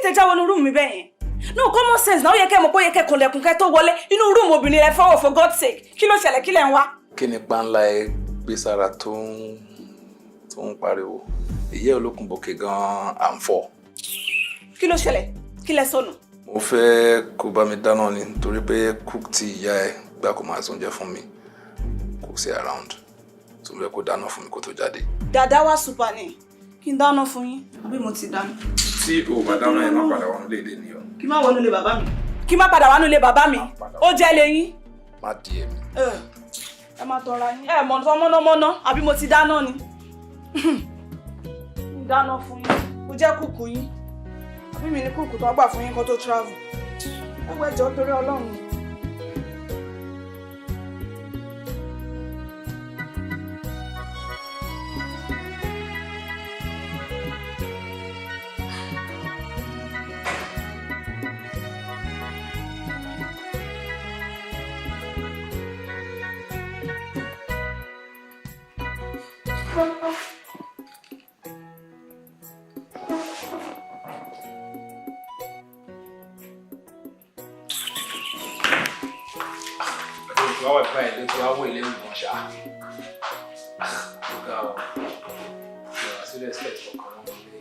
Ló tẹ já wọnú room mi bẹ́ẹ̀ yẹn? No common sense náà, ó yẹ kẹ́ mọ̀ pé ó yẹ kẹ́ kànlẹ̀kùn kẹ́ tó wọlé. Inú room obìnrin rẹ fọwọ́, for God's sake. Kí ló ṣẹlẹ̀? Kí lẹ̀ ń wá? Kí ni páńlá ẹ gbé sára tó ń pariwo? Ìyẹ́ olókùn bòkè gan-an à ń fọ́. Kí ló ṣẹlẹ̀? Kí lẹ sọnù? Mo fẹ́ kó bá mi dáná ni, nítorí pé cook tí ìyá ẹ gbà kó máa sóúnjẹ fún mi kò sí around, tó fẹ́ kó dáná fún mi kó tó jáde. Dàdá wá super ni. Kí n dáná fún yín? Àbí mo ti dáná? Tí o bá dáná ẹ, má padà wọnú léde ni o. Kí má wọnú ilé bàbá mi? Kí má padà wọnú ilé bàbá mi? Ó jẹ́ lẹ́yìn. Má di èmi. Ẹ má tọra yín. Ẹ mọ̀ tán mọ́nàmọ́ná, àbí mo ti dáná ni? Ń dáná fún yín. Mo jẹ́ cook yín. Àbí mi ní cook tó gbà fún yín kó tó travel? Ẹ wọ ẹjọ́ torí Ọlọ́run. Wá wà báyìí ló ti wá wọ ilé ìwọ̀n ṣá. Ọ̀gá o, ìwà sí respect ọkàn wọn lé.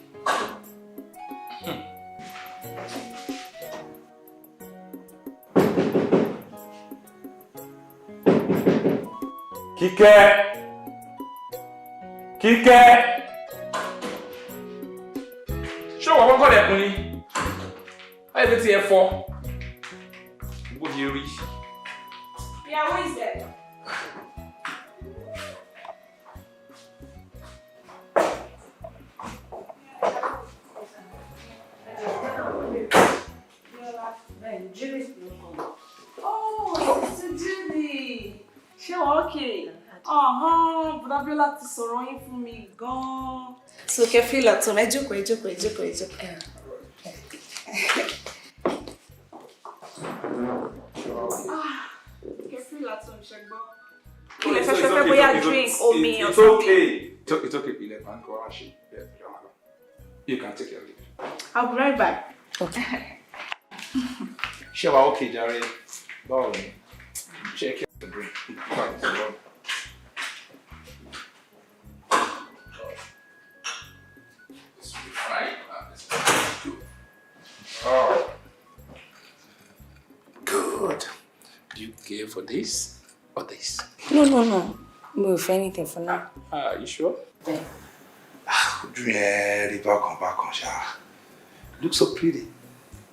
Kíkẹ́, Kíkẹ́, Ṣé wọ́n kọ́kọ́ lẹ̀kùn ni? Báyìí ló ti ẹ fọ́. Bó ṣe rí. Yeah, who is there? Oh, Sister Julie. Ṣé wọ́n okay? Bùdá Bíọ́lá ti sọ̀rọ̀ yín fún mi gan-an. So kẹ́ feel at home, ẹ jókòó, ẹ jókòó, ẹ jókòó, ẹ jókòó. Ah, kẹ́ feel at home, ṣẹ gbọ́. Kí lẹ fẹ́ bóyá drink, omi or It's something? okay. It's okay. Ilẹ̀ kan kọ́ wá ṣe. You can take your leave. I'll be right back. Ṣé wàá okay jàre? Báwo ni? Ṣé kí ẹ drink? Fine, so well. This will be fine. Ah, this is good. Oh. Good. Do you care for this or this? No. Mi ò fẹ́ anything for now. Ah, you sure? Bẹ́ẹ̀. Ojú yẹn rí bákan bákan ṣá. Look so pretty.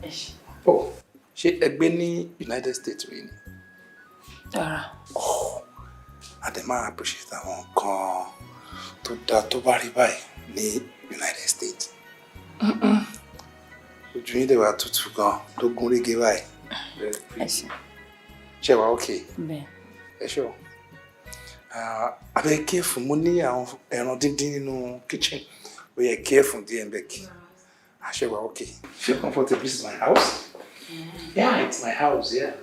Ẹ ṣé. Oh, ṣé ẹ gbé ní United States rí ni? Rárá. A dẹ̀ máa appreciate àwọn nǹkan tó dáa tó bá rí báyìí ní United States. Ojú yín dẹ̀ wá tutù gan, tó gún régé báyìí. Very Ẹ pretty. ṣé. Ṣé wàá okay? Bẹ́ẹ̀. Ẹ ṣé o. Abẹ́ careful, mo ní àwọn ẹran díndín nínú kitchen. Ó yẹ careful díẹ̀ ń bẹ̀ kí. Ṣé wàá okay? Feel comfortable. This is my house. Yeah, it's my house, yeah.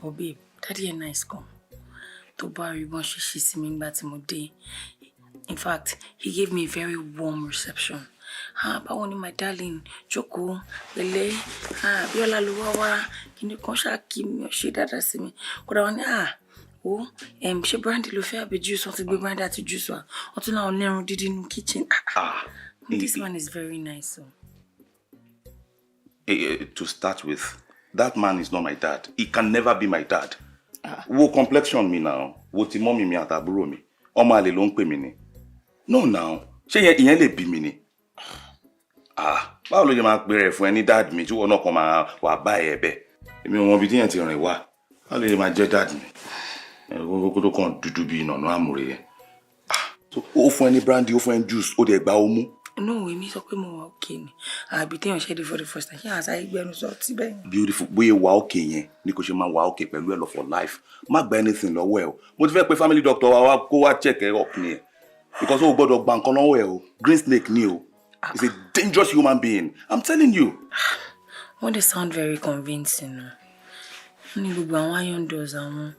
But babe, daddy ẹ̀ nice gan. Tó bá rí bọ́n ṣe ṣe sí mi nígbà tí mo dé. In fact, he gave me a very warm reception. "Ah, báwo ni, my darling? Jókòó, pẹ̀lẹ́. Ah, Bíọ́lá ló wá wá." Kíni kan ṣáà kí mi, ó ṣe dáadáa sí mi. Kódà wọ́n ní, "Ah, wo, ṣé brandy ló fẹ́ àbí juice?" Wọ́n ti gbé brandy àti juice wá. Wọ́n tún láwọn lẹ́run dídín nínú kitchen. Ah, Ah, this man is very nice. So. To start with, that man is not my dad. He can never be my dad. Wo complexion mi now, wo ti mummy mi àtàbúrò mi. Ọmọ àlè ló ń pè mí ni. No now, ṣé ìyẹn lè bí mi ni? Ah, báwo ló ṣe máa pè rẹ̀ fún ẹ ní dad mi tí wọn náà kàn máa wà bá ẹ bẹ́ẹ̀? Èmi ò mọ ibi tí yẹn ti rìn wá. Báwo ló ṣe máa jẹ́ dad mi? Ẹ kókó tó kàn dúdú bíi nànú àmúre yẹn. Ah, so ó fún ẹ ní brandy, ó fún ẹ ní juice, ó dẹ̀ gba ó mú. No, èmi sọ pé mo wà okay ni. Àbí téèyàn ṣe dé for the first time, ṣé àṣà ìgbẹ́nu sọ tí bẹ́ẹ̀ yẹn? Beautiful. Bóyá wà òkè yẹn ni kò ṣe máa wà òkè pẹ̀lú ẹ lọ for life. Má gba anything lọ́wọ́ ẹ o. Mo ti fẹ́ pe family doctor wa wá kó wá check ẹ up ni ẹ, because o gbọ́dọ̀ gba nǹkan lọ́wọ́ ẹ o. Green snake ni o. He's a dangerous human being, I'm telling you. Wọ́n dẹ̀ sound very convincing o. Wọ́n ní gbogbo àwọn iron doors àwọn,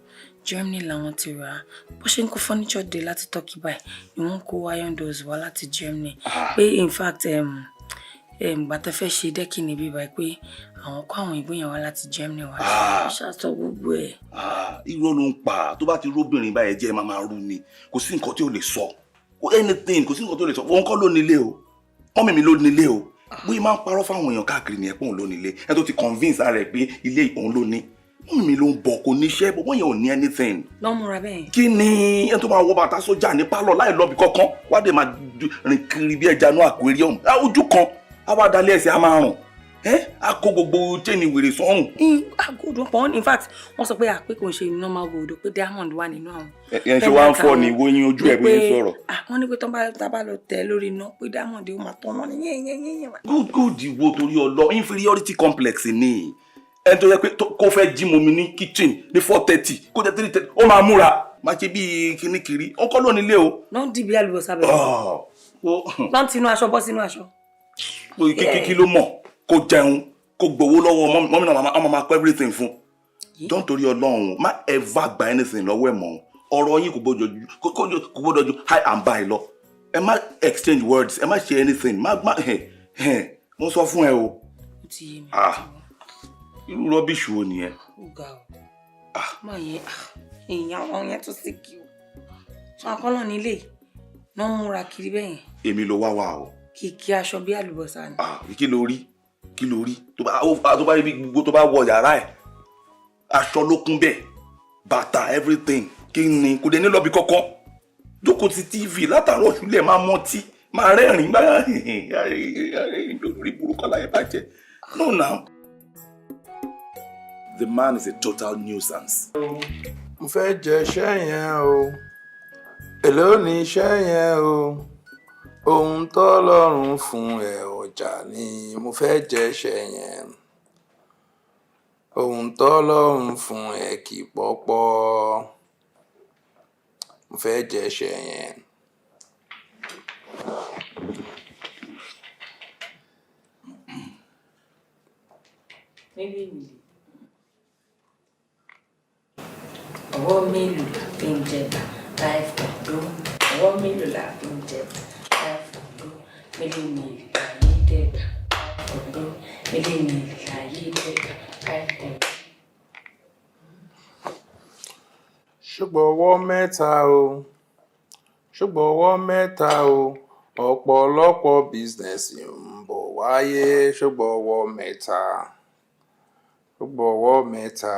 Germany làwọn ti rà á. Bó ṣe ń kó furniture dé láti Turkey báyìí ni wọ́n kó iron doors wá láti Germany. Pé in fact Ìgbà tó fẹ́ ṣe decking níbí báyìí, pé àwọn kó àwọn ìbò yẹn wá láti Germany wá. Ah. Ó ṣàtọ gbogbo ẹ̀. Ah, irọ́ ló ń pa. Tó bá ti róbìnrin báyẹn jẹ́, máa máa rú ni. Kò sí nǹkan tí ò lè sọ. Kò anything, kò sí nǹkan tó lè sọ. Òun kọ́ ló nílé o, mummy mi ló nílé o. Bóyá máa ń parọ́ fáwọn èèyàn káàkiri nìyẹn pé òun ló nílé. Ẹni tó ti convince ara ẹ̀ pé ilé òun ló ní, mummy mi ló ń bọ̀. Kò níṣẹ́ bọ́ yẹn, ò ní anything. Lọ́ múra bẹ́ẹ̀. Kí ni ẹni tó máa wọ bàtà sójà ní pálọ̀ láì lọ́bì kankan, wá dé máa rìn kiri bí ẹja inú aquarium? Ah, ojú kan á wá dalẹ̀, ẹsẹ̀ á máa rùn ẹ́, á kó gbogbo chain wèrè sọ́rùn. Gold wọn pọ̀. In fact, wọ́n sọ pé àpé kò ń ṣe normal gold o, pé diamond wà nínú àwọn. Ẹ ṣe wá ń fọ ni wo yín ojú ẹ bóyá ń sọ̀rọ̀. Ah, wọ́n ní pé tó bá lọ tẹ̀ lórí iná, pé diamond ó máa tọ̀nà ní yẹ́nyẹ́nyẹ́nyẹ́. Good, good wo? Torí ọlọ, inferiority complex ni. Ẹni tó yẹ pé kó fẹ́ jí mu mi ní kitchen ní 4:30, kó jẹ́ 3:30, ó máa múra máa ṣe bíi kíní kiri. Ó kọ́ ló nílé o. Lọ́n dìbí àlùbọ́sà bẹ̀rẹ̀. Ah, Lọ́n tinú aṣọ bọ́ sínú aṣọ. Kí ló mọ̀? Kó jẹun, kó gbowó lọ́wọ́ mummy náà, ọmọ máa kọ́ everything fún. Don't, torí Ọlọ́run, má ever gba anything lọ́wọ́ ẹ̀ mọ́. Ọ̀rọ̀ yín kò gbọ́dọ̀ ju hi and bye lọ. Ẹ má exchange words, ẹ má ṣe anything, má ẹ ẹ mo sọ fún ẹ o. Ó ti yé mi. Ah, irú rubbish wo nìyẹn? Ó ga o. Má yẹn èèyàn, àwọn yẹn tó sì kí o sọ akọ́lọ́ nílé náà múra kiri bẹ́yẹn. Èmi ló wá wá o. Kìkì aṣọ bí àlùbọ́sà ni. Ah, kí ló rí? Kí ló rí? Tó bá rí bí gbogbo, tó bá wọ yàrá ẹ̀, aṣọ ló kún bẹ́ẹ̀, bàtà, everything. Kí ni? Kò dé ní lọ́bi kọ́kọ́, jókòó ti TV látàárọ̀ ṣúlẹ̀, máa mọtí, máa rẹ́rìn-ín, máa lórí burúkú láyé bàjẹ́. No now, the man is a total nuisance. Mo fẹ́ jẹ iṣẹ́ yẹn o. Èló ni iṣẹ́ yẹn o? Ohun tọ́lọ́run fún ẹ ọjà ni. Mo fẹ́ jẹ iṣẹ́ yẹn. Ohun tọ́lọ́run fún ẹ kì í pọ́pọ́. Mo fẹ́ jẹ iṣẹ́ yẹn. Mélòó mi? Ọwọ́ mélòó la fi ń jẹba? Five kọ̀dó. Ọwọ́ mélòó la fi ń jẹba? Five kọ̀dó. Mélòó mélòó láyé dẹ́gbà? Five kọ̀dó. Mélòó mélòó láyé dẹ́gbà? Five kọ̀dó. Ṣùgbọ́n ọwọ́ mẹ́ta o, ṣùgbọ́n ọwọ́ mẹ́ta o, ọ̀pọ̀lọpọ̀ business ń bọ̀ wáyé. Ṣùgbọ́n ọwọ́ mẹ́ta, ṣùgbọ́n ọwọ́ mẹ́ta,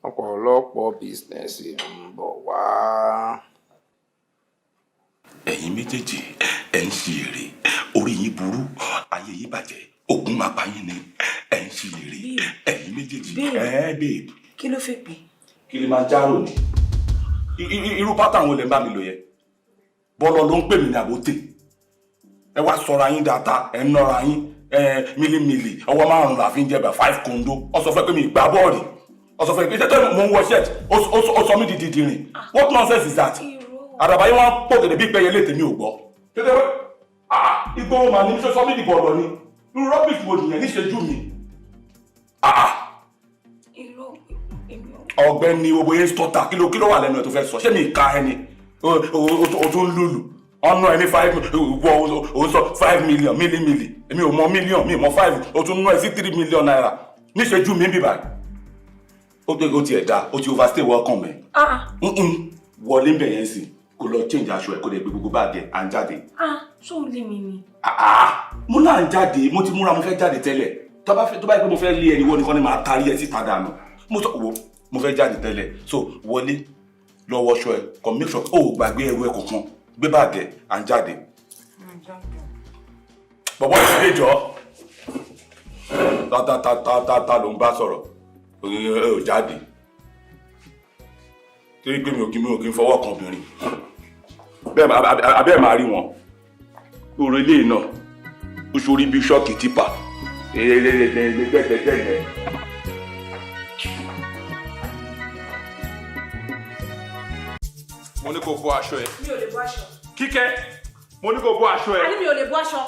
ọ̀pọ̀lọpọ̀ business ń bọ̀ wá. Ẹ̀yin méjèèjì, ẹ̀ ń ṣe èrè. Orí yín burú, ayé yín bàjẹ́, ogun máa pa yín ni. Ẹ̀ ń ṣe èrè, ẹ̀yin méjèèjì. Babe. Ẹ̀ babe. Kí ló fẹ́ pè? Kí lè máa járò ní irú pátá àwọn olè ń bá mi lò yẹn? Bọ́lọ̀ ló ń pè mí ní àbótè. Ẹ wá sọra yín dáadáa, ẹ ń nọra yín. Ẹ mílímìlì, ọwọ́ márùn-ún la fi ń jẹba, five kondo. Ọ sọ fún ẹ pé mi gbá bọ́ọ̀lì. Ọ sọ fún ẹ pé iṣẹ́ tó mò ń wọ shirt, ó sọ mí di dìdìrìn. What nonsense is that? Àdàbà yín wọn pọ̀ gẹ̀dẹ̀ bí pẹ́yẹ lè tèmi ò gbọ́ tètè. Ah, ìgboro màá ní sọ mí di bọ̀ọ̀lọ̀ ni. Irú rubbish wo nìyẹn níṣẹ́jú mi? Ah. Irọ́, èmi ò. Ọ̀gbẹ́ni, gbogbo yẹn stọta. Kí ló wà lẹ́nu ẹ tó fẹ́ sọ? Ṣé mi ka ẹni o tún lùlù ọ̀nà ẹni five wọ? O sọ 5 million mílímìlì. Èmi ò mọ million, mi ò mọ five. O tún ná ẹ sí ₦3 million níṣẹ́jú mi bíbá. Ó tiẹ̀ dá, ó ti overstay welcome ẹ̀. Ah. Wọlé ń bẹ̀ yẹn sí, kó lọ change aṣọ ẹ̀, kó lè gbé gbogbo báàgì ẹ̀, à ń jáde. Ah, ṣó o lé mi ni? Ah, ah, mo náà ń jáde. Mo ti múra, mo fẹ́ jáde tẹ́lẹ̀. Tó bá yẹ pé mo fẹ́ lé ẹni wọ́n nìkan ni màá tarí ẹ síta dànù. Mo sọ wo, mo fẹ́ jáde tẹ́lẹ̀. So wọlé lọ, wọṣọ ẹ, kàn make sure ó gbàgbé ẹrù ẹ kọ̀ọ̀kan, gbé báàgì ẹ, à ń jáde. Bọ̀bọ̀ ìdílé jọ, ta ta ta ta ta ta ló ń bá sọ̀rọ̀? Ẹ ò jáde torí pé mi ò kí ń fọwọ́ kan obìnrin bẹ́ẹ̀. Abẹ́ máa rí wọn orí ilé náà, ó ṣorí bí ṣọ́ọ̀kì tipa gbẹ́gbẹ́gbẹ́gbẹ́. Mo ní kó bọ́ aṣọ ẹ. Mi ò lè bọ́ aṣọ. Kíkẹ́, mo ní kó bọ́ aṣọ ẹ. A ní mi ò lè bọ́ aṣọ.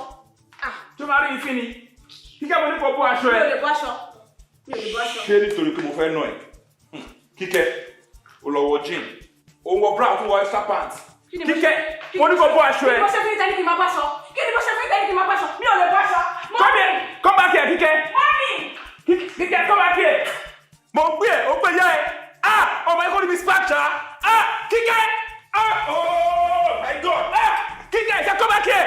Tó máa rí ìfín ni. Kíkẹ́, mo ní kó bọ́ aṣọ Mi ẹ. ò lè bọ́ aṣọ. Mi ò lè bọ́ aṣọ. Ṣé nítorí pé mo fẹ́ nà ẹ́? Kíkẹ́, o lọ wọ jean, o wọ bra, o tún wọ extra pants. Kí ni mo Kíkẹ́, ṣe? mo ní kó bọ́ aṣọ Kí ẹ. ni mo ṣe fún ìtẹ́ni kí n máa bọ́ aṣọ? Kí ni mo ṣe fún ìtẹ́ni kí n máa bọ́ aṣọ? Mi ò lè bọ́ aṣọ. Come here, come back here, Kíkẹ́. Kíkẹ́, come back here. Mo gbé ẹ, ó gbé yá ẹ. Ah! Ọmọ ẹ̀kọ́ ni mi spark ṣá. Ah! Kíkẹ́! Ah! Oh my God! Ah! Kíkẹ́, ṣe come back here.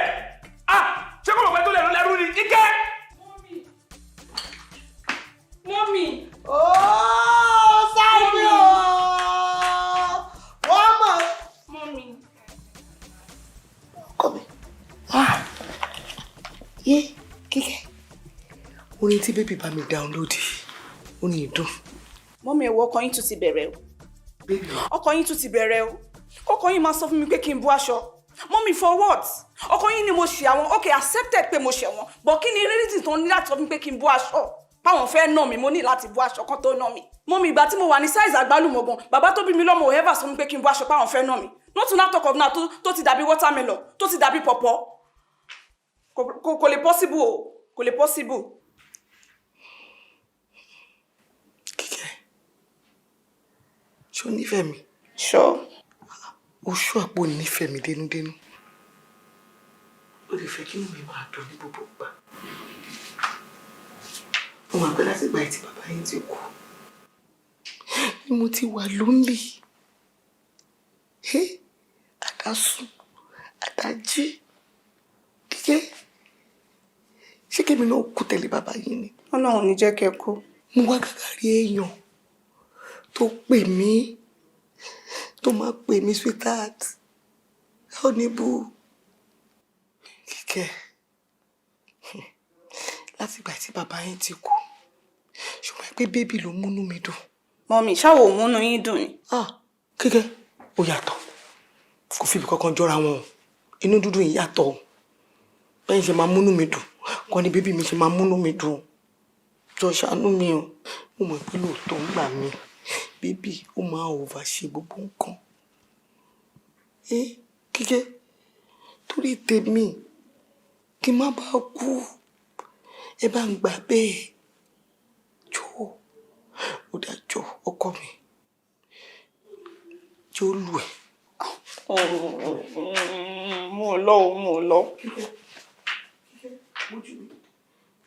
Ah! Ṣé kò mọ̀ pé tó lẹ́rú lẹ́rú ni? Kíkẹ́! Mummy. Ooo, Sáyidì ooo! Wọ́n mọ̀. Mummy. Ọkọ mi. Yé Kíkẹ́. Orin tí baby bá mi download, ó ní ìdùn. Mummy, ẹ wo, ọkọ yín tún ti bẹ̀rẹ̀ o. Ọkọ yín tún ti bẹ̀rẹ̀ o. Ọkọ yín máa sọ fún mi pé kí n bú aṣọ. Mummy, for what? Ọkọ yín ni mo ṣe àwọn, okay, accepted pé mo ṣẹ̀ wọ́n. But kí ni reason tó ní láti sọ fún mi pé kí n bú aṣọ? Páwọn fẹ́ nà mí, mo ní láti bú aṣọ kan tó nà mí. Mummy, ìgbà tí mo wà ní size àgbálùmọ̀ gan, bàbá tó bí mi lọ́mọ ò ever sọ fún mi pé kí n bú aṣọ páwọn fẹ́ nà mí. Not to now talk of now tó ti dàbí watermelon, tó ti dàbí pọ̀pọ̀. Kò lè possible o, kò lè possible. Kíkẹ́, ṣé o nífẹ̀ẹ́ mi? Sure. O ṣú àpò nífẹ̀ẹ́ mi dénúdénú. O lè fẹ́ kí inú mi máa dùn ní gbogbo ìgbà. Mo mọ̀ pé láti ìgbà tí bàbá yín ti kú ni mo ti wà lonely. Àdásùn, àdájí. Kíkẹ́, ṣé kémi náà kú tẹ̀lé bàbá yín ni? Ọlọ́run ní jẹ́ kẹ́ kú. Mo wá gàgà rí èèyàn tó pè mí, tó máa pè mí, "Sweetheart, oníbù." Kíkẹ́, láti ìgbà tí bàbá yín ti kú, ṣùgbọ́n pé baby ló múnú mi dùn. Mummy, ṣáwo ò múnú yín dùn ni? Ah, Kíkẹ́, ó yàtọ̀. Kò fi ibi kankan jọra wọn o. Inú dúdú yìí yàtọ̀ o. Bẹ́ẹ̀ ṣe máa múnú mi dùn kọ́ ni baby mi ṣe máa múnú mi dùn. Jọ, ṣàánú mi o. Mo mọ̀ pé lóòótọ́ ń gbà mí, baby ó máa over ṣe gbogbo nǹkan. Ẹ Kíkẹ́, torí tèmi kí n má bàa kú, ẹ bá ń gbà bẹ́ẹ̀. Jọ, ó dájọ́ ọkọ mi, jọ lù ẹ́. Mo lọ o, mo lọ.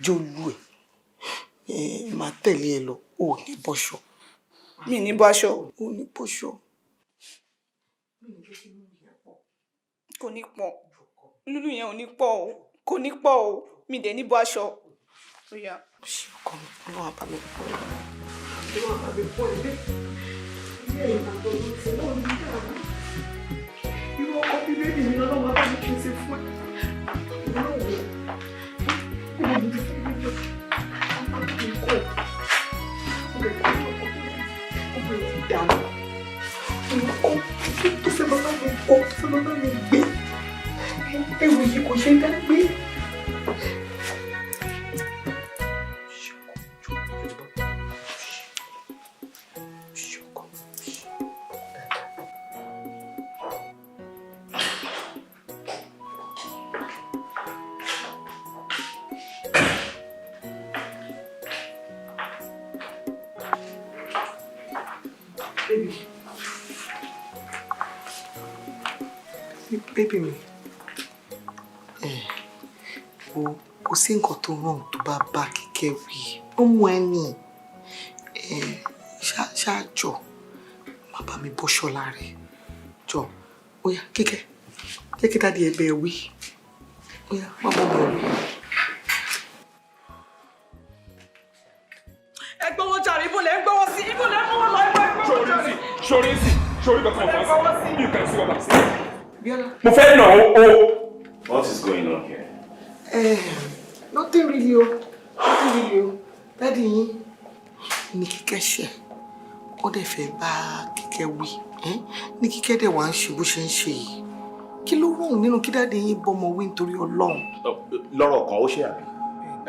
Jọ lù ẹ́. Ẹ máa tẹ̀lé ẹ lọ, ò ní bọ́ṣọ. Mi ní bọ́ aṣọ. Ò ní bọ́ṣọ. Kò ní pọ̀. Lúlù yẹn ò ní pọ̀ o. Kò ní pọ̀ o. Mi dẹ̀ ní bọ́ aṣọ. Ó yá. Ṣé ọkọ mi, Ọlọ́run á bá mi pọ̀ ẹ́. Ọlọ́run á bá mi pọ̀ ẹ́. Ilé ìgbàgbọ́ ló ti náà ní ìdáàbò. Irú ọkọ bí baby mi lọ́wọ́ bá mi pèsè fún ẹ. Ọlọ́run wò ó. Mo ti fẹ́ mi lọ. Ọkọ mi kọ̀. Ó bẹ̀rẹ̀ sí ní ọkọ tó rẹ̀. Ó bẹ̀rẹ̀ sí dànù. Ọkọ tó fẹ́ bàbá mi kọ́, tó fẹ́ bàbá mi gbé. Ewu yìí kò ṣe é dá gbé. Baby. Baby mi. O kò sí nǹkan tó wrong tó bá bá Kíkẹ́ wí. Ó mú ẹ ní. Ṣáàjọ, má bá mi bọ́ṣọ lára ẹ̀. Jọ, ó yá Kíkẹ́, jẹ́ kí daddy ẹ bẹ́ẹ̀ wí. Ó yá, má bọ́ mọ̀ wí. Ẹ gbọ́wọ́ jàre, ibo lẹ ń gbọ́wọ́ sí? Ibo lẹ ń mọ́wọ́ lọ? Ibo ẹ gbọ́wọ́ jàre. Sori sí, sori kankan Ẹ gbọ́wọ́ sí. You can see what I'm saying. Bíọ́lá. Mo fẹ́ nà ó o. What is going on here? Nothing really o. Nothing really o. Daddy yín ní Kíkẹ́ ṣẹ̀. Wọ́n dẹ̀ fẹ́ bá Kíkẹ́ wí. Ní Kíkẹ́ dẹ̀ wá ń ṣe bó ṣe ń ṣe yìí. Kí ló wrong nínú kí daddy yín bọ́mọ wí nítorí Ọlọ́run? Lọ́rọ̀ kan, ó ṣe àbí?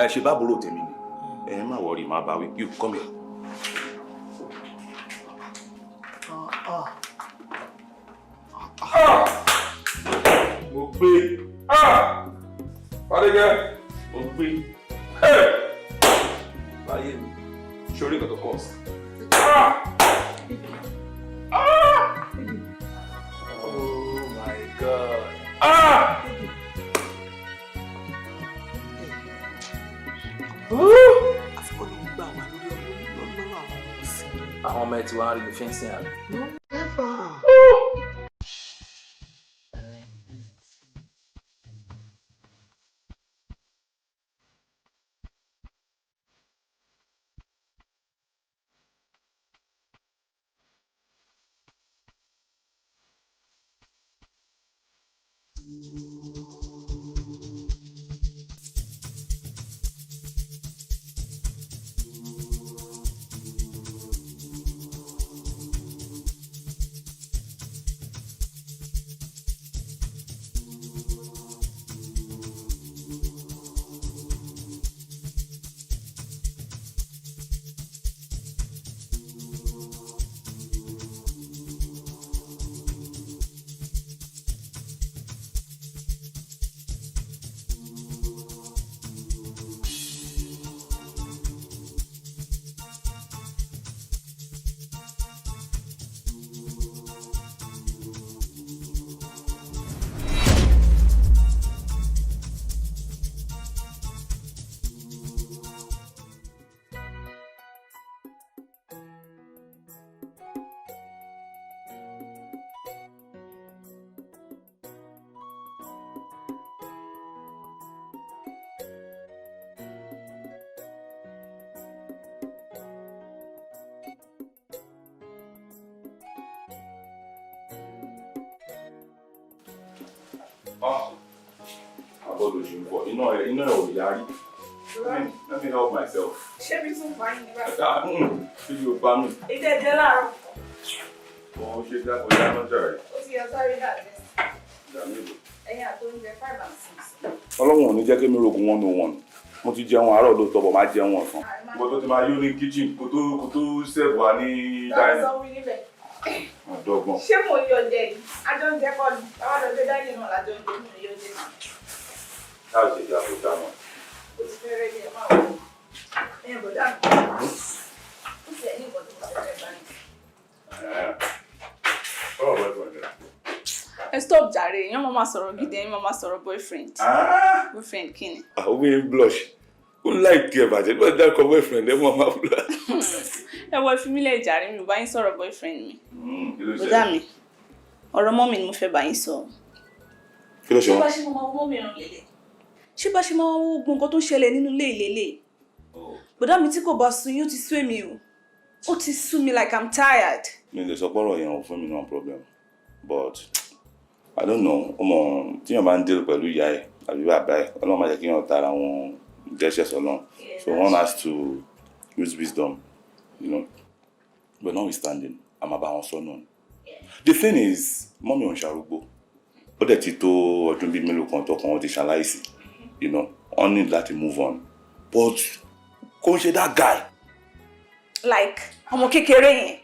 Ẹ ṣe bá àbúrò tèmi ni. Ẹ má worry, má bá wí. You come here. Ah, Mo gbé. Fadékẹ́, mo gbé. Láyé mi, sori nǹkan tó kọ̀ sí. Oh my God. Ah! Àwọn ọmọ ẹ ti wá ń rí mi fínsìn àbí? No, never. Àbọ̀dọ̀ ṣe ń bọ̀, iná ẹ̀ ò yarí. Let me help myself. Ṣé mi tún pa yín ní báyìí? Ah, kí ló pa mí? Ìdẹ́ ẹ̀jẹ̀ láàárọ̀. Wọ́n ṣe dá ọjà náà jàre. Ó ti yọ sáré dàgbẹ́. Ìdá mélòó? Ẹyin àtọ́únjẹ 5 and 6. Ọlọ́run ò ní jẹ́ kí mi rogun 101. Mo ti jẹun àárọ̀ lóòótọ́, bọ̀ máa jẹun ọ̀sán. Ìwọ tó ti máa yó ní kitchen kó tó serve wa ní Táwọn dining. sọ wí níbẹ̀. Àdọ́gbọ̀n. Ṣé mo yọ jẹ yìí? Àjọ ń jẹ kọ́ ni. Báwa lọ gbé dining náà lájọ ń jẹ, mo yọ jẹ náà. Láì ṣe ìjà tó dáná. Ó ti fẹ́ rẹ́ ní ẹ̀ máa wọ̀. Ẹ̀yin bọ̀dá mi. Ó ti ẹ̀ ní nǹkan tí mo fẹ́ fẹ́ báyìí. Ọ̀rọ̀ boyfriend rẹ̀. Ẹ stop jàre, èèyàn máa máa sọ̀rọ̀ gidi, ẹ̀yin máa máa sọ̀rọ̀ boyfriend. Boyfriend kí ni? Àwọn obìnrin blush. Ó láìkí ẹ̀ bàjẹ́ nígbà tí dákọ̀ boyfriend ẹ̀ mọ́ máa blush. Ẹ wọ ìfimílẹ̀ jàre, mi ò bá yín sọ̀rọ̀ boyfriend mi. Kí ló Bọ̀dá mi, ọ̀rọ̀ mummy ni mo fẹ́ bá yín sọ. Kí ló ṣe Ṣé wọ́n? bá ṣe máa wọ́ mummy ràn lélẹ̀? Ṣé bá ṣe máa wọ́ gbogbo nǹkan tó ń ṣẹlẹ̀ nínú ilé ìlélẹ̀? Bọ̀dá mi, tí kò bá sú yín, ó ti sú èmi o. Ó ti sú mi, like I'm tired. Mi lè sọ pọ́rọ̀ yẹn ò fún mi náà problem, but I don't know. Ọmọ tíyàn bá ń deal pẹ̀lú ìyá ẹ̀ àbí bàbá ẹ̀, Ọlọ́run má jẹ́ kí yàn tara wọn dẹ́ṣẹ̀ sọ́lọ́run, so one has to use wisdom, but notwithstanding, a máa bá wọn sọ náà. The thing is, mummy ò ń ṣarúgbó, ó dẹ̀ ti tó ọdún bíi mélòó kan tọkàn wọn ti ṣaláìsí. Wọ́n need láti move on, but kò ń ṣe that guy. Like ọmọ kékeré yẹn.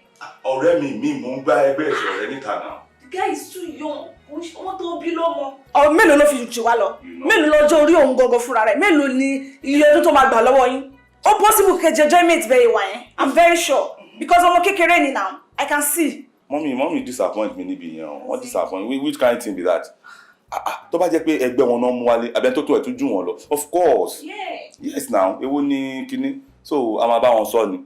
Ọ̀rẹ́ mi mò ń gbá ẹgbẹ́ ìṣọ̀rẹ́ níta náà. The guy is too young. Kò ń ṣe ọmọ tó bí lọ́mọ. Ọ mélòó ló fi jù wá lọ? Mélòó lọ́jọ́ orí òun gangan fúnra rẹ̀? Mélòó ni iye ọdún tó máa gbà lọ́wọ́ yín? Ó possible kẹjẹ enjoyment bẹ́ẹ̀ wà yẹn. I'm very sure because ọmọ kékeré ni now. I can see. Mummy disappoint mi níbi yẹn o. Wọ́n disappoint. Which kind thing be that? Ah ah, tó bá jẹ́ pé ẹgbẹ́ wọn náà mú wálé àbẹ́ tó tó ẹ̀ tún jù wọ́n lọ, of course. Yes now, èwo ni kinní? So a máa bá wọn sọ ni,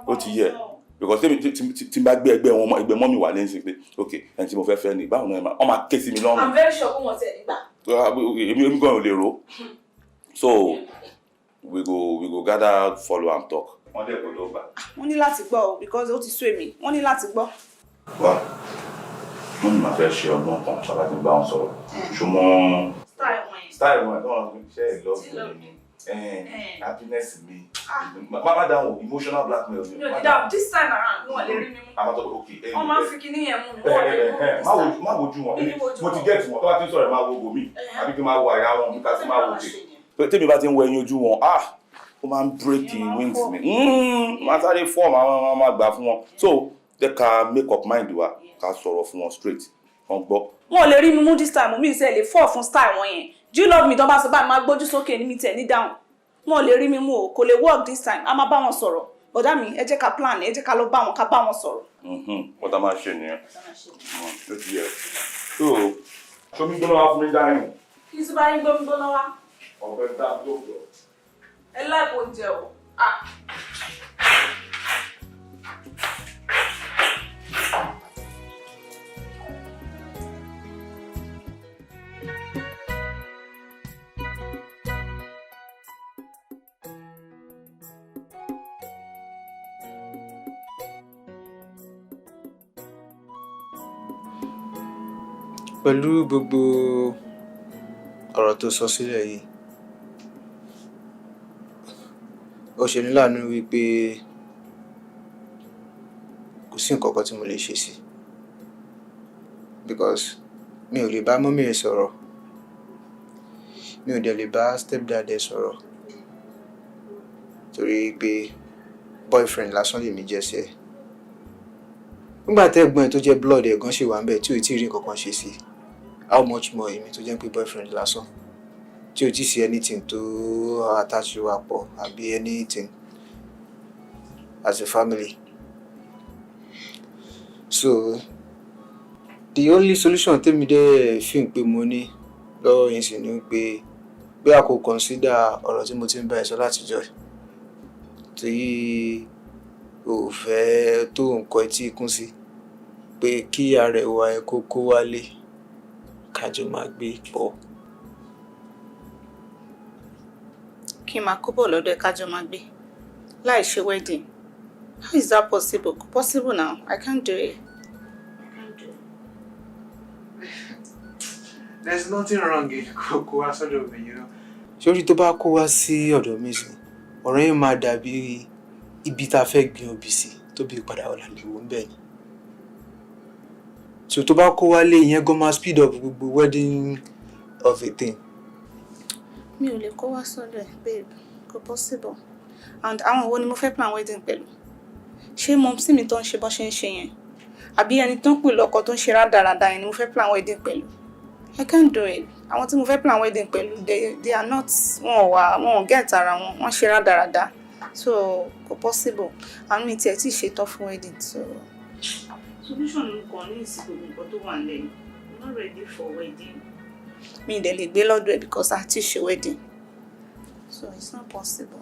ó ti yẹ, because tí tí n bá gbé ẹgbẹ́ wọn, ẹgbẹ́ mummy wà lẹ́yìn sí pé ok, ẹni tí mo fẹ́ fẹ́ ni, báwo ni wọ́n máa ké sí mi lọ́rùn? I'm very sure pé wọ́n tẹ̀ nígbà. Èmi gan ò lè ro. So we go gather, follow am talk. Wọ́n dẹ̀ gbọ́dọ̀ gbà. Wọ́n ní láti gbọ́ o, because ó ti sú èmi. Wọ́n ní láti gbọ́. Wá, wọ́n ní màá fẹ́ ṣe ọgbọ́n kan sábà tí ń bá wọn sọ̀rọ̀, ṣùgbọ́n Style wọn yẹn. Style wọn tó wọn ṣe é love mi, happiness mi, má dáhùn emotional blackmail mi. Mi ò ní dáhùn this time around, wọn lè rí mi mú. Àwọn tó ok. Wọ́n máa ń fi kinní yẹn mú mi, wọ́n lè mú mi this time. Má wojú wọn. Mi ní wojú Mo ti wọn. get wọn. Tó bá ti ń sọ̀rọ̀, ẹ̀ máa wo bòmí àbí kí n máa wo àyà wọn, kí ká sì máa wo òkè. Tèmi bá ti ń wọ ẹyin ojú wọn, ah, ó máa ń break wings mi. Máa sáré form àwọn máa gbà fún wọn. So jẹ́ ká make up mind wa, ká sọ̀rọ̀ fún wọn straight, wọ́n gbọ́. Wọn ò lè rí mi mú this time. Mi ìṣe lè fall fún style wọn yẹn. "Do you love me?" tó bá sọ báyìí, máa gbójú sókè ní mi tẹ̀ ní dáhùn. Wọn ò lè rí mi mú o, kò lè work this time. A máa bá wọn sọ̀rọ̀. Bọ̀dá mi, ẹ jẹ́ ká plan, ẹ jẹ́ ká lọ bá wọn, ká bá wọn sọ̀rọ̀. Wọ́n tá máa ṣe nìyẹn, ó ti yẹ. So ṣomi gbóná wá fún mi dání. Kí n tún bá yín gbómi gbóná wá? Ọ̀fẹ́ dá lóòótọ́. Ẹ láìpẹ́ oúnjẹ o. Ah. Pẹ̀lú gbogbo ọ̀rọ̀ tó sọ sílẹ̀ yìí, ó ṣe ní láàánú wípé kò sí nǹkan kan tí mo lè ṣe sí, because mi ò lè bá mummy ẹ̀ sọ̀rọ̀, mi ò dẹ̀ lè bá stepdad ẹ̀ sọ̀rọ̀, torí pé boyfriend lásán lèmi jẹ́ sí ẹ. Nígbà tẹ́gbọ́n ẹ̀ tó jẹ́ blood ẹ̀ gan ṣì wà ńbẹ̀ tí ò tí ì rí nǹkan kan ṣe sí, how much more èmi tó jẹ́ pé boyfriend lásán tí ò tí ì sí anything tó attach wa pọ̀ àbí anything as a family. So the only solution tèmi dẹ̀ fi pé mo ní lọ́wọ́ yín sì ni pé bí a kò consider ọ̀rọ̀ tí mo ti ń bá ẹ sọ látijọ́ yìí, tí o ò fẹ́ tó nǹkan etí ikún sí, pé kí arẹwà ẹ kó kó wálé, ká jọ máa gbé pọ̀. Kí n máa kó bọ̀ lọ́dọ̀ ẹ̀, kájọ máa gbé láì ṣe wedding? How is that possible? Kò possible now. I can't do it. I can't do it. There's nothing wrong in kó kó wá sọ́dọ̀ mi. Sórí tó bá kó wá sí ọ̀dọ̀ mi sí, ọ̀rọ̀ yẹn máa dàbí ibi tá a fẹ́ gbin obì sí tó bí padà ọ̀là lè wò ń bẹ̀ ni. So tó bá kó wálé, ìyẹn gan máa speed up gbogbo wedding of a thing. Mi ò lè kó wá sọ́dọ̀ ẹ̀, babe. Kò possible. And àwọn wo ni mo fẹ́ plan wedding pẹ̀lú? Ṣé mumsy mi tó ń ṣe bọ́ ṣe ń ṣe yẹn, àbí ẹni tó ń pè lọ́kọ tó ń ṣe rádaràda yẹn ni mo fẹ́ plan wedding pẹ̀lú? I can't do it. Àwọn tí mo fẹ́ plan wedding pẹ̀lú, they are not, wọn ò wà, wọn ò get ara wọn, wọ́n ṣe rádaràda, so kò possible. And mi tiẹ̀ tí ì ṣetán fún wedding, so solution mi kàn ní ìsìnkú nǹkan tó wà nílẹ̀ yìí. I'm not ready for wedding. Mi ì dẹ̀ lè gbé lọ́dọ̀ ẹ̀ because a ti ṣe wedding, so it's not possible.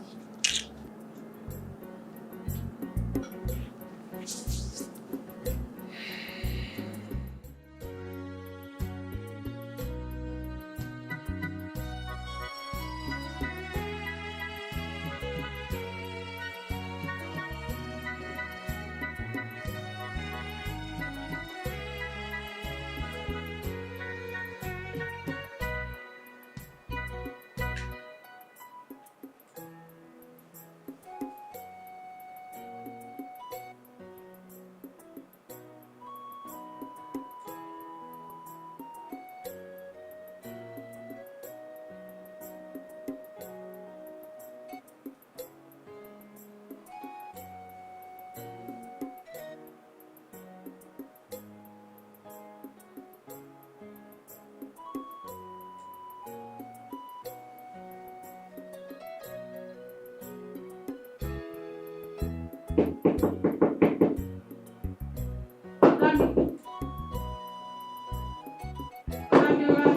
Abiola. Abiola.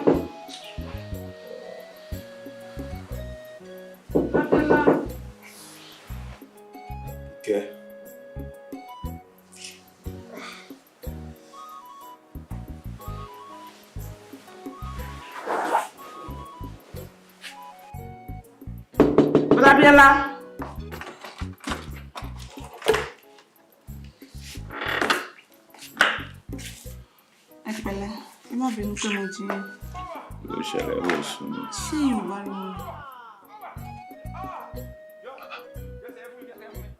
Kẹ́. Abiola. Ẹ pẹ̀lẹ́, ẹ má bínú pé mo jí yín. Ló ṣẹlẹ̀ ó sùn ní. Ṣé Yorùbá ni mo?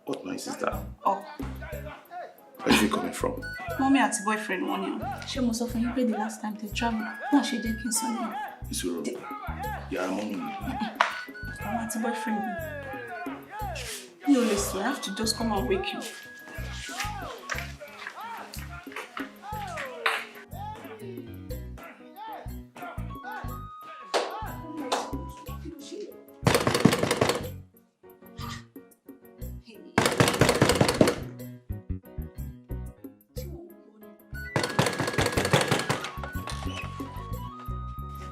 What noise is that? Oh, Where is it coming from? Mummy àti boyfriend wọn ni o. Ṣé mo sọ fún yín pé the last time they travel, wọ́n ṣe jẹ́ kí n sọ nìyẹn. Ìṣòro. Yàrá mummy mi. Àwọn àti boyfriend mi. Mi ò lè sùn, I have to just come and wake you.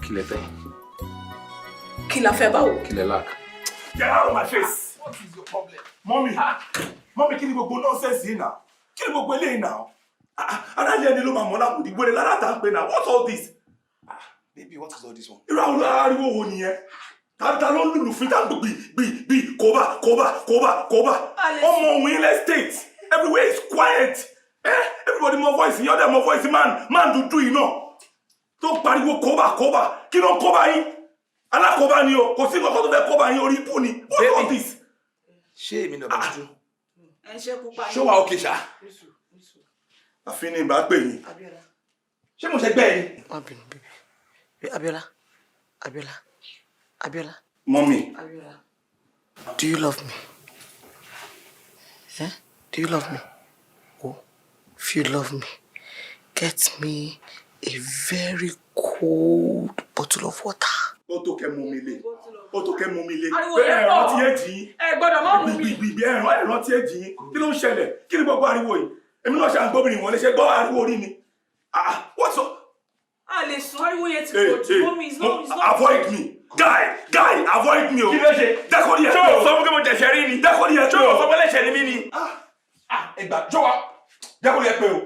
Kí lẹ fẹ́? Kí la fẹ́ báwo? Kí lẹ lack? Get out of my face. What is your problem? Mommy, mommy, kí ni gbogbo nonsense yìí náà? Kí ni gbogbo eléyìí náà? Ah, aráàlú ẹni ló máa mọ̀ láwùdí wẹrẹ lára tá ń pè náà. What's all this? Baby, what is all this one? Irú àwọn ariwo wo nìyẹn? Ta ló ń lùlù fún tá ń gbì gbì gbì kóbá kóbá kóbá kóbá? Ọmọ òun ilẹ̀ state. Everywhere is quiet. Eh? Everybody mọ voice yẹn, ọ̀dẹ̀ mọ voice man man dúdú yìí náà. Tó ń pariwo kóbá kóbá. Kí ló ń kóbá yín? Alákóbá ni o, kò sí nǹkan tó fẹ́ kóbá yín, orí ibú ni. What's all this? Ṣé èmi náà bá dúdú? Ẹ ń ṣe pupa. Ṣé wàá òkè ṣá? Àfi ní ìbá pè yín. Ṣé mo ṣe gbẹ́ ẹ ni? Má bínú, baby. Abiola, Abiola, Abiola. Mummy. Abiola. Do you love me? Eh? Do you love me? Oh, if you love me, get me a very cold bottle of water. Ó tó kẹ́ mú mi lé. Ó tó kẹ́ mú mi lé. Ariwo yẹn Ẹ pọ̀. rántí èjì yín. Ẹ gbọ́dọ̀ má mú mi. Gbìgbìgbì, ẹ rántí èjì yín. Kí ló ń ṣẹlẹ̀? Kí ni gbogbo ariwo yìí? Èmi náà ṣe à ń gbóbìnrin wọlé, ṣe gbọ́ ariwo orí mi. Ah, what's up? A lè sùn, ariwo yẹn ti Hey, pọ̀ jù. hey, Mummy, it's not, it's not. Avoid me. Guy, guy, avoid me o. Kí ló ṣe? Jẹ́ kó rí ẹ Ṣé pé o o. sọ fún pé mo jẹ̀ṣẹ̀ rí ni? Jẹ́ kó rí ẹ Ṣé pé o o. sọ pé lẹ́ṣẹ̀ ni mí ni? Ah, ẹgbà jọ wa, jẹ́ kó rí ẹ pé o.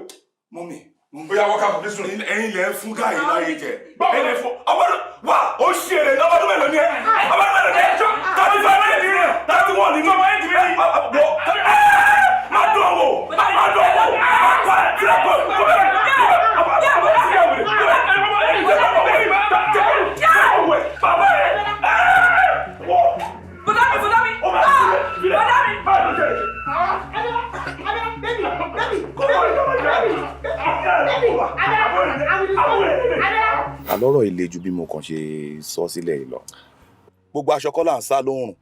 Mummy, Ó yá, wọ́n ká fún sùn. Ẹ̀yin lẹ ń fún guy láyé jẹ. Ẹ̀yin lẹ ń fún ọmọdún wà ó ṣe èrè ọmọdún mélòó ni ẹ? Ọmọdún mélòó ni ẹ? 35 ni ẹ, 31 ni mí. Ọmọ ẹ̀ ti mi ni. Wọ má dùn wò, má dùn wò, má kọ́ ẹ sílẹ̀ kọ́ kọ́ ẹ. Bàbá ẹ wọ. Bọ́dá mi, bọ́dá mi. Ó máa sílẹ̀ sílẹ̀. Bọ́dá mi. Báyìí ló ṣe. Abiola, baby, baby, Kọ́ baby, baby, Abiola, Abiola. Àlọ́rọ̀ ilé ju bí mo kàn ṣe sọ sílẹ̀ yìí lọ. Gbogbo aṣọ kọ́ là ń sá lóòrùn.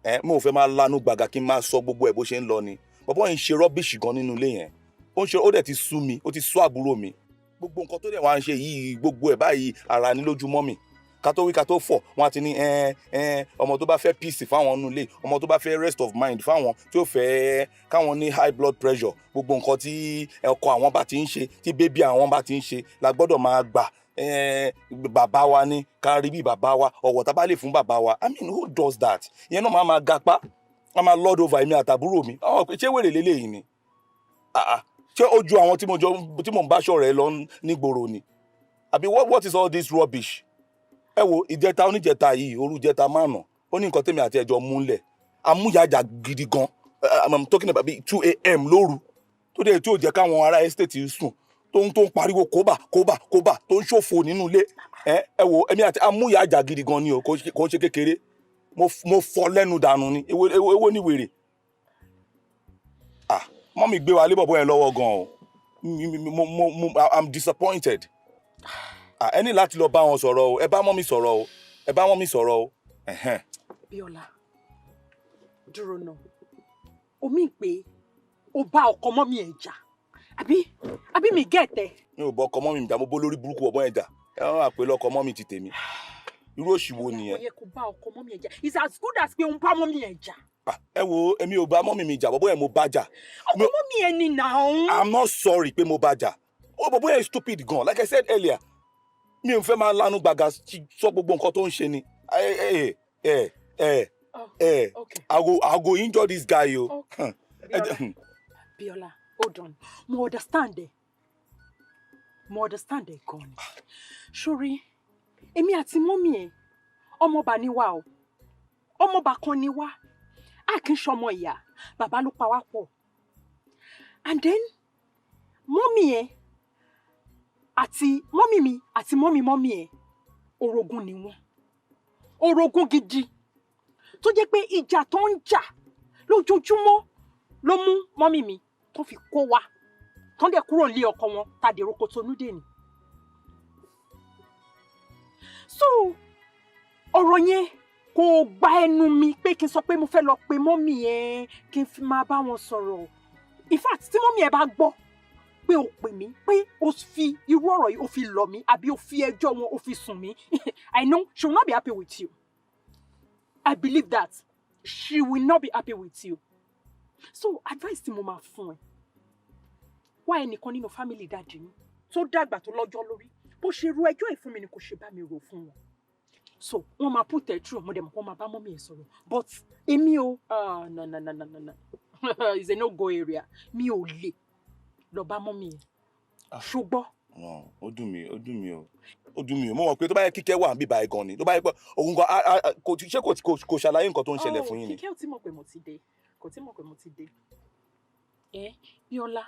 Ẹ mo ò fẹ́ máa lanu gbàgà kí n máa sọ gbogbo ẹ̀ bó ṣe ń lọ ni. Bọ̀bọ́ yìí ń ṣe rubbish gan nínú ilé yẹn. Ó ń ṣe, ó dẹ̀ ti sú mi, ó ti sú àbúrò mi. Gbogbo nǹkan tó dẹ̀ wá ń ṣe yìí, gbogbo ẹ̀ báyìí, ara ní lójúmọ́ mi. Ká tó wí ká tó fọ̀, wọ́n á ti ní ẹ ẹ ọmọ tó bá fẹ́ peace fáwọn nínú ilé, ọmọ tó bá fẹ́ rest of mind fáwọn, tí ó fẹ́ káwọn ní high blood pressure, gbogbo nǹkan tí ọkọ àwọn bá ti ń ṣe, tí baby àwọn bá ti ń ṣe la gbọ́dọ̀ máa gbà. Bàbá wa ní ká rí bí bàbá wa, ọ̀wọ̀ tá a bá lè fún bàbá wa. I mean, who does that? Ìyẹn náà máa máa gapá, máa máa lord over èmi àtàbúrò mi. Ọ̀ ṣé wèrè lélẹ́yìí ni? Ah ah, ṣé ó ju àwọn tí mo jọ tí mò ń bá ṣọ̀rẹ́ lọ nígboro ni? Àbí what is all this rubbish? Ẹ wo ìjẹta oníjẹta yìí, òru ìjẹta márùn, ó ní nǹkan tèmi àti ẹjọ múlẹ̀ amúyàjà gidi gan. I'm talking about bíi 2 a.m. lóru, tó dé tí ò jẹ́ káwọn ará estate sùn, tó ń pariwo kóbà kóbà kóbà, tó ń ṣòfò nínú ilé. Ẹ wo, èmi àti amúyàjà gidi gan ni o, kò ń ṣe kékeré. Mo fọ́ lẹ́nu dànù ni. Èwo ní wèrè? Ah, mummy gbé wa lé bọ̀bọ̀ yẹn lọ́wọ́ gan o. Mo I'm disappointed. Ah, ẹ ní láti lọ bá wọn sọ̀rọ̀ o. Ẹ bá mummy sọ̀rọ̀ o, ẹ bá mummy sọ̀rọ̀ o. Ẹ̀hẹ́n. Bíọ́lá, dúró náà. Omi pé o bá ọkọ mummy ẹ̀ jà, àbí mi gẹ̀tẹ̀? Mi ò bọ ọkọ mummy mi jà, mo bó lórí burúkú ọ̀bọ yẹn jà. Ẹ wọ́n wà pé lọ́kọ mummy ti tèmi. Irú òṣì wo nìyẹn? Kò yẹ kó bá ọkọ mummy ẹ̀ jà. It's as good as pé òun bá mummy ẹ̀ jà. Ah, ẹ wo, èmi ò bá mummy mi jà, bọ́bọ́ yẹn mo bá jà. Ọkọ mummy ẹ̀ ni nàá. I'm not sorry pé mo bá jà. Ó bọ̀bọ́ yẹn stupid gan. Like I said earlier, mi ò fẹ́ máa lanu gbàgà sọ gbogbo nǹkan tó ń ṣe ni. Ẹ ẹ ẹ ẹ I go injure this guy o. Okay. Bíọ́lá, hold on. Mo understand ẹ, mo understand ẹ gan ni. Sórí èmi àti mummy ẹ̀, ọmọọba ni wá o, ọmọọba kan ni wá. A kì í ṣọmọ ìyá, bàbá ló pa wá pọ̀. And then mummy ẹ̀ àti mummy mi àti mummy mummy ẹ̀, orogún ni wọ́n, orogún gidi, tó jẹ́ pé ìjà tó ń jà lójoojúmọ́ ló mú mummy mi tó fi kó wa, tó ń dẹ̀ kúrò nílé ọkọ wọn tá a dèrò Kòtónú dè ní. So ọ̀rọ̀ yẹn kò gba ẹnu mi pé kí n sọ pé mo fẹ́ lọ pe mummy ẹ, kí n fi máa bá wọn sọ̀rọ̀. In fact, tí mummy ẹ bá gbọ́ pé o pè mí, pé o fi irú ọ̀rọ̀ yìí o fi lọ̀ mí, àbí o fi ẹjọ́ wọn o fi sùn mí, I know she will not be happy with you. I believe that she will not be happy with you. So advice tí mo máa fún ẹ, wá ẹnìkan nínú family daddy mi tó dàgbà, tó lọ́jọ́ lórí. Bó ṣe ru ẹjọ́ ẹ̀ fún mi ni kò ṣe bá mi rò fún wọn. So wọ́n máa put ẹ̀ through. Mo dẹ̀ mọ̀ kó máa bá mummy ẹ̀ sọ̀rọ̀. But èmi o, ah, no, no, no, no, no, no, it's a no go area. Mi ò lè lọ bá mummy ẹ̀, ṣùgbọ́n. Ó dùn mí, ó dùn mí o, ó dùn mí o. Mo mọ̀ pé tó bá yẹ Kíkẹ́ wà níbí báyìí gan ni, tó bá yẹ pé òun gan kò ṣé kò ṣàlàyé nǹkan tó ń ṣẹlẹ̀ fún yín ni. Kíkẹ́ ò tí mọ̀ pé mo ti dé, kò tí mọ̀ pé mo ti dé. Ẹ Bíọ́lá,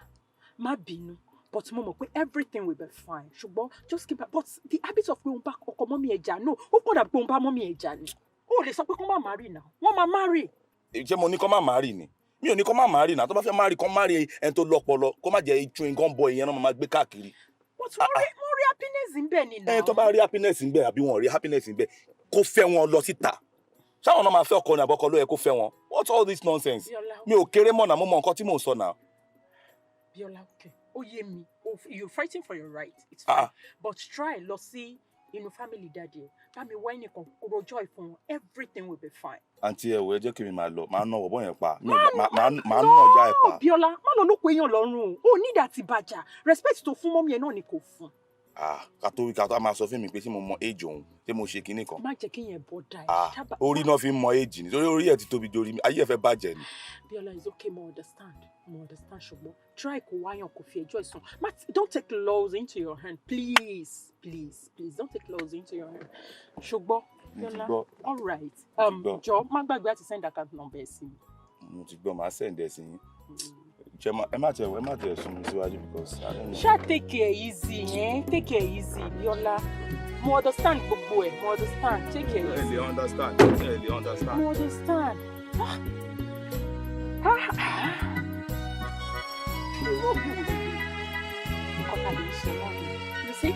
má bínú. But mo mọ̀ pé everything will be fine. Ṣùgbọ́n just keep, but the habit of pé òun bá ọkọ mummy ẹ̀ jà, no, ó kọ̀ dàbí pé òun bá mummy ẹ̀ jà ni. O ò lè sọ pé kó má marry now. Wọ́n máa marry. Ṣé mo ní kó má marry ni? Mi ò ní kó má marry náà. Tó bá fẹ́ marry, kó marry ẹni tó lọ́pọlọ, kó má jẹ́ chewing gum boy yẹn náà máa gbé káàkiri. But wọ́n rí happiness ń bẹ̀ ni Ẹ now. tó bá rí happiness ń bẹ àbí wọn ò rí happiness ń bẹ, kó fẹ́ wọn lọ síta. Ṣáwọn náà máa fẹ́ ọkọ ní àbọ̀kọ ló yẹ kó fẹ́ wọn? What's all this nonsense? Bíọ́lá. Mi ò kéré mọ̀ náà, mo mọ nǹkan tí mò ń sọ náà. Bíọ́lá, okay. Ó yé mi. Oh, you're fighting for your right. It's fine. Ah. But try lọ sí inú family daddy ẹ. Bá mi wá ẹnìkan rojọ́ ìfún wọn. Everything will be fine. Àǹtí, ẹ wò, ẹ jẹ́ kí mi máa lọ, máa ná ọ̀bọ yẹn pa. Mi ò máa ná ọjà ẹ̀ pa. Bíọ́lá, má lọ lóko èèyàn lọ́rùn o. Ò ní ìdá ti bàjá. Respect tó fún mummy ẹ̀ náà ni kò fún. Ah, ká tó wí ká tó a máa sọ fún mi pé ṣé mo mọ age òun, ṣé mo ṣe kinní kan. Má jẹ́ kí yẹn bọ́dà ẹ̀. Ah, orí náà fi ń mọ age ni, torí orí ẹ̀ ti tóbi dorí mi, ayé ẹ̀ fẹ́ bàjẹ́ ni. Bíọ́lá, is okay, mo understand. Mo understand, ṣùgbọ́n try kó wáyàn kó fi ẹjọ́ ìsùn. Má don't take laws into your hand, please, please, please, don't take laws into your hand. Ṣùgbọ́n Mo ti Bíọ́lá, gbọ́. all right. Mo ti gbọ́. Jọ má gbàgbé àti send account number ẹ̀ sí mi. Mo ti gbọ́, màá send ẹ̀ sí yín. Ṣé ẹ má tiẹ̀ sún mi síwájú because I don't know. Ṣá take it easy, eh? Take it easy, Bíọ́lá. Mo understand gbogbo ẹ̀, mo understand. Take it Ẹ easy. lè understand, ẹ lè understand. Mo understand. Ah. Ah, ah. Irú òbí wo lè nǹkan tá a lè ṣe náà ni? You see?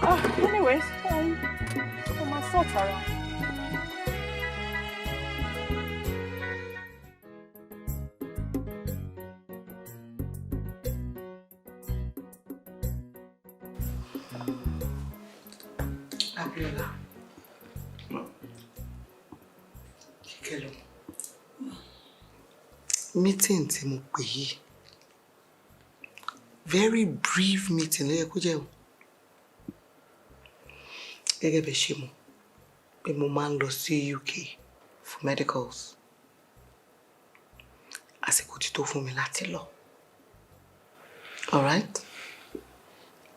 Ah, anyways, fine. Mo máa sort ara. Abíọ́lá. Kíkẹ́ lọ. Meeting tí mo pè yìí, very brief meeting ló yẹ kó jẹ́ o. Gẹ́gẹ́ bẹ́ẹ̀ ṣe mọ̀ pé mo máa ń lọ sí UK for medicals. Àsìkò ti tó fún mi láti lọ. Alright?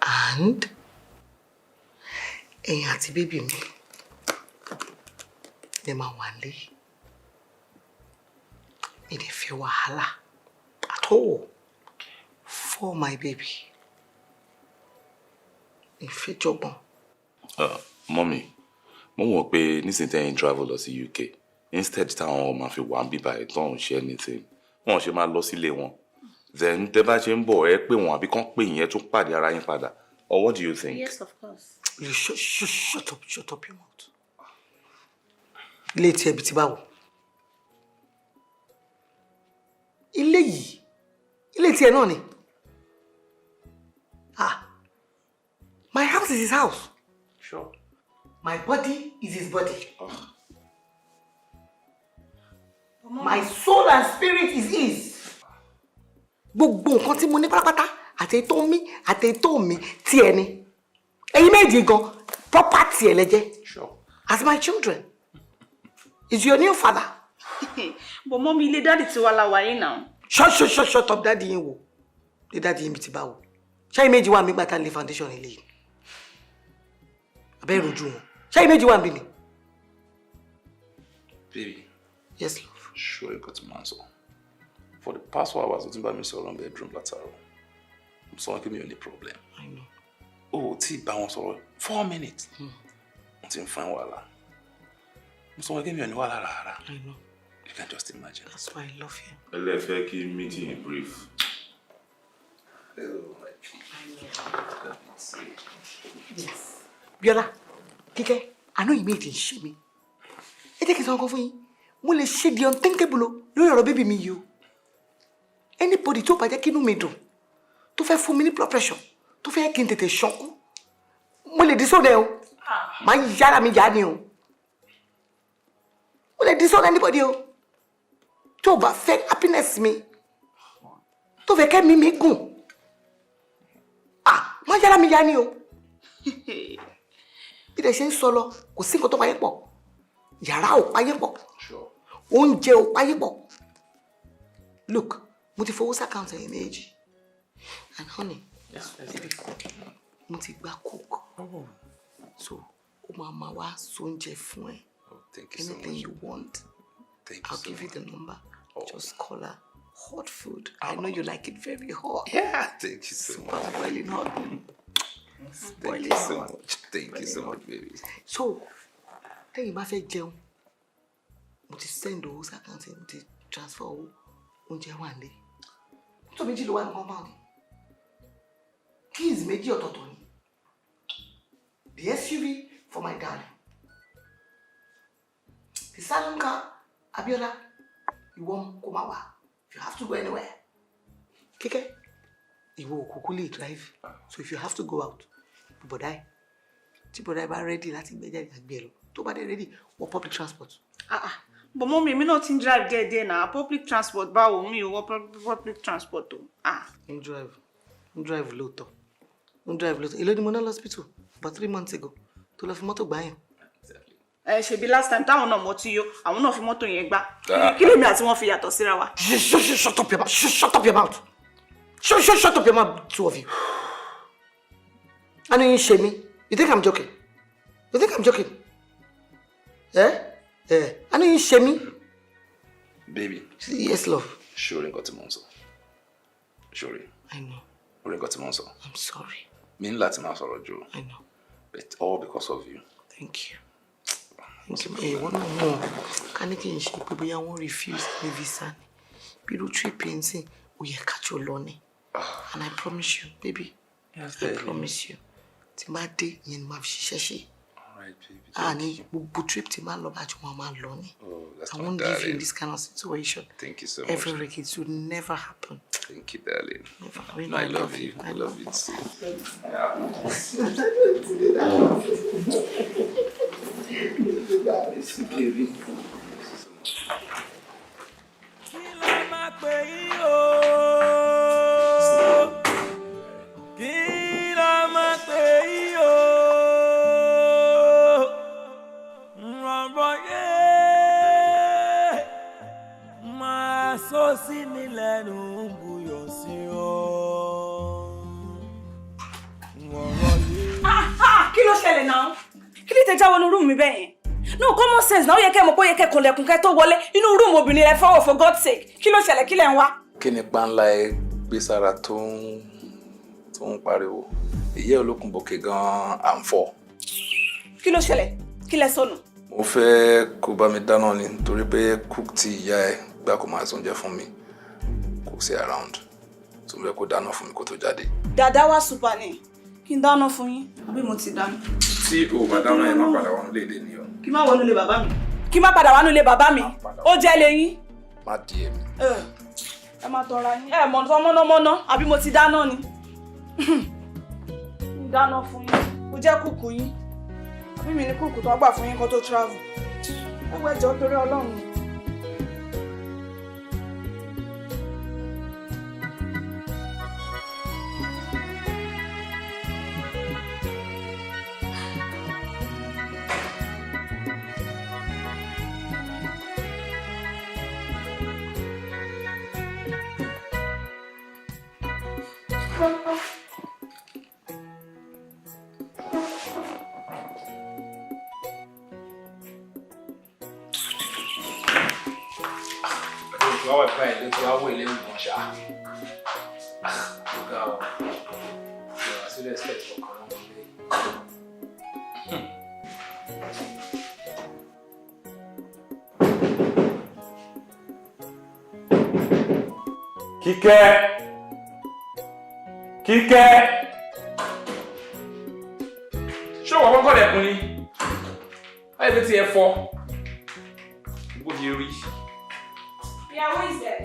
And ẹ̀yin àti baby mi lè máa wà lé. Mi lè fẹ́ wàhálà at all for my baby. Mi fẹ́ jọgbọ́n. Mummy, mo mọ̀ pé nísìnyí tẹ́yìn travel lọ sí UK, instead táwọn ọmọ fi wà ń bíbá ẹ̀ tán ń ṣe anything, wọn ṣe máa lọ sílé wọn. Then tẹ́ bá ṣe ń bọ̀, ẹ pé wọn àbí kán pè yín, ẹ tún pàdé ara yín padà. Or what do you think? Yes, of course. You shut, shut, shut up, shut up your mouth. Ilé tí ẹbí ti báwo? Ilé yìí, ilé tí ẹ náà ni. Ah, my house is his house. Sure. My body is his body. My soul and spirit is his. Gbogbo nǹkan tí mo ní pátápátá, àti èyí tó ń mí àti èyí tó ń mí, tí ẹ ni. Ẹ̀yin méjì gan, property ẹ lẹ́jẹ́. Sure. As my children. Is your new father. But mummy, ilé daddy tiwa la wà yìí náà. Shut, shut, shut, shut up, daddy yín wo? Ilé daddy yín mi ti báwo? Ṣé méjì wà mí gbà tá lé foundation ilé yìí? Abẹ́ ìrojú wọn. Ṣé méjì wà mí ni? Baby. Yes, love. Sure, you got to man so. For the past 4 hours, o ti ń bá mi sọ̀rọ̀ ní bedroom látàárọ̀. Mo sọ wọn pé mi ò ní problem. I know. O ò tí ì bá wọn sọ̀rọ̀ 4 minutes. Mo ti ń fún ẹ wàhálà. Mo sọ wọn pé mi ò ní wàhálà rárá. I know. You can just imagine. That's why I love him. Ẹ lè fẹ́ kí meeting brief. Oh, my Let me see. Yes. Bíọ́lá, Kíkẹ́, àná yìí méjì ń ṣe mí. Ẹ jẹ́ kí n sọ ọkọ fún yín. Mo lè ṣe the unthinkable o lórí ọ̀rọ̀ baby mi yìí o. Anybody tó bá jẹ́ kí inú mi dùn, tó fẹ́ fún mi ní blood pressure, tó fẹ́ kí n tètè ṣánkú, mo lè disown ẹ o. Màá yára mi yá ni o. Mo lè disown anybody o. Tó bá fẹ́ happiness mi, tó fẹ́ kẹ́mi mi gùn, ah, má yára mi yá ni o. Bí dẹ̀ ṣe ń sọ lọ, kò sí nǹkan tó payé pọ̀. Yàrá ò payé pọ̀, oúnjẹ ò payé pọ̀. Look, mo ti fowó s'account ẹ̀yìn méjì. And honey, baby, mo ti gba cook, so ó máa ma wá sóúnjẹ fún ẹ. Oh, thank you so Anything much. you want, Thank you I'll so give you much. the number. Just call her. Hot food. I know you like it very hot. Yeah, thank you so much. Boiling hot. Thank you so much. Thank you so much, baby. So, tẹ́yin bá fẹ́ jẹun, mo ti send owó sí account, mo ti transfer owó, oúnjẹ wà nílé. Mọ́tò méjì ló wà ní compound. Keys méjì ọ̀tọ̀ọ̀tọ̀ ni. The SUV for my darling. The salon car, Abiola, ìwọ kò má wà. If you have to go anywhere. Kíkẹ́, ìwọ òkùnkùn lè drive. So if you have to go out, bọ̀dá ẹ̀. Tí bọ̀dá ẹ̀ bá ready láti gbé jáde àgbẹ̀ ẹ̀ lọ. Tó bá dé ready, wọ public transport. Ah ah, but mummy, èmi náà ti ń drive díẹ̀díẹ̀ náà. Public transport báwo? Mi ò wọ public transport o. Ah. Ń drive, ń drive lóòótọ́. Ń drive lóòótọ́. Èló ni mo ná lọ́sípítù about 3 months ago tó lọ fi mọ́tò gbá yẹn. Ẹ ṣebí last time táwọn náà mọtí yó, àwọn náà fi mọ́tò yẹn gbá. Kí lèmi àti wọn fi yàtọ̀ síra wa? Shut, shut, shut up your mouth. Shut, shut up your mouth. Shut, shut, shut up your mouth, two of you. I know you shame me. You think I'm joking? You think I'm joking? Eh? Eh? I know you shame me. Baby. Yes, love. Ṣé o rí nǹkan tí mò ń sọ? Ṣé o rí? I know. O rí nǹkan tí mò ń sọ? I'm sorry. Mi ní láti máa sọ̀rọ̀ jù. I know. But all because of you. Thank you. Thank you. Ẹ wọ́n náà mọ̀ ká ní kí n ṣe pé bóyá wọ́n refuse ní visa ni. Bí irú trip yẹn sìn, ó yẹ ká jọ lọ ni. And I promise you, baby. Yes, I baby. promise you. Tí n bá dé, ìyẹn ni màá fi ṣiṣẹ́ ṣe. All right, baby. Ah, ní gbogbo trip tí n bá lọ bá jọ wọn máa lọ ni. Oh, that's I my won't leave you in darling. this kind of situation. Thank you so much. Every week, it will never happen. Thank you, darling. Never. No, I love you. I love you too. Baby. Pè yín o, kí la máa pè yín o, rọ̀rọ̀ yé máa sọ sí ní lẹ́nu buyọ̀ sí o, rọ̀rọ̀ yé. Ah ah, kí ló ṣẹlẹ̀ náà? Kí ló tẹ já wọnú room mi bẹ́ẹ̀ yẹn? No common sense náà, ó yẹ kẹ́ mọ̀ pé ó yẹ kẹ́ kànlẹ̀kùn kẹ́ tó wọlé inú room obìnrin rẹ fọwọ́. For God's sake, kí ló ṣẹlẹ̀? Kí lẹ̀ ń wá? Kí ni páńlá ẹ gbé sára tó ń pariwo? Ìyẹ́ olókùn bòkè gan-an à ń fọ̀. Kí ló ṣẹlẹ̀? Kí lẹ sọnù? Mo fẹ́ kó bá mi dáná ni torí pé cook tí ìyá ẹ gbà kó máa sóúnjẹ fún mi kò sí around. Tó ń fẹ́ kó dáná fún mi kó tó jáde. Dàdá wá super ni kí n dáná fún yín àbí mo ti dáná? Tí o bá dáná ẹ má padà wọnú léde ni o. Kí má wọnú ilé bàbá mi? Kí má padà wọnú ilé bàbá mi? Ó jẹ́ lẹ́yìn. Má di èmi. Ẹ má tọra yín, ẹ mọ̀ tán mọ́nàmọ́ná àbí mo ti dáná ni? N dáná fún yín, ó jẹ́ kúkú yín àbí mi ní kúkú tó gbà fún yín kó tó travel? Ẹ wọ ẹjọ́ torí Ọlọ́run. Wá wà báyìí ló ti wá wọ ilé ìgbọ̀n ṣá. Ó ga ọ. Ìwà sí respect ọkàn wọn lé. Kíkẹ́! Kíkẹ́! Ṣé òwò kọ́kọ́ lẹ̀kùn ni? Báyìí pé tí ẹ fọ́. Bó ṣe rí. Yeah, who is there?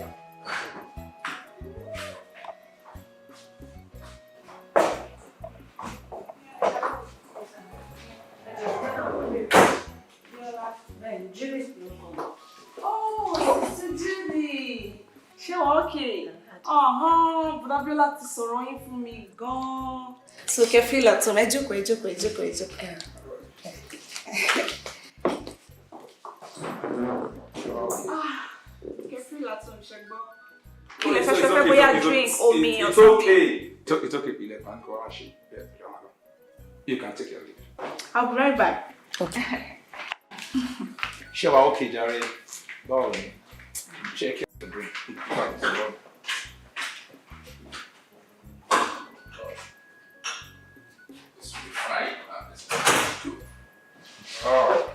Oh, Sister Judy. Ṣé wọ́n okay? Ọ̀hán, Bùdá Bíọ́lá ti sọ̀rọ̀ yín fún mi gan-an. So kẹ́ feel at home, ẹ jókòó, ẹ jókòó, ẹ jókòó, ẹ jókòó. Ah, kẹ́ feel at home, ṣẹ gbọ́. Kí lẹ fẹ́ fẹ́ bóyá drink, omi or It's something? okay. It's okay. Ilẹ̀ kan kọ́ wá ṣe bẹ́ẹ̀ tó dáwọn lọ. You can take your leave. I'll be right back. Ṣé wàá okay jàre? Báwo ni? Ṣé kí Bedroom. This will be fine. This will be good. Oh.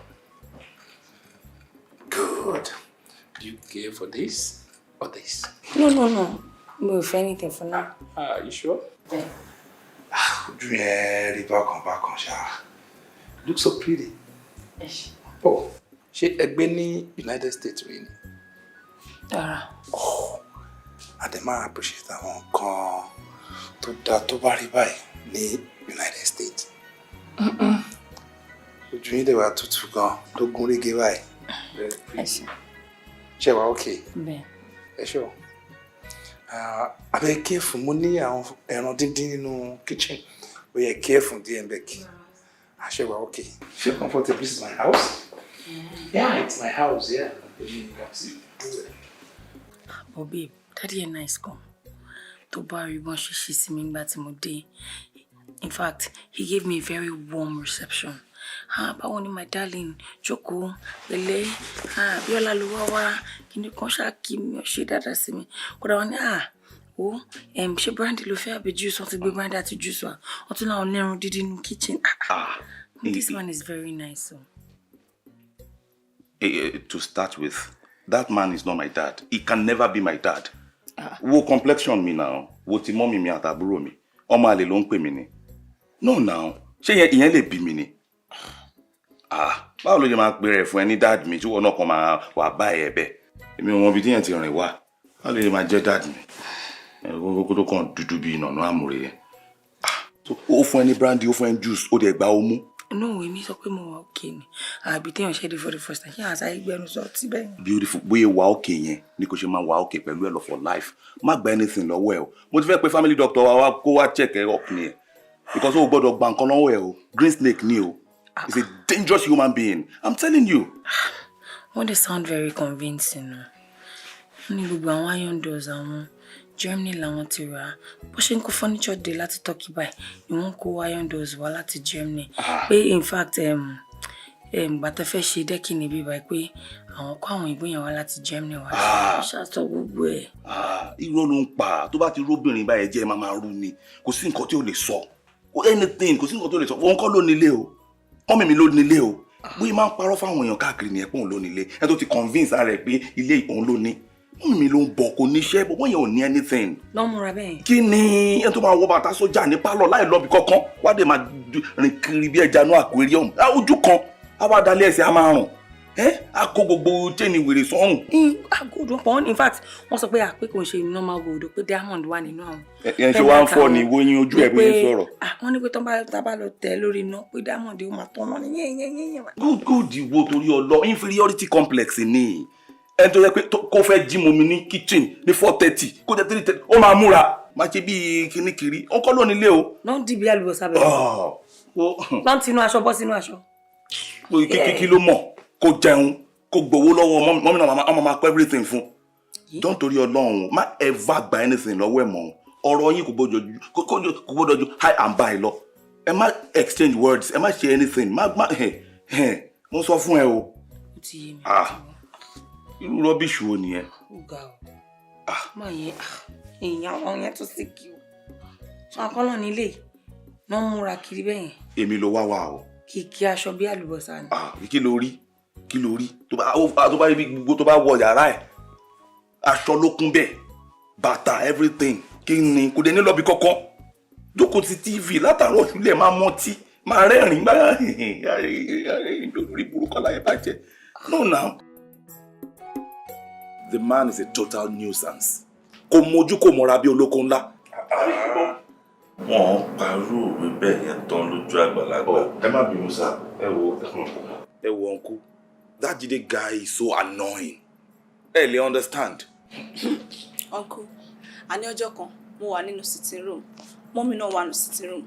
Good. Do you care for this or this? No. Mi ò fẹ́ anything for now. Ah, you sure? Yeah. Ojú yẹn rí bákan bákan ṣá. Look so pretty. Oh, ṣé ẹ gbé ní United States rí ni? Rárá. Oh, a dẹ̀ máa appreciate àwọn nǹkan tó dáa tó bá rí báyìí ní United States. Ojú yín dẹ̀ wá tutù gan tó gún régé báyìí. Very pretty. Ṣé wàá okay? Bẹ́ẹ̀. Ẹ ṣé o. Abẹ́ careful, mo ní àwọn ẹran díndín nínú kitchen. Ó yẹ careful díẹ̀ ń bẹ̀ kí. Ṣé wàá okay? Feel comfortable. This is my house. Yeah, it's my house, yeah. But babe, daddy ẹ̀ nice gan. Tó bá rí bọ́n ṣe ṣe sí mi nígbà tí mo dé. In fact, he gave me a very warm reception. "Ah, báwo ni, my darling? Jókòó, pẹ̀lẹ́. Ah, Bíọ́lá ló wá wá." Kíni kan ṣáà kí mi, ó ṣe dáadáa sí mi. Kódà wọ́n ní, "Ah, wo, ṣé brandy ló fẹ́ àbí juice?" Wọ́n ti gbé brandy àti juice wá. Wọ́n tún láwọn lẹ́run dídí nínú kitchen. Ah, ah. This man is very nice. So. To start with, that man is not my dad. He can never be my dad. Wo complexion mi now, wo ti mummy mi àtàbúrò mi. Ọmọ àlè ló ń pè mí ni. No now, ṣé ìyẹn lè bí mi ni? Ah, báwo ló ṣe máa pè rẹ̀ fún ẹ ní dad mi tí wọn náà kàn máa wà bá ẹ bẹ́ẹ̀? Èmi ò mọ ibi tí yẹn ti rìn wá. Báwo ló ṣe máa jẹ́ dad mi? Ẹ kó tó kàn dúdú bíi ìnànú àmùrè yẹn. Ah, so ó fún ẹ ní brandy, ó fún ẹ ní juice, ó dẹ̀ gba ó mú. No, èmi sọ pé mo wà okay ni. Àbí téèyàn ṣe dé for the first time, ṣé àṣà ìgbẹ́nu sọ tí bẹ́ẹ̀ ni? Beautiful. Bóyá wà okay yẹn ni kò ṣe máa wà okay pẹ̀lú ẹ lọ for life. Má gba anything lọ́wọ́ ẹ o. Mo ti fẹ́ pe family doctor wa wá kó wá check ẹ up ni ẹ, because o gbọ́dọ̀ gba nǹkan lọ́wọ́ ẹ o. Green snake ni o. He's a dangerous human being, I'm telling you. Wọ́n dẹ̀ sound very convincing o. Wọ́n ní gbogbo àwọn iron doors àwọn, Germany làwọn ti rà á. Bó ṣe ń kó furniture dé láti Turkey báyìí ni wọ́n kó iron doors wá láti Germany. Pé in fact, gbàtẹ́ fẹ́ ṣe decking níbí báyìí, pé àwọn kó àwọn ìbò yẹn wá láti Germany wá. Wọ́n ṣàtọ̀ gbogbo ẹ̀. Ah, irọ́ ló ń pa. Tó bá ti róbìnrin báyẹn jẹ́, máa rú ni. Kò sí nǹkan tí ò lè sọ. Anything, kò sí nǹkan tí ò lè sọ. Òun kọ́ ló nílé o, mummy mi ló nílé o. Bóyá máa ń parọ́ fáwọn èèyàn káàkiri nìyẹn pé òun ló nílé. Ẹ tó ti convince ara ẹ̀ pé ilé òun ló ní, mummy mi ló ń bọ̀. Kò níṣẹ́ bọ́ yẹn, ò ní anything. Lọ́ múra bẹ́ẹ̀. Kí ni ẹni tó máa wọ bàtà sójà ní pálọ̀ láì lọ́bi kankan wá dé máa rìn kiri bí ẹja inú aquarium? Ojú kan á wá dalẹ̀, ẹsẹ̀ á máa rùn ẹ́, á kó gbogbo chain wèrè sọ́rùn. Gold wọn pọ̀. In fact, wọ́n sọ pé àpé kò ń ṣe normal gold, pé diamond wà nínú àwọn. Ẹ ṣe wá ń fọ́ ni wo yín ojú ẹ bí yín sọ̀rọ̀. Wọ́n ní pé tó bá tá bá lọ tẹ̀ lórí iná, pé diamond ó máa tọ́nà ní yẹ́nyẹ́nyẹ́nyẹ́. Good, good. Wo, torí ọlọ, inferiority complex ni. Ẹni tó yẹ pé kó fẹ́ jí mu mi ní kitchen ní 4:30, kó jẹ́ 3:30, ó máa múra máa ṣe bíi kíní kiri. Ó kọ́ ló nílé o. Lọ́n dìbí àlùbọ́sà bẹ̀rẹ̀. Lọ́n tinú aṣọ bọ́ sínú aṣọ. Kí ló mọ̀? Kó jẹun, kó gbowó lọ́wọ́ mummy náà, ọmọ máa kọ́ everything fún. Don't, torí Ọlọ́run, má ever gba anything lọ́wọ́ ẹ̀ mọ́. Ọ̀rọ̀ yín kò gbọ́dọ̀ ju hi and bye lọ. Ẹ má exchange words, ẹ má ṣe anything, má ẹ ẹ mo sọ fún ẹ o. Ó ti yé mi. Ah, irú rubbish wo nìyẹn? Ó ga o. Má yẹn èèyàn, àwọn yẹn tó sì kí o sọ akọ́lọ́ nílé náà múra kiri bẹ́ẹ̀ yẹn. Èmi ló wá wá o. Kìkì aṣọ bí àlùbọ́sà ni. Ah, kí ló rí? Kí ló rí? Tó bá rí gbogbo, tó bá wọ yàrá ẹ̀, aṣọ ló kún bẹ́ẹ̀, bàtà, everything. Kí ni? Kò dé ní lọ́bi kọ́kọ́, jókòó ti TV látàárọ̀ ṣúlẹ̀, máa mọtí, máa rẹ́rìn-ín, máa lórí burúkú aláyẹ̀ bàjẹ́. No now, the man is a total nuisance. Kò mójú, kò mọ́ra bí olóko ńlá. Wọ́n ń parú òwe bẹ́ẹ̀ yẹn tán lójú àgbàlagbà. Ẹ má bínú sá. Ẹ wo, ẹ wo uncle, that Jide guy is so annoying, ẹ lè understand. Uncle, àní ọjọ́ kan mo wà nínú sitting room, mummy náà wà nínú sitting room.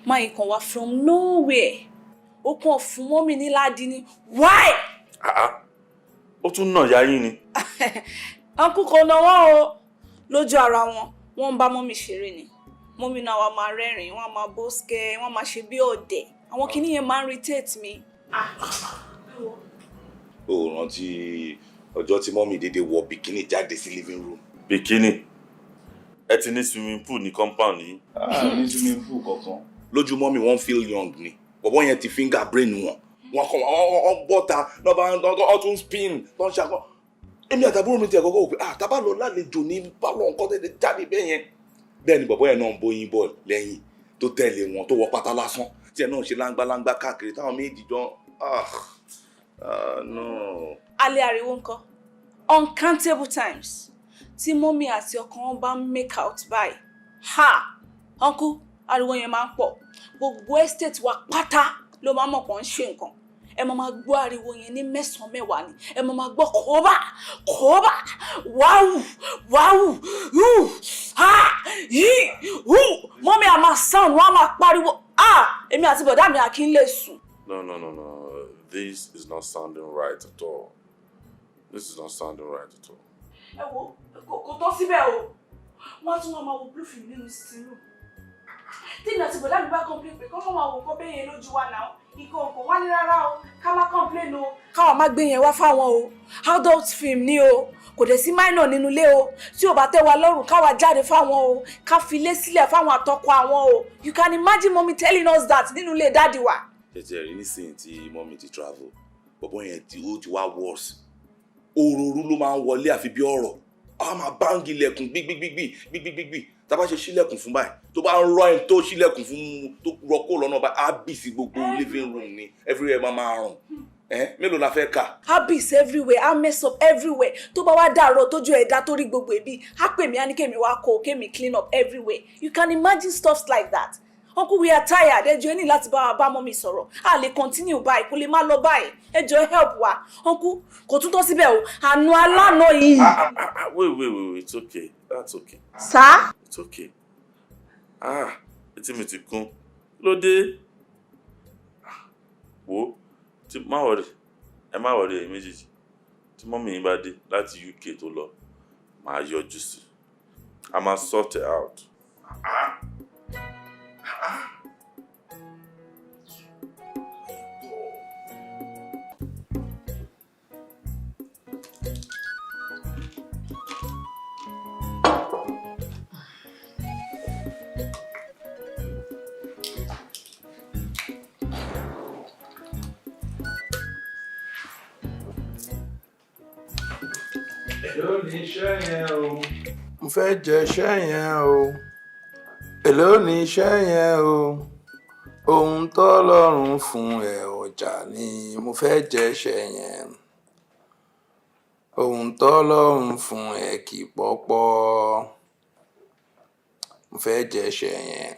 Máyì kan wá from nowhere, ó kàn fún mummy ní ládìí ní why. Ó tún nà ya yín ni? Uncle, kò náwó o. Lójú ara wọn, wọ́n ń bá mummy ṣeré ni. Mummy náà wà máa rẹ́rìn-ín, wọ́n á máa bó skẹ́, wọ́n máa ṣe bí ọ̀dẹ̀. Àwọn kinní yẹn máa ń irritate mi. O rántí Ọjọ́ tí mummy dédé wọ bikini jáde sí living room. Bikini? Ẹ ti ní swimming pool ní compound yìí? Ah, ní swimming pool kankan. Lójú mummy, wọ́n feel young ni. Bọ̀bọ́ yẹn ti finger brain wọn. Wọ́n kàn wọ́n bọ́ta lọ́ba wọ́n tún spin tó ń ṣakọ́. Èmi àtàbúrò mi ti ẹ̀ kọ́kọ́ wò pé, ah, tábà lọ lálejò ní pálọ̀, nǹkan tètè jáde bẹ́ẹ̀ yẹn. Bẹ́ẹ̀ ni bọ̀bọ́ yẹn náà ń bóyin bọ̀ lẹ́yìn tó tẹ̀lé wọn, tó wọ pátá lásán tí ẹ náà ṣe láńgbáláńgbá káàkiri táwọn méjì jọ. Ah ah, no. Alẹ́ ariwo ńkọ́? Uncountable times tí mummy àti ọkọ wọn bá ń make out báyìí, ha, uncle, ariwo yẹn máa ń pọ̀. Gbogbo estate wa pátá ló máa ń mọ̀ pọ̀ ń ṣe nǹkan. Ẹ máa máa gbọ́ ariwo yẹn ní mẹ́sàn-án mẹ́wàá ni. Ẹ máa máa gbọ́ kóbá kóbá, wáwù wáwù, hù ha yí hù. Mummy á máa sound, wọ́n á máa pariwo. Ah, èmi àti bọ̀dá mi à kí ń lè sùn. No, no, no, no. This is not sounding right at all. This is not sounding right at all. Ẹ wo, kò tọ́ síbẹ̀ o. Wọ́n á tún wọ́n máa wo blue film nínú sitting room. Tí èmi àti bọ̀dá mi bá complain pé kọ́ máa wo nǹkan bẹ́ẹ̀ yẹn lójú wa náà, ikọ̀ nǹkan wá ní rárá o, ká má complain o, káwọn má gbé yẹn wá fáwọn o, adult film ni o, kò dẹ̀ sí minor nínú ilé o, tí ò bá tẹ́ wa lọ́rùn, káwa jáde fáwọn o, ká fi ilé sílẹ̀ fáwọn àtọkọ àwọn o. You can imagine mommy telling us that nínú ilé daddy wa. Tètè rí nísìnyí tí mummy ti travel, bọ̀bọ́ yẹn tí ó ti wá worse. Òròrú ló máa ń wọlé àfi bí ọ̀rọ̀. A máa bang ilẹ̀kùn gbígbígbígbì gbígbígbígbì. Tá a bá ṣe ṣílẹ̀kùn fún báyìí, tó bá ń rọ ẹni tó ṣílẹ̀kùn fún, tó rọ kó lọ́nà báyìí, á bì sí gbogbo living room ni. Everywhere máa máa rùn. Ẹ mélòó la fẹ́ kà? Habits everywhere, á mess up everywhere. Tó bá wá dàrọ, tójú ẹ̀dá tó rí gbogbo ẹbí, á pè mí, á ní kémi wá kó kémi clean up everywhere. You can imagine stuff like that. Uncle, we are tired. Ẹ jọ̀ọ́, ẹ ní láti bá wa bá mummy sọ̀rọ̀. A lè continue báyìí, kò lè má lọ báyìí. Ẹ jọ̀ọ́, help wa. Uncle, kò tún tọ́ síbẹ̀ o, àánú alánà yìí. Ah, ah, ah, wait, wait, wait, wait. It's okay. That's okay. Sá. It's okay. Ah, etí mi ti kún. Kí ló dé? Wo, tí má worry, ẹ má worry ẹ̀yin méjèèjì. Tí mummy yín bá dé láti UK tó lọ, màá yọjú sí. A máa sort it out. Ah. Ah. Èló ni iṣẹ́ yẹn o? Mo fẹ́ jẹ iṣẹ́ yẹn o. Èló ni iṣẹ́ yẹn o? Ohun tọ́lọ́run fún ẹ ọjà ni. Mo fẹ́ jẹ iṣẹ́ yẹn. Ohun tọ́lọ́run fún ẹ kì í pọ́pọ́. Mo fẹ́ jẹ iṣẹ́ yẹn.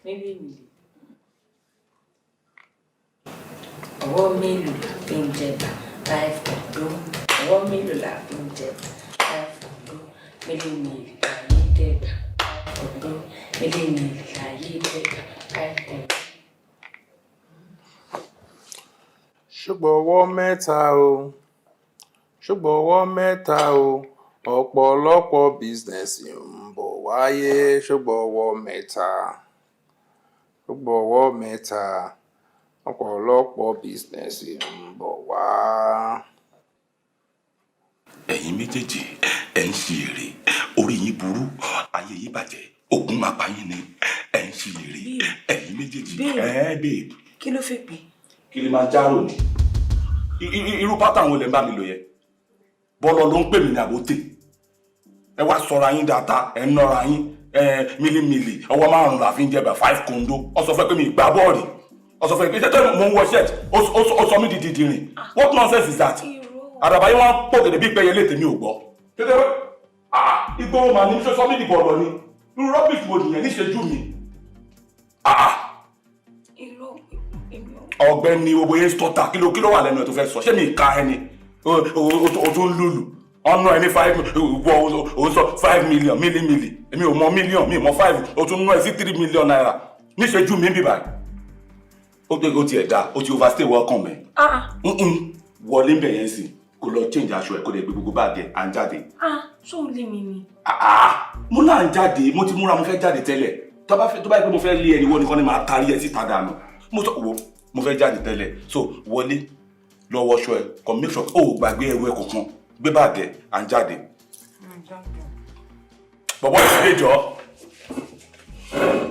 Mélòó mélòó? Ọwọ́ mélòó la fi ń jẹba? Five kóńdó. Ọwọ́ mélòó la fi ń jẹba? Five kóńdó. Mélòó mélòó láyé dẹ́gbà? Five kóńdó. Mélòó mélòó láyé dẹ́gbà? Five kóńdó. Ṣùgbọ́n ọwọ́ mẹ́ta o, ṣùgbọ́n ọwọ́ mẹ́ta o, ọ̀pọ̀lọpọ̀ business ń bọ̀ wáyé. Ṣùgbọ́n ọwọ́ mẹ́ta, ṣùgbọ́n ọwọ́ mẹ́ta, ọ̀pọ̀lọpọ̀ business ń bọ̀ wá. Ẹ̀yin méjèèjì, ẹ̀ ń ṣe èrè. Orí yín burú, ayé yín bàjẹ́, ògùn máa pa yín ni. Ẹ̀ ń ṣe èrè, ẹ̀yin méjèèjì. Babe. Ẹ̀ babe. Kí ló fẹ́ pè? Kilimanjaro ni. Irú pátá àwọn olè ń bá mi lò yẹn. Bọ́lọ̀ ló ń pè mí ní àbótè. Ẹ wá sọra yín dáadáa, ẹ ń nọra yín. Ẹ mílímìlì, ọwọ́ márùn-ún la fi ń jẹba, five kondo. Ọ sọ fún ẹ pé mi ì gbá bọ́ọ̀lì. Ọ sọ fún ẹ pé iṣẹ́ tó mò ń wọ shirt, ó sọ mí di dìdìrìn. What nonsense is that? Àdàbà yín wọ́n pò gèdè bí pẹ́yẹ lé tèmi ò gbọ́. Kété ah, ìgboro màá ní ṣe sọ mí di bọ̀lọ̀ ni. Irú rubbish wo nìyẹn níṣẹ́jú mi? Ah! Ọ̀gbẹ́ni, gbogbo yẹn sọta, kí ló wà lẹ́nu ẹ̀ tó fẹ́ sọ? Ṣé mi ka ẹni o tún lùlù ọ̀nà ẹni five wọ o sọ 5 million mílímìlì? Èmi ò mọ million, mi ò mọ five. O tún ná ẹ sí ₦3 million níṣẹ́jú mi bíbá. Ó tó, ó tiẹ̀ dá, ó ti overstay welcome ẹ̀. Ah. Wọlé ń bẹ̀ yẹn sì kó lọ change aṣọ ẹ̀, kó lè gbé gbogbo báàgì ẹ̀, à ń jáde. Ah, ṣó ń lé mi ni? Ah, mo náà ń jáde. Mo ti múra, mo fẹ́ jáde tẹ́lẹ̀. Tó bá fẹ́, tó bá yẹ pé mo fẹ́ lé ẹni wọ́n nìkan ni màá tarí ẹ síta dànù. Mo sọ wo, mo fẹ́ jáde tẹ́lẹ̀. So wọlé, lọ wọṣọ ẹ, kàn make sure o ò gbàgbé ẹrù ẹ kankan. Gbé báàgì ẹ, à ń jáde. Bọ̀bọ̀ ìdílé jọ.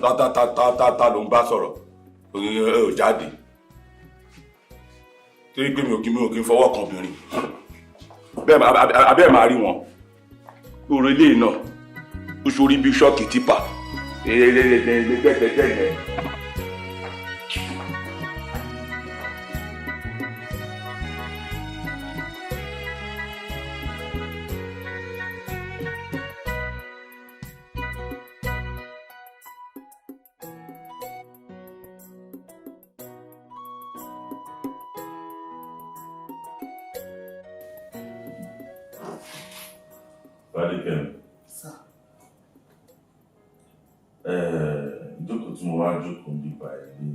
Ta ta ta ta ta ta ló ń bá sọ̀rọ̀. Ẹ ò jáde. Torí pé mi ò kí ń fọwọ́ kan obìnrin. Bẹ́ẹ̀ abẹ́ máa rí wọn. Lórí ilé náà, ó ṣorí bí ṣọ́ọ̀kì tipper. Ẹ̀ẹ́dẹ̀ẹ́dẹ̀ẹ́dẹ́gbẹ̀gbẹ̀ yẹn. Fadékẹ́mi. Sir. Ìjókòó tí mo wá jókòó ń bíbá ẹ̀ ní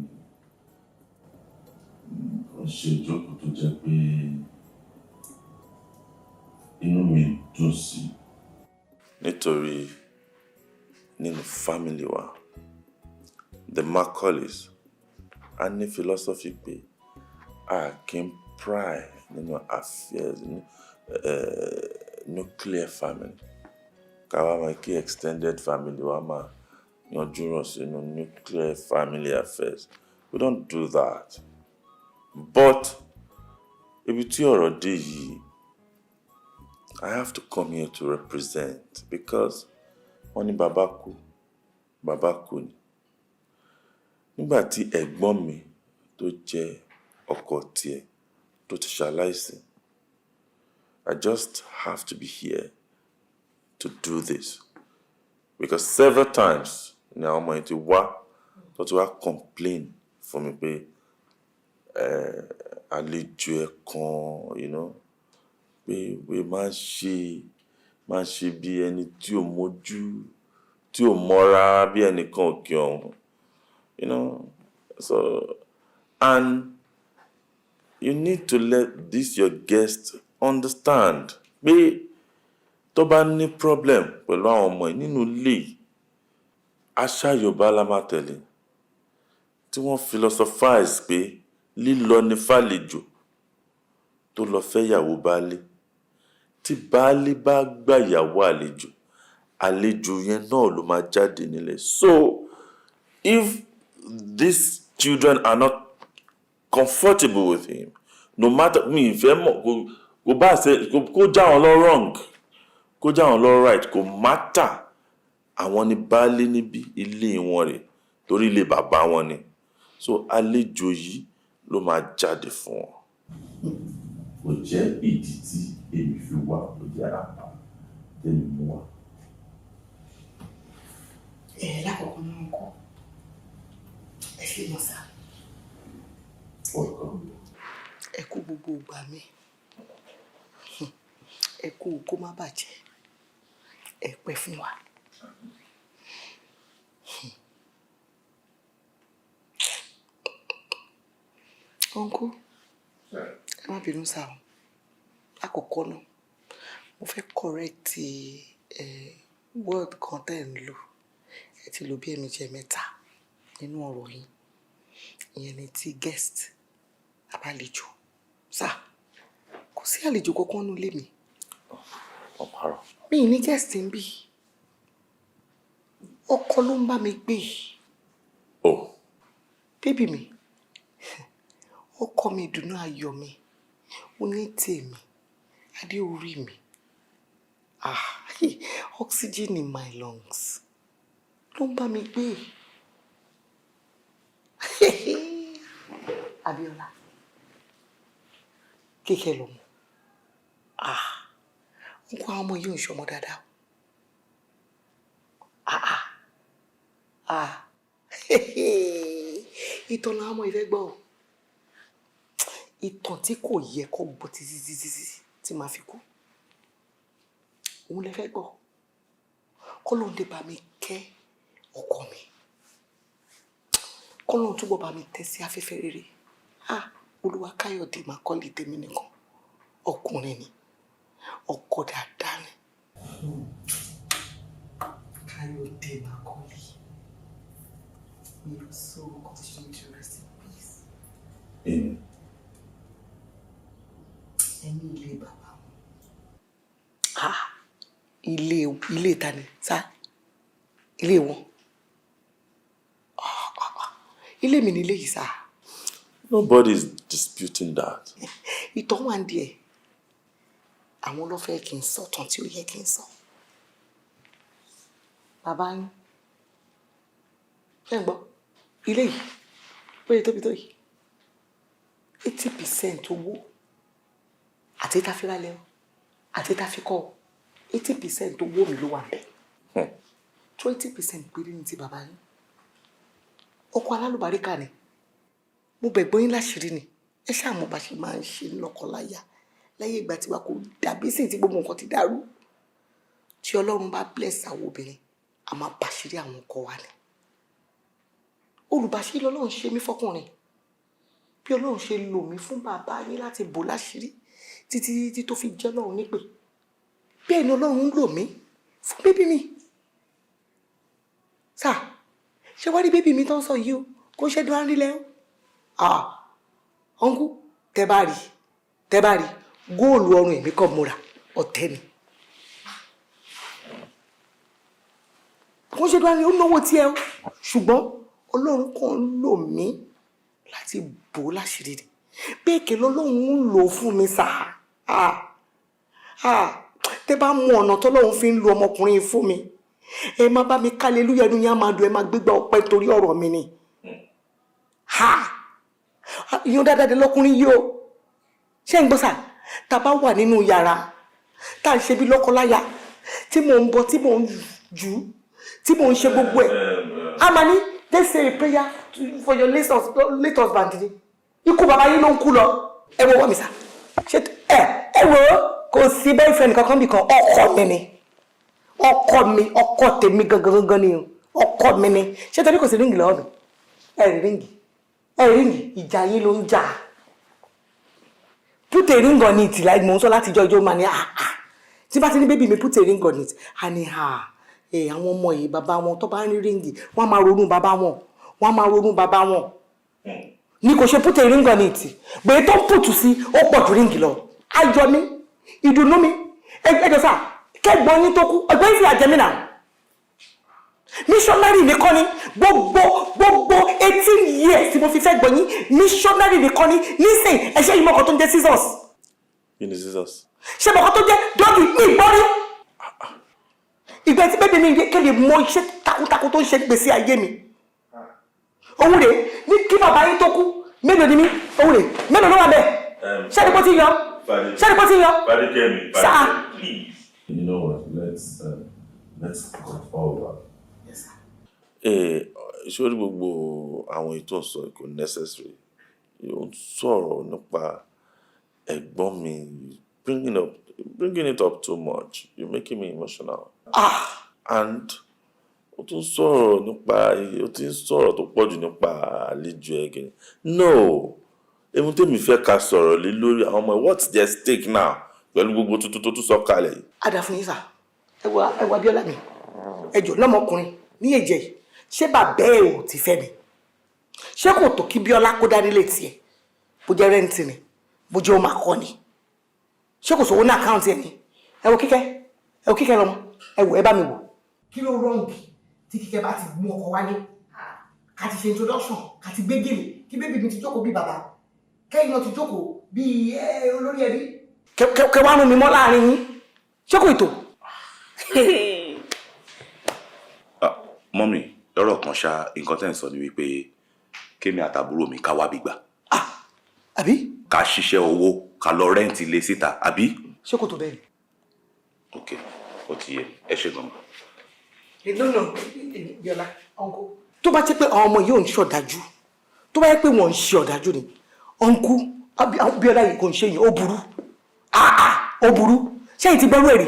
kò ń ṣe ìjókòó tó jẹ́ pé inú mi dùn sí, nítorí nínú family wa, the Macaulays, a ní philosophy pé a kì í pry nínú affairs ní nuclear family, ká wá máa kí extended family wa máa yanjú rọ̀ sínú nuclear family affairs. We don't do that. But ibi tí ọ̀rọ̀ dé yìí, I have to come here to represent, because wọ́n ní bàbá kú, bàbá kú ni. Nígbà tí ẹ̀gbọ́n mi tó jẹ́ ọkọ tiẹ̀ tó ti ṣaláìsí, I just have to be here to do this, because several times ni àwọn ọmọ yẹn ti wá, tó ti wá complain fún mi pé àlejò ẹ̀ kan pé máa ń ṣe bí ẹni tí ò mójú, tí ò mọ́ra, bí ẹnìkan òkè ọ̀hún. So, and you need to let this your guest understand pé tó bá ní problem pẹ̀lú àwọn ọmọ yìí nínú ilé yìí, àṣà Yorùbá la máa tẹ̀lé, tí wọ́n philosophize pé lílọ ní fàlejò tó lọ fẹ́yàwó baálé. Tí baálé bá gbàyàwó àlejò, àlejò yẹn náà ló máa jáde nílẹ̀. So if these children are not comfortable with him, no matter, mi ìfẹ́ mọ̀, kò bá ṣe kó já wọn lọ wrong, kó já wọn lọ right, kò matter. Àwọn ní baálé níbí, ilé wọn rè, torí ilé bàbá wọn ni. So àlejò yìí ló máa jáde fún wọn. Kò jẹ́ ìdí tí èmi fi wá, kò jẹ́ àbá tèmi mú wá. Ẹ lákọ̀ọ́kọ́ náà kọ́, ẹ ṣe mọ̀ sá. Welcome. Ẹ kú gbogbo ìgbà mi, ẹ kú kó má bàjẹ́, ẹ pẹ́ fún wa. Uncle, ẹ má bínú sá o. Lákọ̀ọ́kọ́ náà, mo fẹ́ correct word kan tẹ́ ń lò. Ẹ ti lò bí ẹ̀ẹ̀mejì, ẹ̀mẹ́ta nínú ọ̀rọ̀ yín. Ìyẹn ni ti guest, àbálejò. Sá, kò sí àlejò kankan nínú ilé mi. Ọ̀parọ̀. Mi ì ní guest ń bí. Ọkọ ló ń bá mi gbé. Oh. Baby mi, ọkọ mi, ìdùnnú ayọ̀ mi, oní tèmi, adé orí mi. Ah, oxygen in my lungs ló ń bá mi gbé. Abíọ́lá, kíkẹ́ lọ́mọ. Ah, n kó àwọn ọmọ yìí ò ń ṣọmọ dáadáa. Ah ah ah, ìtàn làwọn ọmọ yìí fẹ́ gbọ́ o. Ìtàn tí kò yẹ kó gbọ́ títí títí tí màá fi kú. Òun lè fẹ́ gbọ́. Kọ́lọ́hun dé bá mi kẹ́ ọkọ mi. Kọ́lọ́hun túbọ̀ bá mi tẹ́ sí afẹ́fẹ́ rere. Ah, Olúwa Káyọ̀dé Macaulay tèmi nìkan. Ọkùnrin ni. Ọkọ dáadáa ni. Káyọ̀dé Macaulay. May your soul continue to rest in peace. Amen. Ẹni ilé bàbá wọn. Ah, ilé ta ni sá? Ilé wọn. Ah, ah, ah. Ilé mi ni ilé yìí sá. Nobody is disputing that. Ìtàn wà ń díẹ̀. Àwọn ló fẹ́ kí n sọ̀tàn tí ó yẹ kí n sọ. Bàbá yín. Ṣé ń gbọ́? Ilé yìí, bóyá tóbi tó yìí. 80% owó àti tá a fi rálẹ̀ o, àti tá a fi kọ́ o, 80% owó mi ló wà ńbẹ̀. 20% péré ní ti bàbá yín. Ọkọ alálùbáríkà ni. Mo bẹ̀ gbọ́n yín láṣìírí ni. Ẹ ṣáà mọ̀ bá ṣe máa ń ṣe lọ́kọláya láyé ìgbà tí wa kò dàbí sí tí gbogbo nǹkan ti dàrú. Tí Ọlọ́run bá bless àwọn obìnrin, a máa bàṣírí àwọn ọkọ wa ni. Olùbàṣírí lọ́lọ́run ṣe mí fọ́kùnrin. Bí Ọlọ́run ṣe lò mí fún bàbá yín láti bò láṣìírí títí títí tó fi jẹ́ Ọlọ́run nípè. Bẹ́ẹ̀ ni Ọlọ́run ń lò mí fún baby mi. Sà, ṣé wá rí baby mi tó ń sọ yìí o? Kò ṣe dúró rí lẹ́ o. Ah, uncle, tẹ́ bá rí, tẹ́ bá rí, góòlù ọrùn èmi kọ́ mo rà, ọ̀tẹ̀ ni. Kò ṣe dúró rí, ó náwó tiẹ̀ o. Ṣùgbọ́n Ọlọ́run kàn ń lò mí láti bò ó láṣìírí ni. Bẹ́ẹ̀ kẹ́ lọ́lọ́run ń lò fún mi sà. Ah, ah, tẹ́ bá mú ọ̀nà tọ́lọ́run fi ń lo ọmọkùnrin yìí fún mi, ẹ má bá mi kálelúyà, inú yín á máa dùn, ẹ má gbégbá ọpẹ́ torí ọ̀rọ̀ mi ni. Ha! Ìyẹn dáadáa dé lọ́kùnrin yìí o. Ṣé ń gbọ́ sà? Tá a bá wà nínú yàrá, tá a ń ṣe bí lọ́kọláya, tí mò ń bọ, tí mò ń jù, tí mò ń ṣe gbogbo ẹ̀. A máa ní, "Let's say a prayer for your late husband" ni. Ikú bàbá yín ló ń kú lọ. Ẹ wo wọ́n mi sà. Ṣé ẹ wo kò sí boyfriend kankan bí kan, ọkọ mi ni. Ọkọ mi, ọkọ tèmi gangan gangan ni o. Ọkọ mi ni. Ṣé torí kò sí ring lọ́wọ́ mi? Ẹ rí ring. Ẹ rí ring, ìjà yín ló ń jà. Put a ring on it, like mò ń sọ láti ijọ́ ijó máa ní ah ah. Tí bá ti ní baby mi put a ring on it, a ní ah. Ẹ àwọn ọmọ yìí bàbá wọn tó bá ń rí ring, wọ́n á máa ronú bàbá wọn. Wọ́n á máa ronú bàbá wọn. Ní kò ṣe put a ring on it. Gbèé tó ń pùtù sí, ó pọ̀ ju ring lọ. Ayọ̀ mi, ìdùnnú mi, ẹ jọ sà, kẹ́gbọ́n yín tó kú, ẹ̀gbọ́n yín fi àjẹ mí náà. Missionary nìkan ni gbogbo 18 years tí mo fi fẹ́ gbọ́n yín, missionary nìkan ni. Nísìn, ẹ̀ṣẹ́ yìí mọ̀kàn tó ń jẹ́ scissors. Kí ni scissors? Ṣé mọ̀kàn tó jẹ́ doggy ní ìgbọ́rí? Ìgbà tí bẹ́ẹ̀ mi kéde mọ iṣẹ́ takuntakun tó ń ṣe gbèsè ayé mi. Òun rèé ní kí bàbá yín tó kú, mélòó ni mí? Òun rèé, mélòó ló wà bẹ́ẹ̀? Ṣé ni bó ti yọ? Ṣé ni bó ti yọ? Fadékẹ́mi, Sir. please. You know what? Let's cut all that. Eh, sórí gbogbo àwọn ètò ìsọ kò necessary. Ó ń sọ̀rọ̀ nípa ẹ̀gbọ́n mi, bringing it up too much. You're making me emotional. Ah. And ó tún sọ̀rọ̀ nípa, ó ti ń sọ̀rọ̀ tó pọ̀jù nípa àlejò ẹ̀. No, ohun tèmi fẹ́ ká sọ̀rọ̀ lé lórí àwọn ọmọ, what's their stake now pẹ̀lú gbogbo tuntun tó tún sọ kalẹ̀ yìí? Ada fún yín sà. Ẹ wo Abíọ́lá mi. Ẹ jọ̀ọ́, lọ́mọkùnrin ní èjẹ̀ yìí, ṣé bàbá ẹ̀ ò ti fẹ́ mi? Ṣé kò tó kí Bíọ́lá kó dárí létí ẹ̀? Bó jẹ́ rent ni, bó jẹ́ ó máa kọ́ ni. Ṣé kò sówó ní account ẹ̀ ni? Ẹ wo Kíkẹ́, ẹ wo Kíkẹ́ lọ́mọ, ẹ wò, ẹ bá mi wò. Kí ló wrong tí Kíkẹ́ bá ti mú ọkọ wálé? Ká ti ṣe introduction, ká ti gbé gèlè, kí baby mi ti jókòó bí bàbá. Kẹ́yìn náà ti jókòó bí olórí ẹbí. Kẹ wá rún mi mọ́ láàrin yín. Ṣé kò tó? Ah, mummy, lọ́rọ̀ kan ṣá, nǹkan tẹ́ ń sọ ni wípé kémi àtàbúrò mi ká wá bí gbà. Ah, àbí? Ká ṣiṣẹ́ owó, ká lọ rent ilé síta, àbí? Ṣé kò tó bẹ́ẹ̀ ni? Ok, ó ti yé, ẹ ṣe gan. No, no, Bíọ́lá, uncle. Tó bá jẹ́ pé àwọn ọmọ yìí ò ń ṣọ̀dájú, tó bá yẹ pé wọ́n ń ṣe ọ̀dájú ni, uncle, Bíọ́lá yìí kò ń ṣe yìí, ó burú. Ah ah, ó burú. Ṣé ìtì gbọ́rú ẹ̀rí?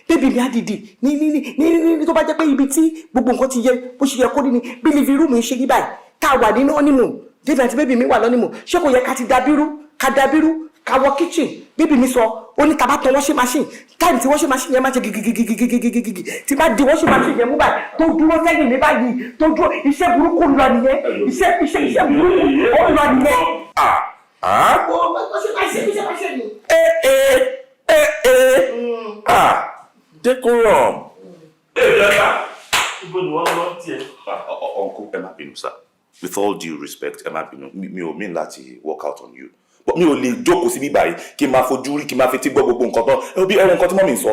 Baby mi á dìde ní tó bá jẹ́ pé ibi tí gbogbo nǹkan ti yẹ bó ṣe yẹ kó rí ni bí living room ń ṣe ní báyìí, tá a wà nínú honeymoon, David àti baby mi wà l'honeymoon, ṣé kò yẹ ká ti dabírú, ká dabírú, Ká wọ kitchen, baby mi sọ, ó ní tá bá tan washing machine, time tí washing machine yẹn máa ṣe gigigigigigigigi, tí bá di washing machine yẹn mú báyìí, tó dúró sẹ́yìn mi báyìí, tó dúró, iṣẹ́ burúkú lọ nìyẹn, iṣẹ́ iṣẹ́ iṣẹ́ burúkú ó lọ nìyẹn. Ah? Washing machine, iṣẹ́ machine ni. Eh, eh. Ah, decorum. Ibo ni wọ́n lọ tiẹ̀? Uncle, ẹ má bínú sir. With all due respect, ẹ má bínú. Mi ò mean láti work out on you. But mi ò lè jókòó síbí báyìí kí n máa fojú rí, kí n máa fetí gbọ́ gbogbo nǹkan tán. Ẹ bí ẹwọn nǹkan tí mummy ń sọ.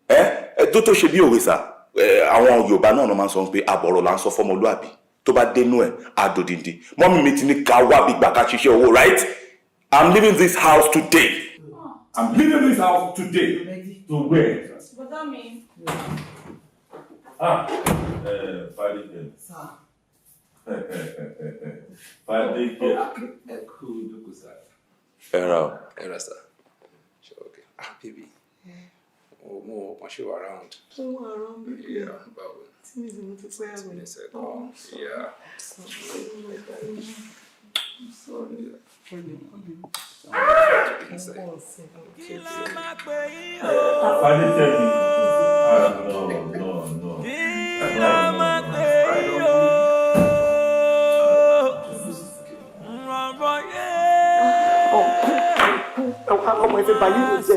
Ẹ ẹ tó tó ṣe bí òwe sà. Ẹ àwọn Yorùbá náà ló máa ń sọ pé àbọ̀rọ̀ là ń sọ fọ́mọlúàbí. Tó bá dénú ẹ̀, á dòdìndín. Mummy mi ti ní ká wá bí gbà ká ṣiṣẹ́ owó, right? I'm leaving this house today. I'm leaving this house today. To where? Bọ́dá mi. Ah, Fadékẹ́. Fadékẹ́. Ẹ kú jókòó sá. Ẹ ra o. Ẹ ra sá. Ṣé okay? Ah, baby. Mo kàn ṣe wà round. Ó wà around, baby. Yeah, báwo? Tí mi sì mo ti pẹ́ Tí mi àmì. ṣe kọ́. Yeah. I'm sorry. Kí la máa pè yín o? Fadékẹ́ mi. Ah, no, no, no. Kí la máa pè yín o? Rọ̀rọ̀ yé. Ọmọ ìfẹ́ báyìí ló jẹ́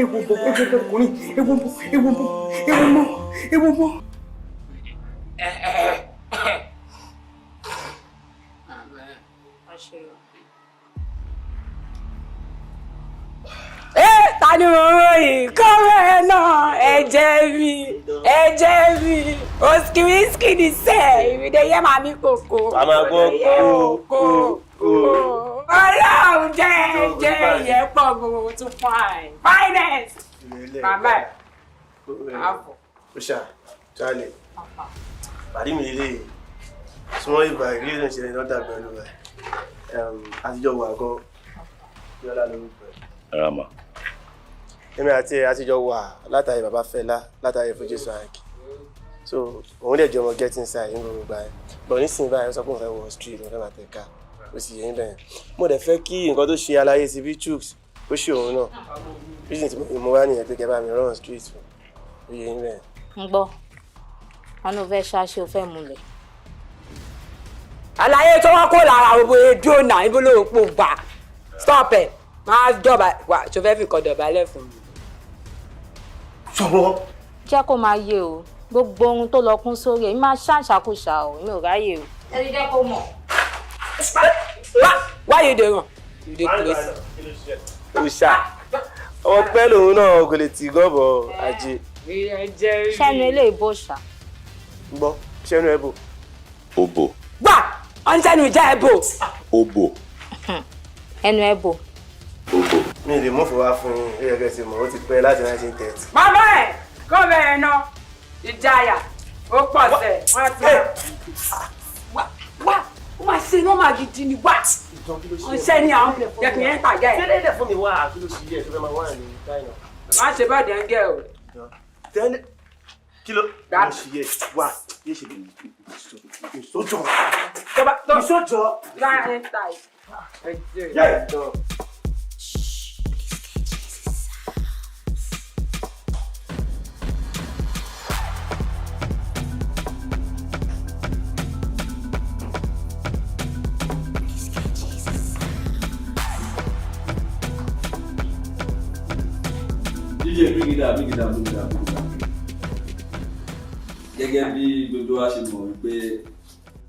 ewu bọ̀, ewu bọ̀ ọkùnrin, ewu bọ̀, ewu bọ̀, ewu mọ́, ewu mọ́. Ẹ ta ni mo ròyìn kọ́rẹ́ náà? Ẹ̀jẹ̀ mi, ẹ̀jẹ̀ mi, òsìkìwìsìkì ní sẹ́ ìrìndè yẹ́ màmí kòkó. A máa gbọ́ kó kó kó. Ọlọ́run jẹ́ jẹ́ ìyẹn pọ̀ gbogbo tún fine finance. Màmá ẹ̀ káàbọ̀. Ó ṣá, Charlie. Pàdé mi lélẹ̀ súnmọ́ ìgbà ìrírí ló ń ṣẹlẹ̀ lọ́dà pẹ̀lú ẹ̀. Àtijọ́ wà gan. Bíọ́lá lórúkọ ẹ̀. Rama. Èmi àti ẹ̀ àtijọ́ wà látàrí bàbá Fẹlá, látàrí Fuji Swank. So òun dẹ̀ jẹ́ ọmọ get inside ní gbogbo ìgbà yẹn. But nísìnyí báyìí ó sọ pé òun fẹ́ wọ street, òun fẹ́ máa tẹ̀ ká. Ó sì yẹ ń bẹ̀rẹ̀. Mo dẹ̀ fẹ́ kí nǹkan tó ṣe aláyé ti bí Chuks ó ṣe òun náà. Reason tí mo wá nìyẹn pé kẹ́ bá mi run street fún. Ó yẹ ń bẹ̀rẹ̀. Ń gbọ́, wọn ló fẹ́ ṣáṣe, ó fẹ́ múlẹ̀. Àlàyé tó wọ́n kó lára gbogbo èdè ọ̀nà ibo ló ń pò gbà. Stop ẹ̀, máa dọ̀bà wà tó fẹ́ fi kọ́ dọ̀bálẹ̀ fún mi. Sọ̀rọ̀. Jẹ́ kó máa yé o, gbogbo ohun tó lọ kún sórí ẹ̀ máa ṣàṣàkóṣà o, mi ò ráyè o. Ẹ ti jẹ́ kó mọ̀. Why you dey run? You dey craze. Ó ṣá. Ọmọ pẹ́ lòun náà kò lè tì gọ́bọ̀ ajé. Ṣẹ́nu eléyìí bò ṣá. Gbọ́, ṣẹ́nu ẹ̀ bò. Ó bò. Gbà, ọ̀n sẹ́nu ìjà ẹ̀ bò. Ó bò. Ẹnu ẹ̀ bò. Mi ì lè mú fòwá fún yín, ó yẹ kẹ́ ẹ ti mọ̀, ó ti pẹ́ láti 1930. Màmá ẹ̀ kó bẹ̀rẹ̀ náà, ìjayà, ó pọ̀ sẹ̀, wọ́n ti wá. Wá, ó máa ṣe nọ́mà gidi ni wá. Ọ̀ṣẹ́ ni àwọn jẹ́ kí n yẹn pàjẹ́ ẹ̀. Tẹ́lẹ̀ fún mi wá, kí ló ṣe yẹ tó fẹ́ máa wá ní China. Má ṣe bá dẹ́ngẹ́ o. Tẹ́lẹ̀ kí ló ṣe yẹ wá yé ṣe ìsójọ́. Ìsójọ́. Láàrin ta Yẹ́ ìjọ. DJ, bring it down, bring it down, bring it down, bring it down. Gẹ́gẹ́ bí gbogbo wa ṣe mọ̀ wípé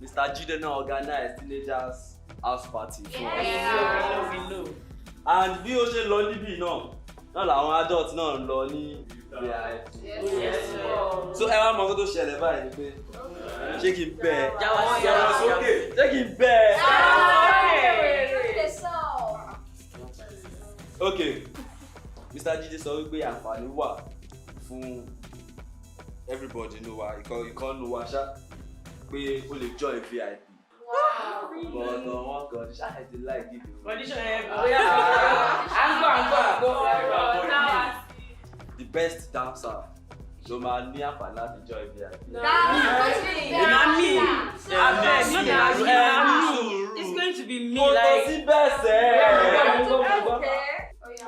Mr. Jide náà organize teenagers house party fún wa. And bí ó ṣe lọ níbí náà, náà làwọn adult náà ń lọ ní VIP. So ẹ wá mọ nǹkan tó ṣẹlẹ̀ báyìí ni pé ṣé kí n bẹ́ ẹ? Ṣé kí n bẹ́ ẹ? Okay. Mr. Jide sọ wípé àǹfààní wà fún everybody nínú wa, ìkan nínú wa ṣá pé ó lè join VIP. But on one condition, I dey like give you. Condition ẹ bóyá à ń gbọ́, à ń gbọ́, à ń gbọ́. The best dancer ló máa ní àǹfààní láti join VIP. Na me. Abeg, no dey ask me. Na me. It's going to be me. Kò tó Like. sí bẹ́ẹ̀ sẹ́.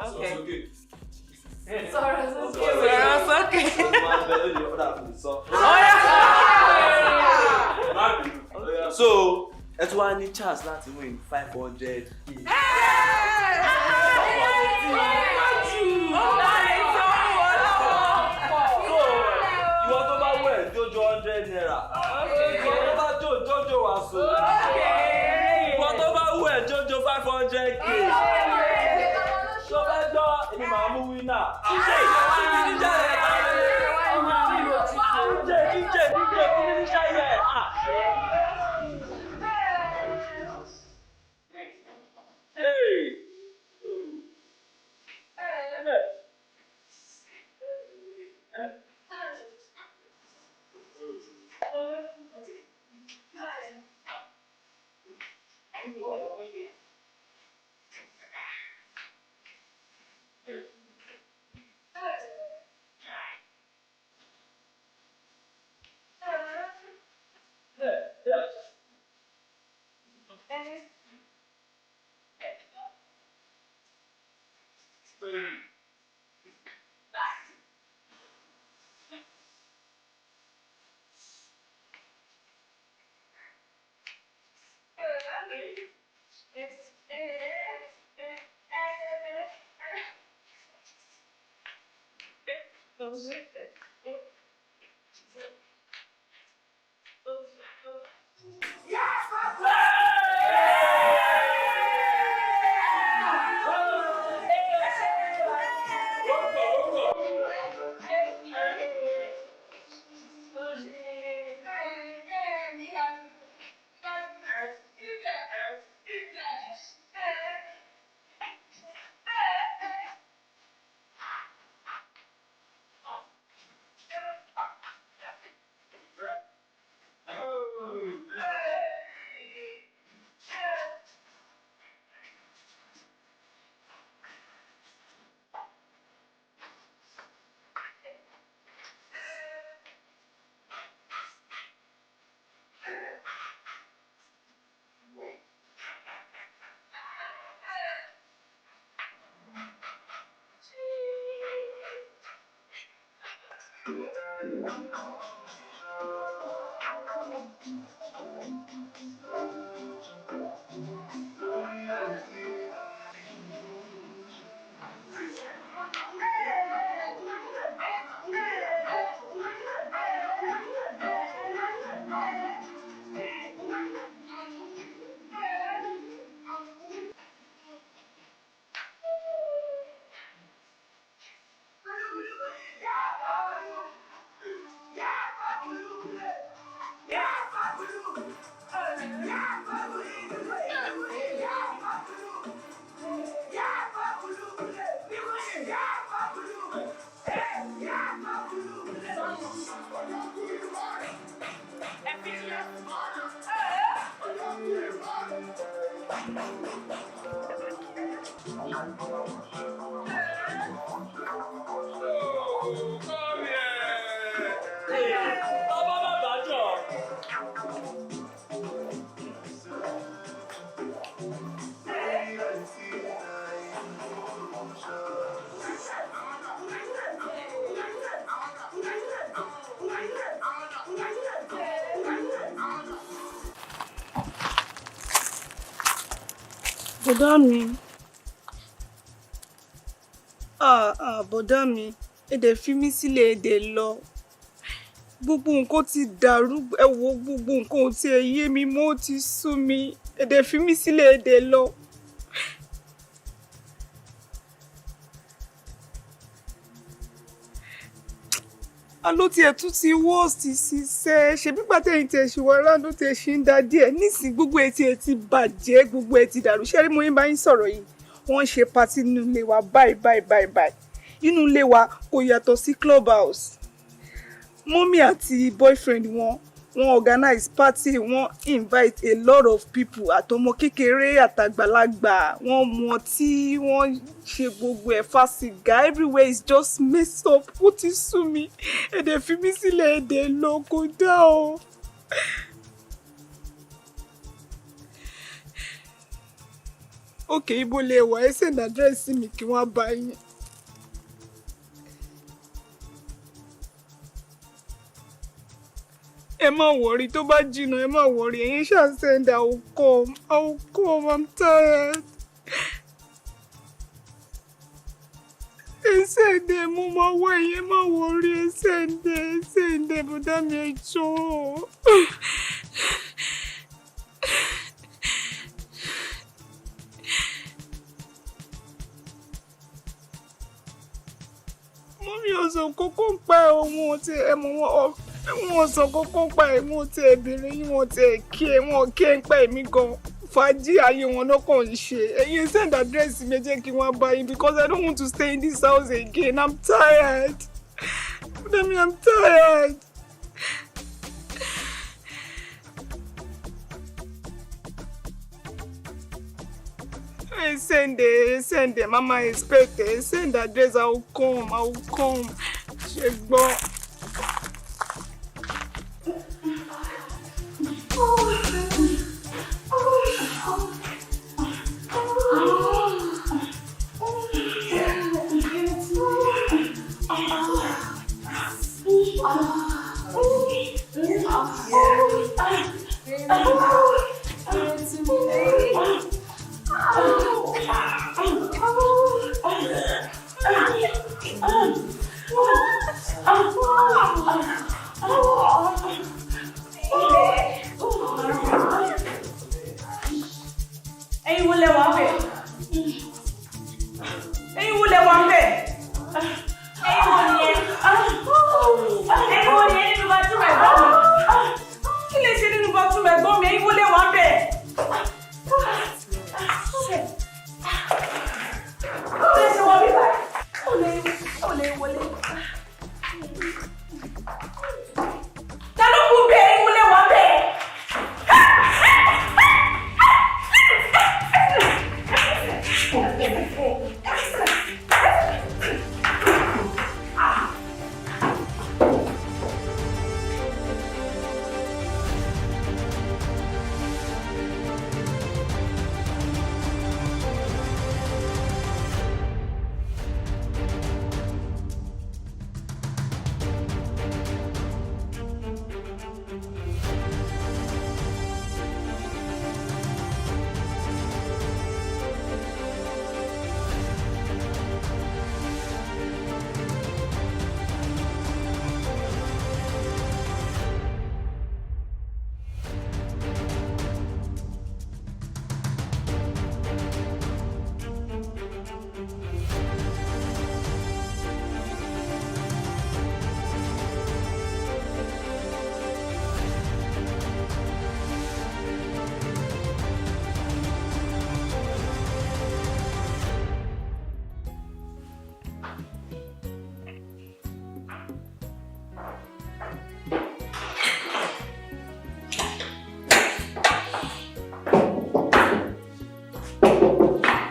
Okay. Sọ̀rọ̀ sókè. Sọ̀rọ̀ sókè. So ẹ tún wá ní chance láti win 500K. So ìwọ tó bá wẹ̀ jójó ₦100. Ìwọ tó bá jó jójó wàsó. Ìwọ tó bá wẹ̀ jójó 500K. Tó bá gbọ́ èmi màá mú wínà. DJ DJ DJ DJ DJ fún mi níṣẹ́ yẹn. Hey. Bàbá bàbá jọ. Bọ̀dá mi. Ah, ah, bọ̀dá mi, ẹ dẹ̀ fi mí sílẹ̀, ẹ dẹ̀ lọ. Gbogbo nǹkan ti dàrú, ẹ wo gbogbo nǹkan ò tiẹ̀ yé mi mọ́, ó ti sú mi. Ẹ dẹ̀ fi mí sílẹ̀, ẹ dẹ̀ lọ. Alo tiẹ̀ tún ti worst ṣiṣẹ́, ṣebí gbàtẹ́yìn tiẹ̀ ṣì wà round, ó tiẹ̀ ṣì ń da díẹ̀. Nísìnyí gbogbo ẹ̀ tiẹ̀ ti bàjẹ́, gbogbo ẹ̀ ti dàrú. Ṣé rí mo yín bá yín sọ̀rọ̀ yìí? Wọ́n ń ṣe party nínú ilé wa báyìí báyìí báyìí báyìí. Inú ilé wa kò yàtọ̀ sí club house. Mummy àti boyfriend wọn, Wọ́n organize party, wọ́n invite a lot of people, àtọmọ kékeré àtàgbàlagbà. Wọ́n mu ọtí, wọ́n ṣe gbogbo ẹ̀, fa sìgá. Everywhere is just messed up. Ó ti sú mi. Ẹ dẹ̀ fi mí sílẹ̀, ẹ dẹ̀ lọ, kò dá o. Okay, ibo lẹ wà? Ẹ send address sí mi kí wọ́n bá yín. Ẹ má worry, tó bá jìnnà, ẹ má worry. Ẹ̀yin ṣáà send, I will come, I will come. I'm tired. Ẹ send ẹ, mo máa wá ẹ̀yin, ẹ má worry. Ẹ send ẹ, ẹ send ẹ, bọ̀dá mi, ẹ jọ̀ọ́. Mummy ò sọ kókó ń pa ẹ̀, wọn ti ẹ̀ mọ̀ wọn, wọn sọ kókó ń pa ẹ̀, wọn ti ẹ̀ bèrè yín, wọn ti ẹ̀ kí ẹ̀, wọn kí ẹ̀ ń pa ẹ̀mí gan. Fàájì ayé wọn náà kàn ń ṣe. Ẹ̀yin send address mi, jẹ́ kí wọ́n bá yín, because I don't want to stay in this house again. I'm tired. Mummy, I'm tired. Ẹ send ẹ, send ẹ, mama expect ẹ, send address, I will come, I will come. Ṣé gbọ́? Ẹ̀yin wo lẹ wà ń bẹ̀? Ẹ̀yin wo lẹ wà ń bẹ̀? Ẹ̀yin wo ni ẹ? Ẹ̀yin wo ni ẹ nínú bathroom ẹ̀gbọ́n mi? Kí lè ṣe nínú bathroom ẹ̀gbọ́n mi? Ẹ̀yin wo lẹ wà ń bẹ̀? Ó lè ṣe wọ bíbá. Ó lè wọlé. Ta ló kú bẹ́ẹ̀? Ẹ̀yin wo lẹ wà ń bẹ̀?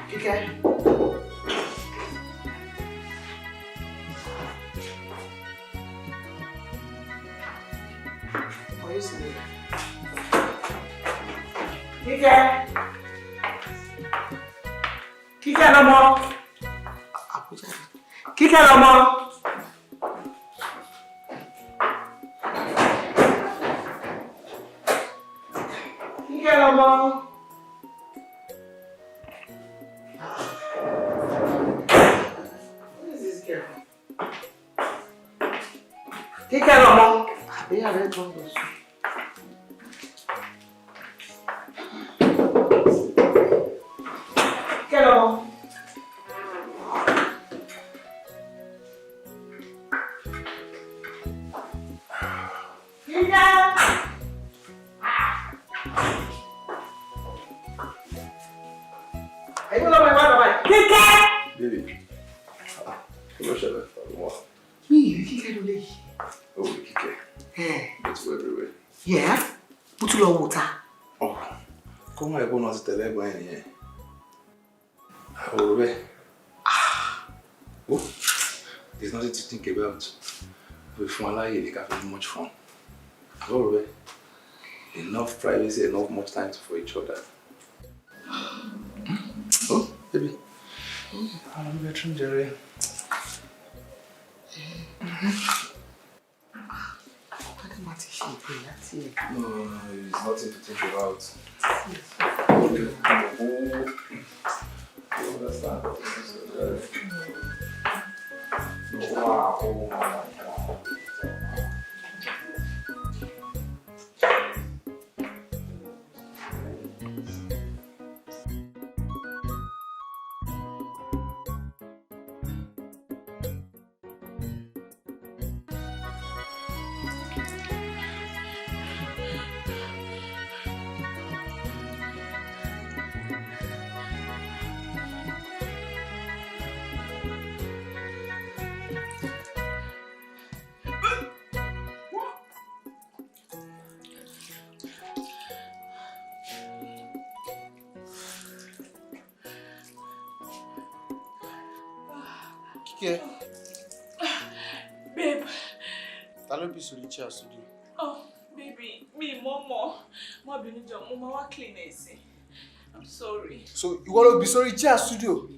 Kíkẹ́. Are you sleeping? Kíkẹ́. Kíkẹ́ lọ́mọ. Kíkẹ́ lọ́mọ. Kíkẹ́ lọ́mọ. Who is this girl? Kíkẹ́ lọ́mọ. Àbí ààrẹ tó ń lọ sùn. Kíkẹ́ lọ́mọ. Kíkẹ́. Ẹ̀yin lọ́mọ ẹ̀ wá lọ́mọ ẹ̀. Kíkẹ́. Baby, kí ló ṣẹlẹ̀? Wá. Mi ì rí Kíkẹ́ lólè yìí. Oh, Kíkẹ́. It's everywhere. Yeah, mo tún lọ wò ta. Kó má ẹ̀kọ́ náà ti tẹ̀lé ẹ̀gbọ́n ẹ̀ nìyẹn. Àwòrán bẹ́ẹ̀. Oh, there's nothing to think about. We fún aláyè ní ká fi much fun. Àwòrán bẹ́ẹ̀. Enough privacy, enough much time for each other. Oh, baby. I'm bedroom, Jerry. No, no, no, it's nothing to think about. Okay. You understand? Wow. Kíkẹ́. Babe. Ta ló bí sórí chair studio? Oh, baby, mi mọ̀ mọ̀. Má bínú jọ̀ọ́, mo máa wá clean ẹ̀ sí. I'm sorry. So ìwọ ló bí sórí chair studio?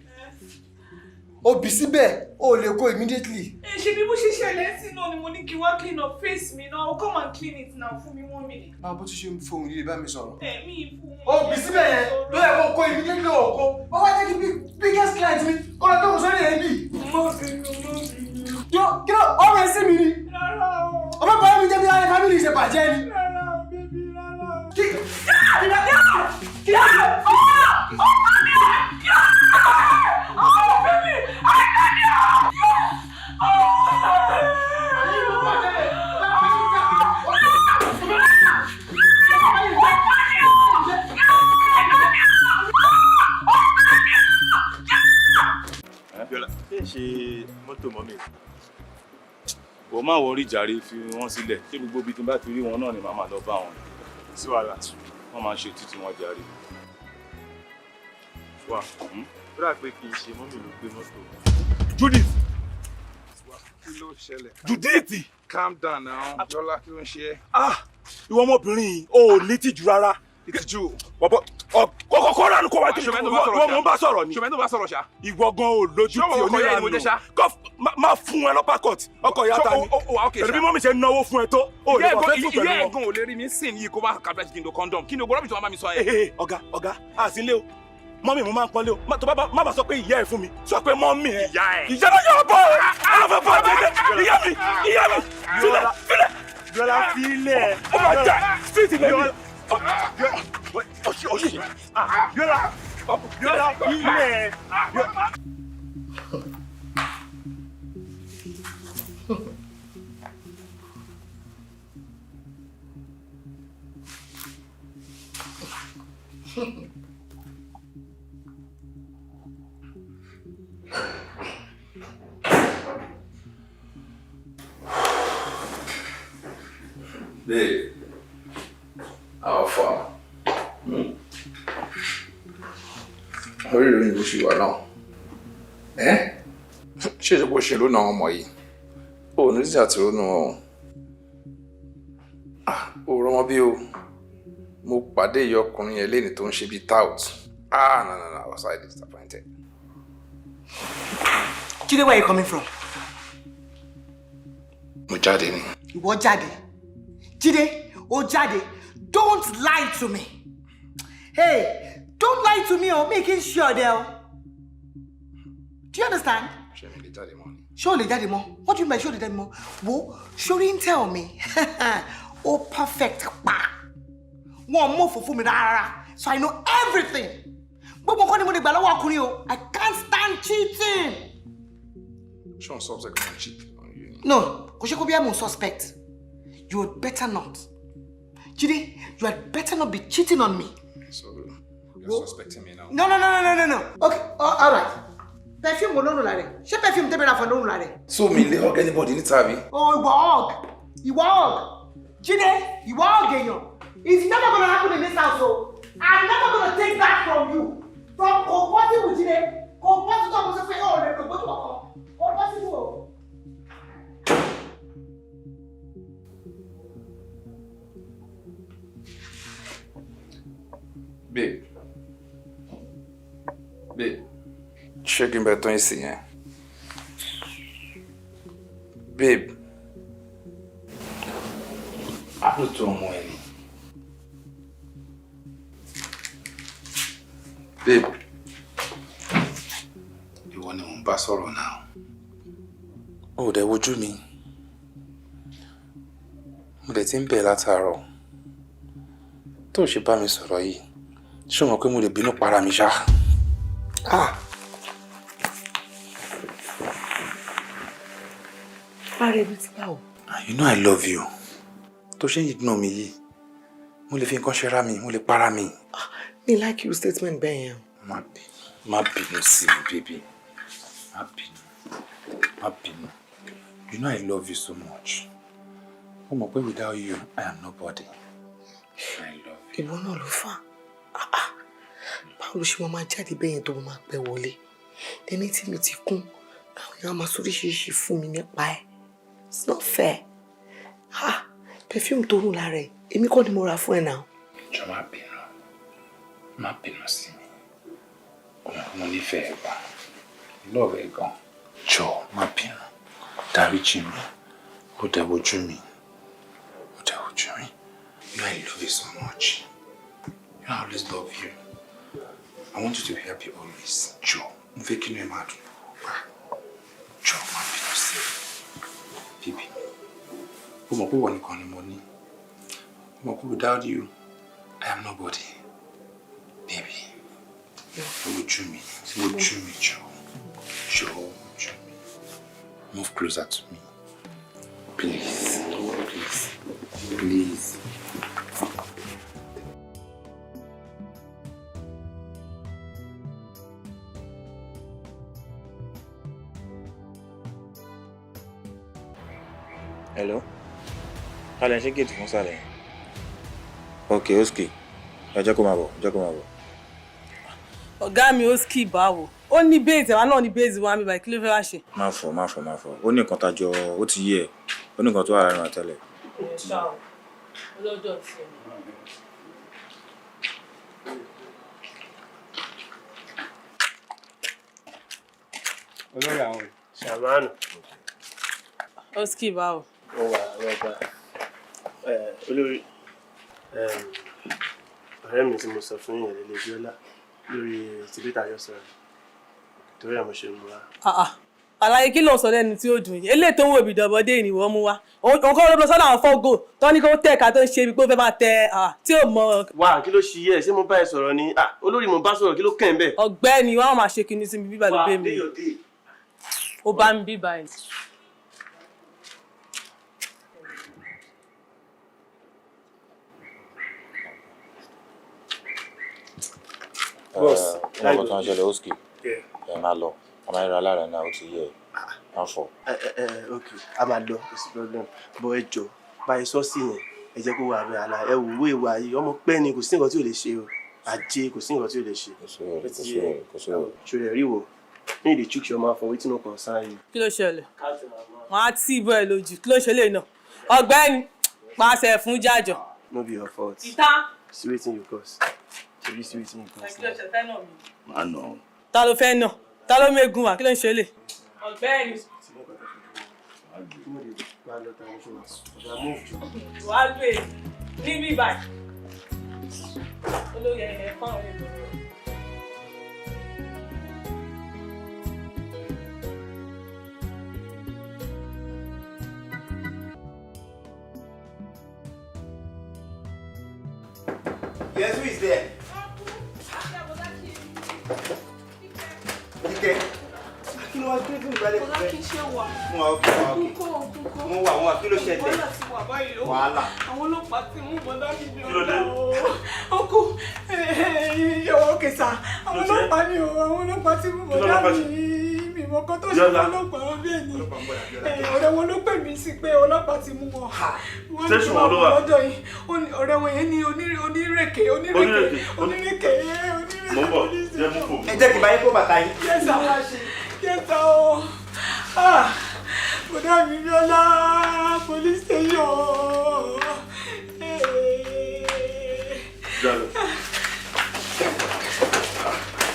O bí síbẹ̀, o lè kó immediately. Ẹ ṣe bí bó ṣe ṣẹlẹ̀ sí náà ni mo ní kí wá clean up face mi náà. Come and clean it now fún mi 1 minute. Máa bó tún ṣe ń fohùn líle bá mi sọ̀rọ̀. Ẹ mi fún. O bí síbẹ̀ yẹn, ló yẹ kó kó immediately o kó. Wọ́n wá jẹ́ kí biggest client mi kó lọ jókòó sórí ẹ̀ bí. Má bínú, má bínú. Kí ló ọ̀rọ̀ ẹ sí mi ni? Rárá o. Ọmọ bàbá mi jẹ́ bí ara family ṣe bàjẹ́ ni. Rárá o, baby, rárá o. Kí kí Ṣe mọ́tò mọ́mì. Wọ́n máa wọrí jàre, fi wọ́n sílẹ̀. Ṣé gbogbo ibi tí n bá ti rí wọn náà ni màá máa lọ bá wọn? Sí wàhálà. Wọ́n máa ń ṣe títí wọn jàre. Wà ó dà pé kì í ṣe mọ́mì ló gbé mọ́tò. Judith! Kí ló ṣẹlẹ̀? Judith! Calm down now. Jọlá, kí ló ń ṣe ẹ́? Ah! Ìwọ ọmọbìnrin yìí, o ò ní tìjú rárá. Ìtìjú. Bọ̀bọ̀ kọ́kọ́ ránù kó wá tó ìwọ mò ń bá sọ̀rọ̀ ni. Ṣọmọ ẹni tó bá sọ̀rọ̀ ṣá. Ìwọ gan ò lójú tí onírànú. Kọ́ máa fún ẹ lọ́pàá court ọkọ̀ ìyá ta ni. Pẹ̀lú bí mọ́mí ṣe náwó fún ẹ tó, o lè wà fẹ́ tún pẹ̀lú Ìyá wọn. ẹ̀gbọ́n ò lè rí mi sìn yìí kó má kàbíyà kí n lo condom. Kí ni ogbó rọ́bì tó máa bá mi sọ yẹn? Ọ̀gá ọ̀gá àsìnlé o. Mọ́mí mo máa ń pọ́nlé o. Má bá sọ pé ìyá ẹ̀ fún mi. Sọ pé mọ́mí ẹ̀. Ìyá ẹ̀. Ìyá náà yọ̀ bọ̀ ẹ̀. Ọlọ́fẹ́ bọ̀ jẹ́jẹ́. Ìyá mi ìyá mi. Filẹ̀ filẹ̀. Bíọ́lá filẹ̀. Ó máa jà street lẹ́mi. Ọ̀ṣì. Bíọ́lá Bíọ́lá filẹ̀. Babe, how far? Orí ìròyìn bó ṣe wà náà. Ẹ́ ṣé ìṣe bó ṣe lónà àwọn ọmọ yìí? O ò ní sí àti ronú wọn o. O rọmọ bí o. Mo pàdé ìyá ọkùnrin yẹn léni tó ń ṣe bíi tout. Ah, no, no, no, I was highly disappointed. Jídé, where are you coming from? Mo jáde ni. Ìwọ jáde. Jídé, o jáde. Don't lie to me. Hey, don't lie to me o, mi kì í ṣe ọ̀dẹ̀ o. Do you understand? Ṣé mi lè jáde mọ́ ni? Ṣé o lè jáde mọ́? What do you mean by ṣé o lè jáde mọ́? Wo, ṣorí ń tell me. O perfect pa. Wọ́n mú òfò fún mi rárá. So I know everything. Gbogbo nǹkan ni mo lè gbà lọ́wọ́ ọkùnrin o. I can't stand cheating. Ṣé òun suspect kan cheat on you ni? No, kò ṣe kó bí I'm suspect. You had better not. Jide, you had better not be cheating on me. So, you're suspecting me now? No, no, no, no, no, no. Okay, all right. Perfume wo ló ń lò lára ẹ̀? Ṣé perfume tẹ́mi ra fún ló ń lò lára ẹ̀? So mi lè hug anybody níta bí? Oh, ìwọ hug. Ìwọ hug. Jídé, ìwọ ọ̀gẹ̀yàn. It's never gonna happen in this house o. I'm never gonna take that from you. From kò possible, Jídé. Kò possible tó mo sọ pé ó lè lò gbójú kankan. Kò possible o. Babe. Babe. Ṣé kí n bẹ tán ìsìn yẹn? Babe. Àlùtò ọmọ ẹ ni. Babe. Ìwọ ni mò ń bá sọ̀rọ̀ náà. Ó dẹ̀ wojú mi. Mo dẹ̀ ti ń bẹ̀ látàárọ̀. Tó o ṣe bá mi sọ̀rọ̀ yìí, ṣé o mọ̀ pé mo lè bínú para mi ṣá? Ah! Ara ẹbí ti báwo? You know I love you. Tó ṣe ń ignore mi yìí, mo lè fi nǹkan ṣe ra mi, mo lè para mi. Mi like your statement bẹ́ẹ̀ yẹn. Má bínú, má bínú sí mi, baby. Má bínú, má bínú. You know I love you so much. Ó mọ̀ pé without you, I am nobody. I love you. Ìwọ náà ló fà á. Báwo ló ṣe máa máa jáde bẹ́ẹ̀ yẹn tó máa pẹ́ wọlé? Ẹni tí mi ti kún, àwọn èèyàn á máa sóríṣiríṣi fún mi nípa ẹ̀. It's not fair. Ah, perfume tó rùn lára ẹ̀, èmi kọ́ ni mo rà fún ẹ náà. Jọ̀ọ́ má bínú, má bínú sí mi. Ó mọ̀ pé mo nífẹ̀ẹ́ ẹ gan. Love ẹ gan. Jọ̀ọ́ má bínú. Dáríjì mi. Ó dẹ̀ wojú mi. Ó dẹ̀ wojú mi. You know I love you so much. You know I always love you. I want you to be happy always. Jọ̀ọ́, mo fẹ́ kí inú ẹ máa dùn. Jọ̀ọ́ má bínú sí mi. Baby mi. Ó mọ̀ pé ìwọ nìkan ni mo ní. Ó mọ̀ pé without you, I am nobody. Baby, wojú mi, wojú mi jọ̀ọ́. Jọ̀ọ́ wojú mi. Move closer to me. Please, please, please. Hello? Kálẹ̀ ṣé gate fún sàlẹ̀ yẹn? Ok, Oski. Ẹ jẹ́ kó máa bọ̀, jẹ́ kó máa bọ̀. Ọ̀gá mi, Oski báwo? Ó ní base, àwa náà ní base wa mi báyìí, kí ló fẹ́ wá ṣe? Má fọ̀, má fọ̀, má fọ̀. Ó ní nǹkan tájọ, ó ti yé ẹ. Ó ní nǹkan tó wà láàrin wa tẹ́lẹ̀. Ẹ ṣá o, ọlọ́jọ́ ti ẹ̀. Olórí àwọn. Ṣàmánù. Oski báwo? Ó wà ọba olórí ọ̀rẹ́ mi tí mo sọ fún yẹn lélẹ̀ Bíọ́lá lórí tìbítà yọ sọ̀rọ̀ torí ẹ̀ mo ṣe mú wa. Àlàyé kí ló ń sọ lẹ́nu tí ó dùn yìí? Eléyìí tó ń wò bí dọ̀bọ̀dé ni ìwọ mú wá. Òun kọ́ ló lọ sọ́dọ̀ àwọn fọ́gò tó ní kó tẹ̀ ká tó ń ṣe ibi pé ó fẹ́ máa tẹ tí ò mọ. Wá, kí ló ṣe yẹ? Ṣé mo bá ẹ sọ̀rọ̀ ni? Olórí mo bá sọ̀rọ̀, kí ló kàn ń bẹ̀? Ọ̀gbẹ́ni wa máa ṣe kinní sí mi bíbá ló bẹ́ mi. Ó bá mi bíbá ẹ̀. Boss, wọ́n kò tó ń ṣẹlẹ̀, Oski. Ẹ máa lọ, a máa ń ra alára náà, ó ti yé ẹ. Má fọ̀. Ok, a máa lọ, kò sí problem. Bọ̀ ẹ jọ, báyìí sọ́ọ̀sì yẹn, ẹ jẹ́ kó wà bẹ́ẹ̀ àlà. Ẹ wò ó ìwà yìí, ọmọ pẹ́ ni, kò sí nǹkan tí ò lè ṣe o. Ajé, kò sí nǹkan tí ò lè ṣe. Kò sí wẹ̀rẹ̀, kò sí wẹ̀rẹ̀, kò sí wẹ̀rẹ̀. Ṣòro rí wo, ní ìdí chook your mouth for wetin no concern you. Kí ló ṣẹlẹ̀? Wọ́n á tì í bọ́ ẹ lójú. Kí ló ṣe lè nà? Ọ̀gbẹ́ni, pàṣẹ fún jájọ. No be your fault. Ìta. See wetin you cause. Ṣèbí see wetin you cause. Kí ló ṣe fẹ́ nà mí? Má nà ọ́. Ta ló fẹ́ nà? Ta ló mégun wá? Kí ló ń ṣe lè? Ọ̀gbẹ́ni. Wàá lè níbí báyìí. Olórí ẹ̀yẹ fáwọn èèyàn. Yes, who is there? Kíkẹ́. Kí ló wá kí ló tún ìgbàlẹ̀ Bọ́lá kí n ṣe wà. Mo wà ókè, mo wà ókè. Kúkọ́ kúkọ́. Mo wà, mo wà, kí ló ṣẹlẹ̀? Wàhálà ti wà báyìí o. Wàhálà. Àwọn ọlọ́pàá ti mú bọ́dá mi bí Kí ló dé? ọ̀dà o. Ọkọ ìyàwó òkè sá. Àwọn ọlọ́pàá ni o, àwọn ọlọ́pàá ti mú Kí ló bọ́dá ọlọ́pàá mi. ṣe? Mi Mọ nǹkan tó ṣe Bíọ́lá. ọlọ́pàá bẹ́ẹ̀ ni. Ọ̀rẹ́ wọn ló pè mí sí pé ọlọ́pàá ti mú wọn. Wọ́n ní Station kí n máa wo ló bọ̀ wà? lọ́dọ̀ yìí. Ó ní ọ̀rẹ́ wọn yẹn ní onírèké onírèké Onírèké. onírèké. Mo ń bọ̀, jẹ́ mú fò. Ẹ jẹ́ kí n bá yín kó bàtà yín. Yes sir, yes sir o. Ah, bọ̀dá mi Bíọ́lá, police station. Jalo.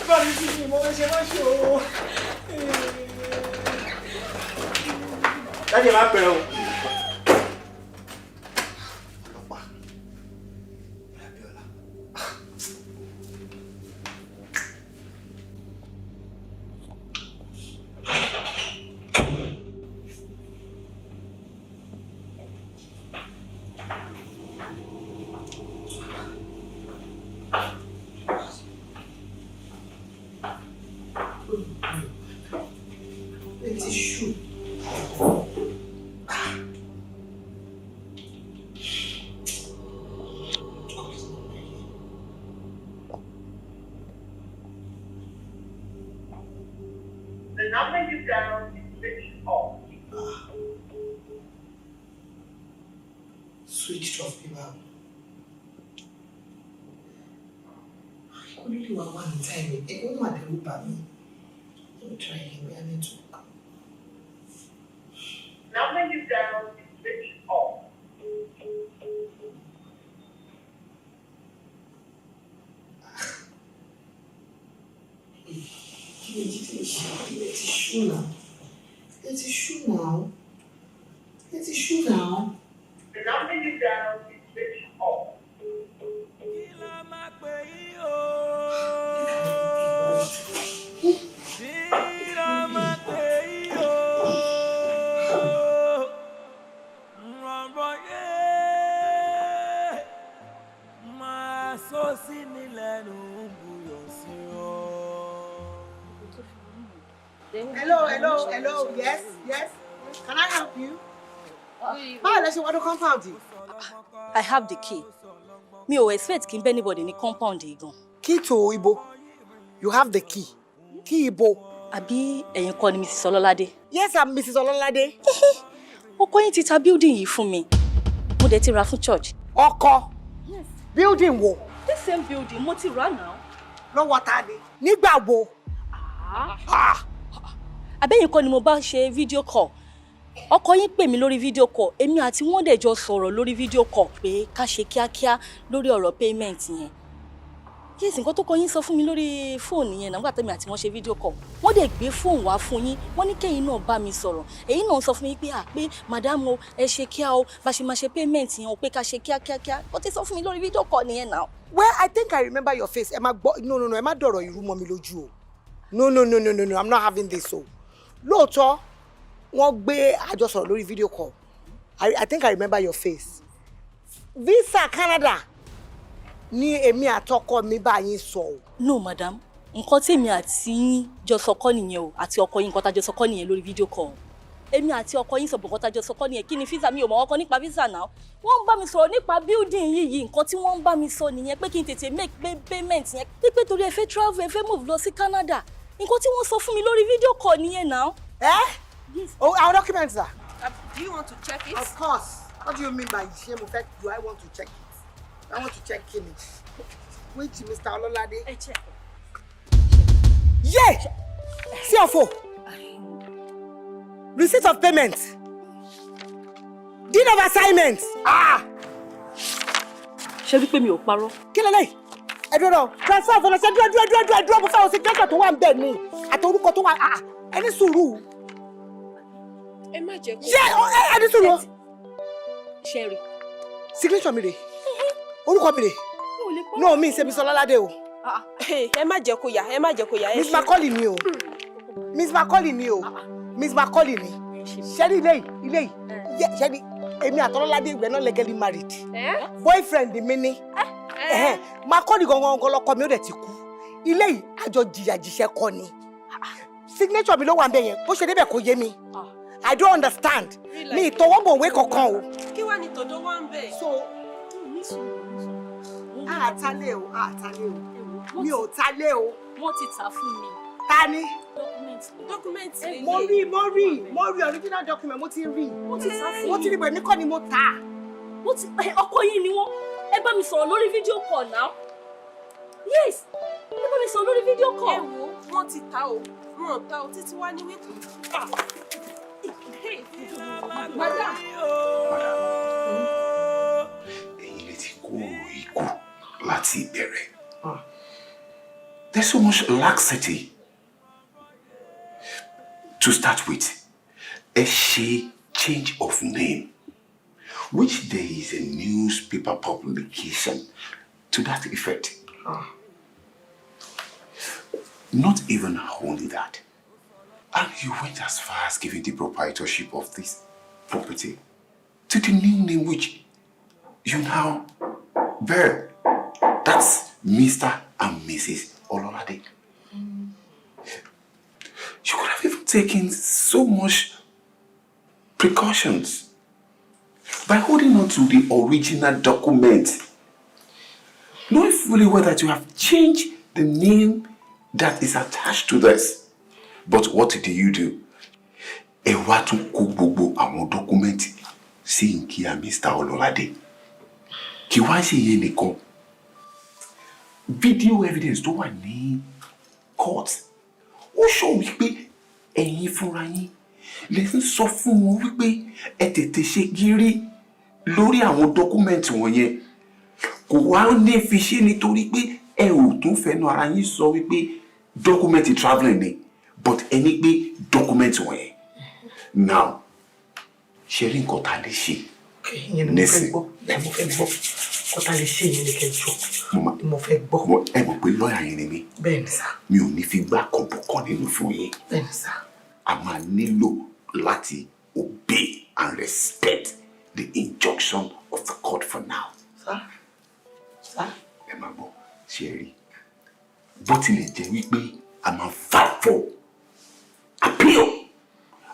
Bá mi fi ìmọ̀ ṣe má ṣe o. Daddy, ẹ má pẹ́ o. Ẹ ti ṣú. The number you dialed is switched off. Switched off bí báwo? Kó ló lè wá wà ní táìmì? Ẹ ó mà dẹ́rù bà mí. Let me try again, bóyá network. Number you dialed is switched off. Kí ni Jídé ṣe? Ilé ti ṣú náà. Ilé ti ṣú náà. Ilé ti ṣú náà. The number you dialed is switched off. Máa sọ sí ni lẹ́nu ń buyọ̀ sí ọ. Hello, hello, hello. Yes, yes. Can I help you? Báwo lẹ ṣe wọnú compound yìí? I have the key. Mi ò expect kí n bẹ́ anybody ní compound yìí gan. Key to ibo. You have the key. Key ibo. Àbí ẹ̀yin kọ́ ni Mrs. Ọlọ́ládé? Yes, I'm Mrs. Ọlọ́ládé. Ọkọ yín ti ta building yìí fún mi. Mo dẹ̀ ti rà fún church. Ọkọ? Building wo? This same building mo ti rà náà. Lọ́wọ́ ta ni? Nígbà wo? Àbẹ́yìn kọ́ ni mo bá ṣe video call. Ọkọ yín pè mí lórí video call. Èmi àti wọ́n dẹ̀ jọ sọ̀rọ̀ lórí video call pé ká ṣe kíákíá lórí ọ̀rọ̀ payment yẹn. Yes, nǹkan tó kọ yín sọ fún mi lórí fóònù yẹn nígbà tẹ́mi àti wọ́n ṣe video call. Wọ́n dẹ̀ gbé fóònù wá fún yín. Wọ́n ní kẹ́yìn náà bá mi sọ̀rọ̀. Èyí náà sọ fún mi pé à pé madam o, ẹ ṣe kíá o, bá ṣe máa ṣe payment yẹn o, pé ká ṣe kíákíákíá. Ó ti sọ fún mi lórí video call nìyẹn náà. Well, I think I remember your face. Ẹ má gbọ́, no, no, no, ẹ má dọ̀rọ̀ ìrú mọ́ mi lójú o. No, no, no, no, no, no, I'm not having this o. Lóòótọ́, wọ́n gbé àjọ sọ̀rọ̀ lórí video call. I think I remember your face. Visa Canada ni èmi àtọkọ mi bá yín sọ o. No, madam. Nǹkan tí èmi àti yín jọ sọ kọ́ nìyẹn o, àti ọkọ yín, nǹkan tá a jọ sọ kọ́ nìyẹn lórí video call. Èmi àti ọkọ yín sọ nǹkan tá a jọ sọ kọ́ nìyẹn. Kí ni visa? Mi ò mọ̀ ọkọ nípa visa náà. Wọ́n ń bá mi sọ̀rọ̀ nípa building yìí yìí. Nǹkan tí wọ́n ń bá mi sọ nìyẹn pé kí n tètè make payment yẹn. Pípé torí ẹ fẹ́ travel, ẹ fẹ́ move lọ sí Canada. Nǹkan tí wọ́n sọ fún mi lórí video call nìyẹn náà. Ẹ́ oh, our documents are. Do you want to check it? Of course. What do you mean by ṣé mo fẹ́? Do I want to check it? I want to check kini. Which Mr. Ololade? Ẹ check. Yeah! CFO. Receipt of payment. Deed of assignment. Ah! Ṣé wípé mi ò parọ́? Kí lélẹ̀? Ẹ dúró náà. Transfer of ownership. Dúró dúró dúró dúró dúró. Mo fẹ́ wo signature tó wà ń bẹ̀ ni. Àti orúkọ tó wà. Ah! Ẹ ní sùúrù. Ẹ má jẹ́ kó. Ṣé ẹ ní sùúrù? Ṣé rí? Signature mi rè. Orúkọ mi rè. No, mi ṣe Mr. Ọlọ́ládé o. Ẹ má jẹ́ kó yà, ẹ má jẹ́ kó yà. Miss Macaulay ni o. Miss Macaulay ni o. Miss Macaulay ni. Ṣẹ́rí ilé yìí, ilé yìí. Ṣẹ́rí èmi àtọlọ́ládé, we are not legally married. Boyfriend mi ni. Macaulay gangan gangan lọkọ mi, ó dẹ̀ ti kú. Ilé yìí, àjọ jìyà jìṣẹ́ kọ́ ni. Signature mi ló wà ń bẹ̀ yẹn. Bó ṣe débẹ̀ kò yé mi. I don't understand. Mi ìtọwọ́bọ̀wé kankan o. Kí wàá ní tọ̀dọ̀ wá ń bẹ̀? So, àtàlẹ́ o, àtàlẹ́ o, mi ò talé o. Wọ́n ti tà fún mi. Ta ni? Document. Mo rí original document, mo ti rí. Mo ti sá fún Mo ti rí bẹ̀ mí kọ́ ni mo tà. Mo ti ọkọ yín ni wọ́n. Ẹ bá mi sọ̀rọ̀ lórí video call now. Yes, ẹ bá mi sọ̀rọ̀ lórí video call. Ẹ wo, wọ́n ti ta o, wọn ò ta o, títí wá ní wípé. Madam. Ẹ̀yin lè ti kó ikú láti ìbẹ̀rẹ̀. There's so much laxity. To start with, ẹ ṣe change of name, which there is a newspaper publication to that effect. Not even only that. And you went as far as giving the proprietorship of this property to the new name which you now bear. That's Mr. and Mrs. Ololade. You could have even taken so much precautions by holding on to the original document, knowing fully well that you have changed the name that is attached to this. But what did you do? Ẹ wá tún kó gbogbo àwọn document sí nkíyà Mr. Ololade. Kì wá ṣe yẹn nìkan. Video evidence tó wà ní court ó sọ wípé ẹ̀yin fúnra yín lè ń sọ fún wọn wípé ẹ tètè ṣe gírí lórí àwọn document wọ̀nyẹn. Kò wá ní fi ṣe nítorí pé ẹ ò tún fẹnu ara yín sọ wípé document travelling ni, but ẹ ní pé document wọ̀nyẹn. Now, ṣe rí nǹkan tá a lè ṣe? Ìyẹn ni mo fẹ́ gbọ́, ẹ mo fẹ́ gbọ́ kó tá lè ṣe. Ìyẹn ni kẹjọ ni mo fẹ́ gbọ́. Ẹ mọ̀ pé lọ́ọ̀yà yẹn ni mí. Bẹ́ẹ̀ ni sà. Mi ò ní fi gbá kọ̀bọ̀ kan nínú fún yín. Bẹ́ẹ̀ ni sà. A máa nílò láti obey and respect the injunction of the court for now. Sà, sà. Ẹ máa gbọ́, ṣe é rí, bó tilẹ̀ jẹ́ wípé a máa fight for appeal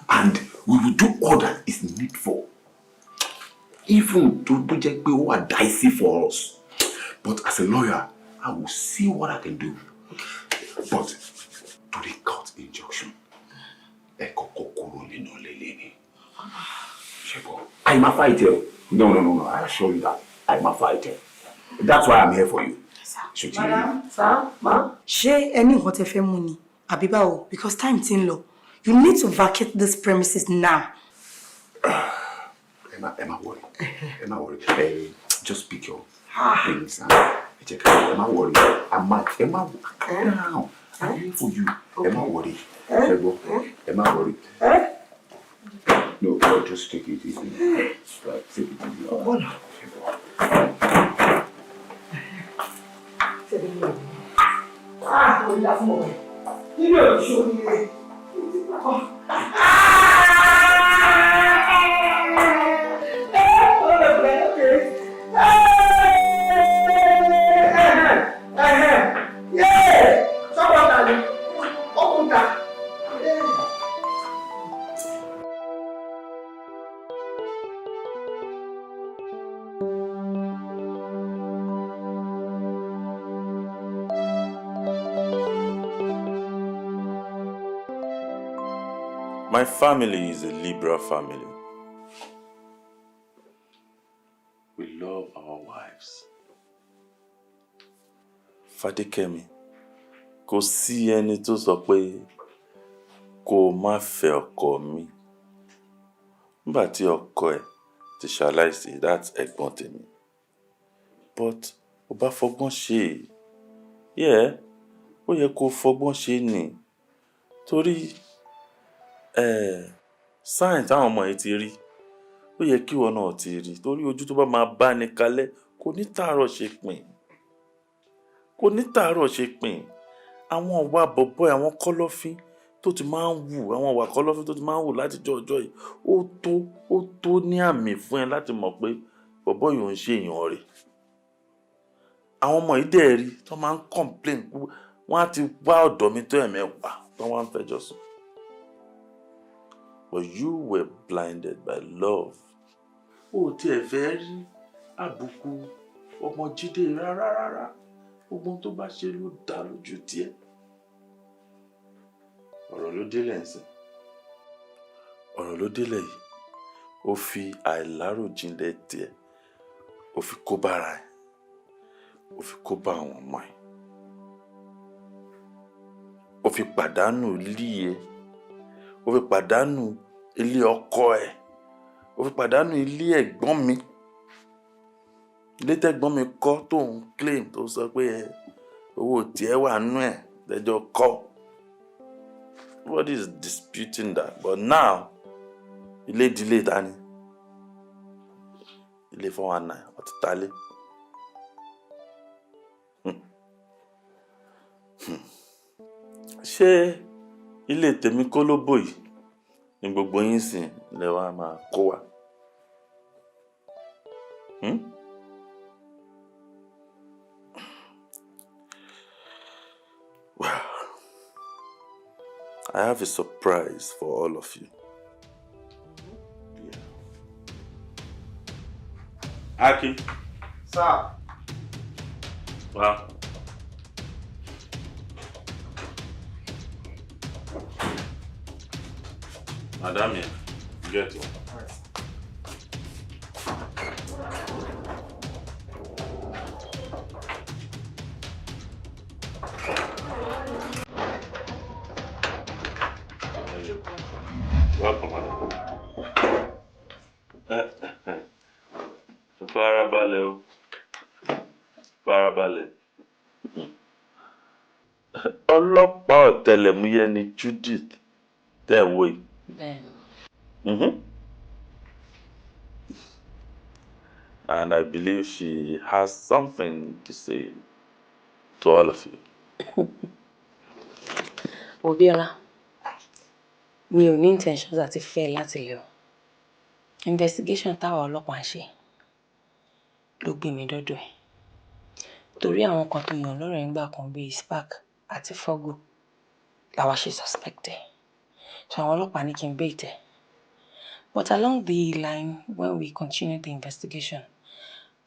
and we will do all that is needful, even tó bó jẹ́ pé ó wà dicey for us, but as a lawyer I will see what I can do. But to the court injunction, ẹ kọ́kọ́ kúrò nínú ilé lẹ́ni ṣe bọ́. I ma fight ẹ o. No, no, no, no, I assure you that I ma fight ẹ. That's why I'm here for you. Ṣé ti rí? Madam, sir, ma. Ṣé ẹ ní nǹkan tẹ́ fẹ́ mú ni? Àbí báwo? Because time ti ń lọ. You need to vacate this premises now. Ẹ má worry, ẹ má worry. Ẹ just pick your things and ẹ jẹ́ ká, ẹ má worry. Ẹ má, ẹ má, calm down. I'm here for you. Ẹ má worry. Ṣé gbọ́? Ẹ má worry. No, no, just take it easy. Right, take it easy. All right. Ṣé gbọ́? Ah, orí la fún ọmọ yẹn. Nínú òṣù oríire. My family is a liberal family. We love our wives. Fadékẹ́mi, kò sí ẹni tó sọ pé kó o má fẹ́ ọkọ mi. Nígbà tí ọkọ ẹ̀ ti ṣaláìsí, that's ẹ̀gbọ́n tèmi. But ó bá fọgbọ́n ṣe é. Yeah, ó yẹ kó fọgbọ́n ṣe ni. Torí sign táwọn ọmọ yìí ti rí, ó yẹ kí ìwọ náà ti rí. Torí ojú tó bá máa bá ní kalẹ̀ kò ní tàárọ̀ ṣe pin. Kò ní tàárọ̀ ṣe pin. Àwọn ìwà bọ̀bọ́, àwọn kọ́lọ́fín tó ti máa ń wù, àwọn ìwà kọ́lọ́fín tó ti máa ń wù látijọ́ ọjọ́ yìí, ó tó ní àmì fún ẹ láti mọ̀ pé bọ̀bọ́ yìí ò ń ṣe èèyàn rẹ̀. Àwọn ọmọ yìí dẹ̀ rí tó máa ń complain, wọ́n á ti wá ọ̀dọ̀ mi tó ẹ̀mẹ́wàá tó wọ́n á ń fẹjọ́ sùn. But you were blinded by love. O ò tiẹ̀ fẹ́ rí àbùkù ọmọ Jídé rárá rárá. Gbogbo ohun tó bá ṣe ló dá lójú tiẹ̀. Ọ̀rọ̀ ló délẹ̀ ń sìn. Ọ̀rọ̀ ló délẹ̀ yìí. Ó fi àìláròjinlẹ̀ tiẹ̀, ó fi kó bára ẹ̀, ó fi kó bá àwọn ọmọ ẹ̀, ó fi pàdánù ilé ẹ̀, ó fi pàdánù ilé ọkọ ẹ̀, ó fi pàdánù ilé ẹ̀gbọ́n mi, ilé tẹ́gbọ́n mi kọ́ tó ń claim, tó sọ pé ẹ owó tiẹ̀ wà nú ẹ̀ lẹ́jọ́ kọ́. Nobody is disputing that, but now ilé ìdílé ta ni? Ilé 419 ọtí talé. Ṣé ilé tèmi kọ́ ló bò yìí ni gbogbo yín sìn lẹ wá máa kó wa? Hmm? Well, I have a surprise for all of you. Akin. Sir. Wow. Madam here, get one. Welcome, madam. Farabalẹ̀ o. Farabalẹ̀. Ọlọ́pàá ọ̀tẹlẹ̀múyẹ́ ni Judith tẹ̀ ń wò yìí. Bẹ́ẹ̀ni. And I believe she has something to say to all of you. Obiola, mi ò ní intentions àti fẹ́ láti lè o. Investigation táwa ọlọ́pàá ń ṣe ló gbé mi dọ́dọ̀ ẹ̀. Torí àwọn kan tó yàn lọ́rẹ̀ẹ́ ńgbà kan bíi Spark àti Fogo làwa ṣe suspect ẹ̀. So àwọn ọlọ́pàá ní kí n bait ẹ̀. But along the line, when we continued the investigation,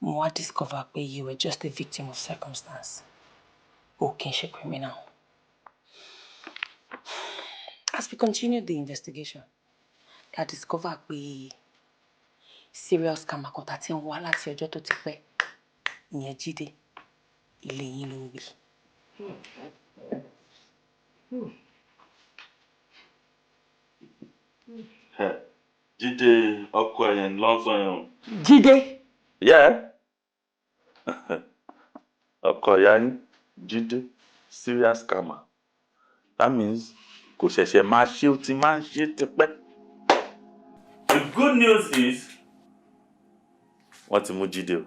mo wá discover pé you were just a victim of circumstance. O kì í ṣe criminal. As we continued the investigation, la discover pé serious scammer kan tá ti ń wá láti ọjọ́ tó ti pẹ́, ìyẹn Jídé, ilé yín ló ń gbé. Jídé ọkọ ẹ̀yẹn ló ń sọ yẹn o. Jídé. Yeah. Ọkọ ìyá yín, Jídé, serious scammer. That means kò ṣẹ̀ṣẹ̀ máa ṣe, ó ti máa ń ṣe tipẹ́. The good news is wọ́n ti mú Jídé o.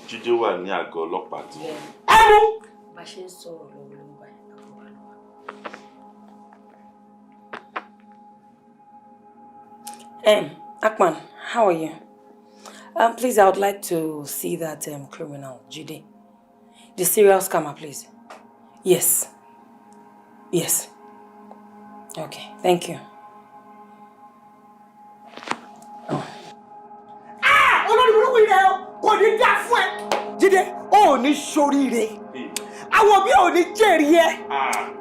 Jídé wà ní àgọ́ ọlọ́pàá tí wọ́n. Bá a ṣe ń sọ̀rọ̀ lọ́wọ́lọ́wọ́ báyìí, àgọ́ wa ló wà. Akman, how are you? Please, I would like to see that criminal, Jide. The serial scammer, please. Yes. Yes. Okay, thank you. Ah! Olórí burúkú yìí rẹ o, kò ní dá fún ẹ. Jídé, o ò ní ṣoríire. Àwọn òbí ò ní jèrè ẹ.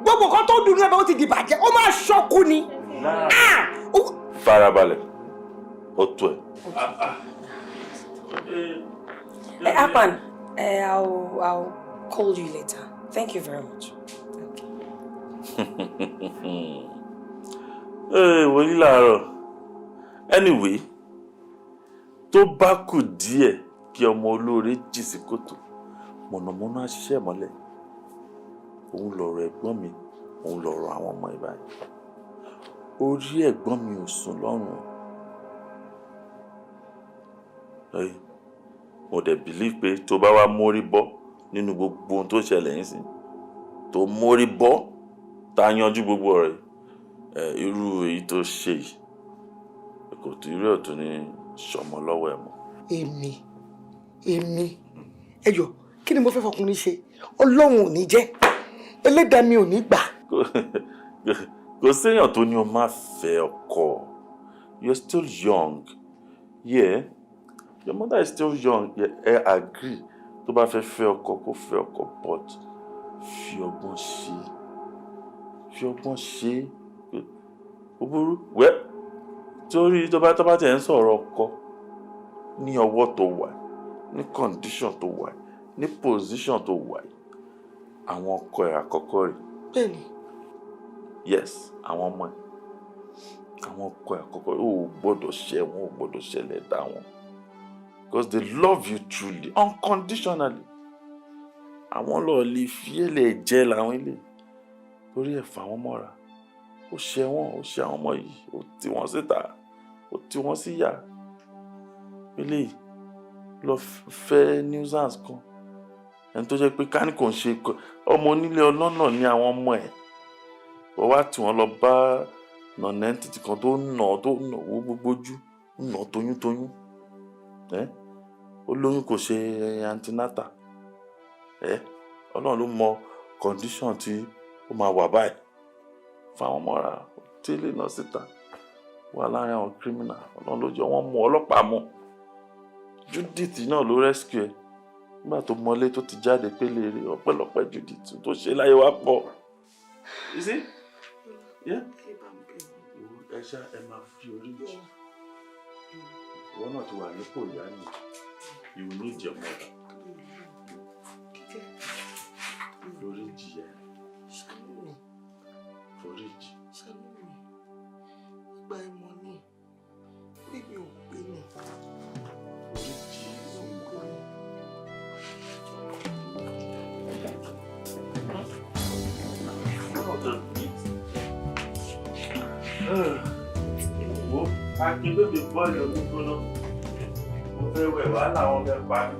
Gbogbo nǹkan tó dùn ní ẹbẹ̀ ó ti dìbàjẹ́, ó máa ṣọ́kú ni. Ah! Farabalẹ̀, ó tó ẹ. Akman, I'll call you later. Thank you very much. Ee, wòlíì làárọ̀. Anyway, tó bá kù díẹ̀ kí ọmọ olóore jì sí kòtò, mọ̀nàmọ́ná á ṣiṣẹ́ mọ́lẹ̀. Òun lọ̀rọ̀ ẹ̀gbọ́n mi, òun lọ̀rọ̀ àwọn ọmọ ẹ̀ báyìí. Orí ẹ̀gbọ́n mi ò sùn lọ́rùn. Ẹ, mo dẹ̀ believe pé tó bá wá mórí bọ́ nínú gbogbo ohun tó ṣẹlẹ̀ yín sí, tó mórí bọ́, tá a yanjú gbogbo ọ̀rẹ́, ẹ, irú èyí tó ṣe yìí, kò tó irú ẹ̀ tó ní ṣọmọ lọ́wọ́ ẹ̀ mọ́. Èmi, ẹ jọ̀ọ́, kí ni mo fẹ́ fọkùnrin ṣe? Ọlọ́run ò ní jẹ́, ẹlẹ́dàá mi ò ní gbà. Kò séèyàn tó ní o má fẹ́ ọkọ. You're still young. Yeah. Your mother is still young. Yeah, I agree. Tó bá fẹ́ fẹ́ ọkọ, kó fẹ́ ọkọ, but Fi ọgbọ́n ṣe, fi ọgbọ́n ṣe. Ó burú wẹ́ torí tó bá tẹ̀ ń sọ̀rọ̀ ọkọ ní ọwọ́ tó wà, ní condition tó wà, ní position tó wà, àwọn ọkọ ẹ̀ àkọ́kọ́ rẹ̀. Bẹ́ẹ̀ni. Yes, àwọn ọmọ ẹ̀, àwọn ọkọ ẹ̀ àkọ́kọ́, ó gbọ́dọ̀ ṣẹ̀ wọ́n, ó gbọ́dọ̀ ṣẹlẹ̀ dá wọn, because they love you truly, unconditionally. Àwọn lọ́ọ́ lè fi ẹ̀lẹ̀ jẹ́ làwọn ilé torí ẹ̀ fà wọ́n mọ́ra. Ó ṣẹ̀ wọ́n, ó ṣe àwọn ọmọ yìí, ó tì wọ́n síta, ó tì wọ́n síyà. Eléyìí lọ fẹ́ nuisance kan, ẹni tó jẹ́ pé ká ní kò ń ṣe ọmọ onílé ọlọ́nà ní àwọn ọmọ ẹ̀. Wọ́n wá tí wọ́n lọ bá nonentity kan tó nà owó gbogbo ojú, nà toyúntoyún ẹ́. Ó lóyún, kò ṣe antenatal ẹ́. Ọlọ́run ló mọ condition tí ó máa wà báyìí fáwọn mọ́ra tẹ́lẹ̀ náà síta wà láàrin àwọn criminal. Ọlọ́run ló jọ wọ́n mú ọlọ́pàá mú. Judith náà ló rescue ẹ nígbà tó mọlé tó ti jáde pélé rè. Ọpẹ́lọpẹ́ Judith tó ṣe láyé wá pọ̀. You see? Yeah? Ẹ ṣá ẹ máa fi orí jì. Ìwọ náà ti wà nípò ìyá ni. You will need your mother. Forí jì ẹ. Ṣàánú mi. Forí jì. Ṣàánú mi. Ìgbà ìmọ̀ ni orí mi ò pé ni. Forí jì. Mi ò pé ni. Wo, Akin, bébè bọ́ọ̀lù omi gbóná. Mo fẹ́ wẹ̀, wàhálà wọn fẹ́ pa mí.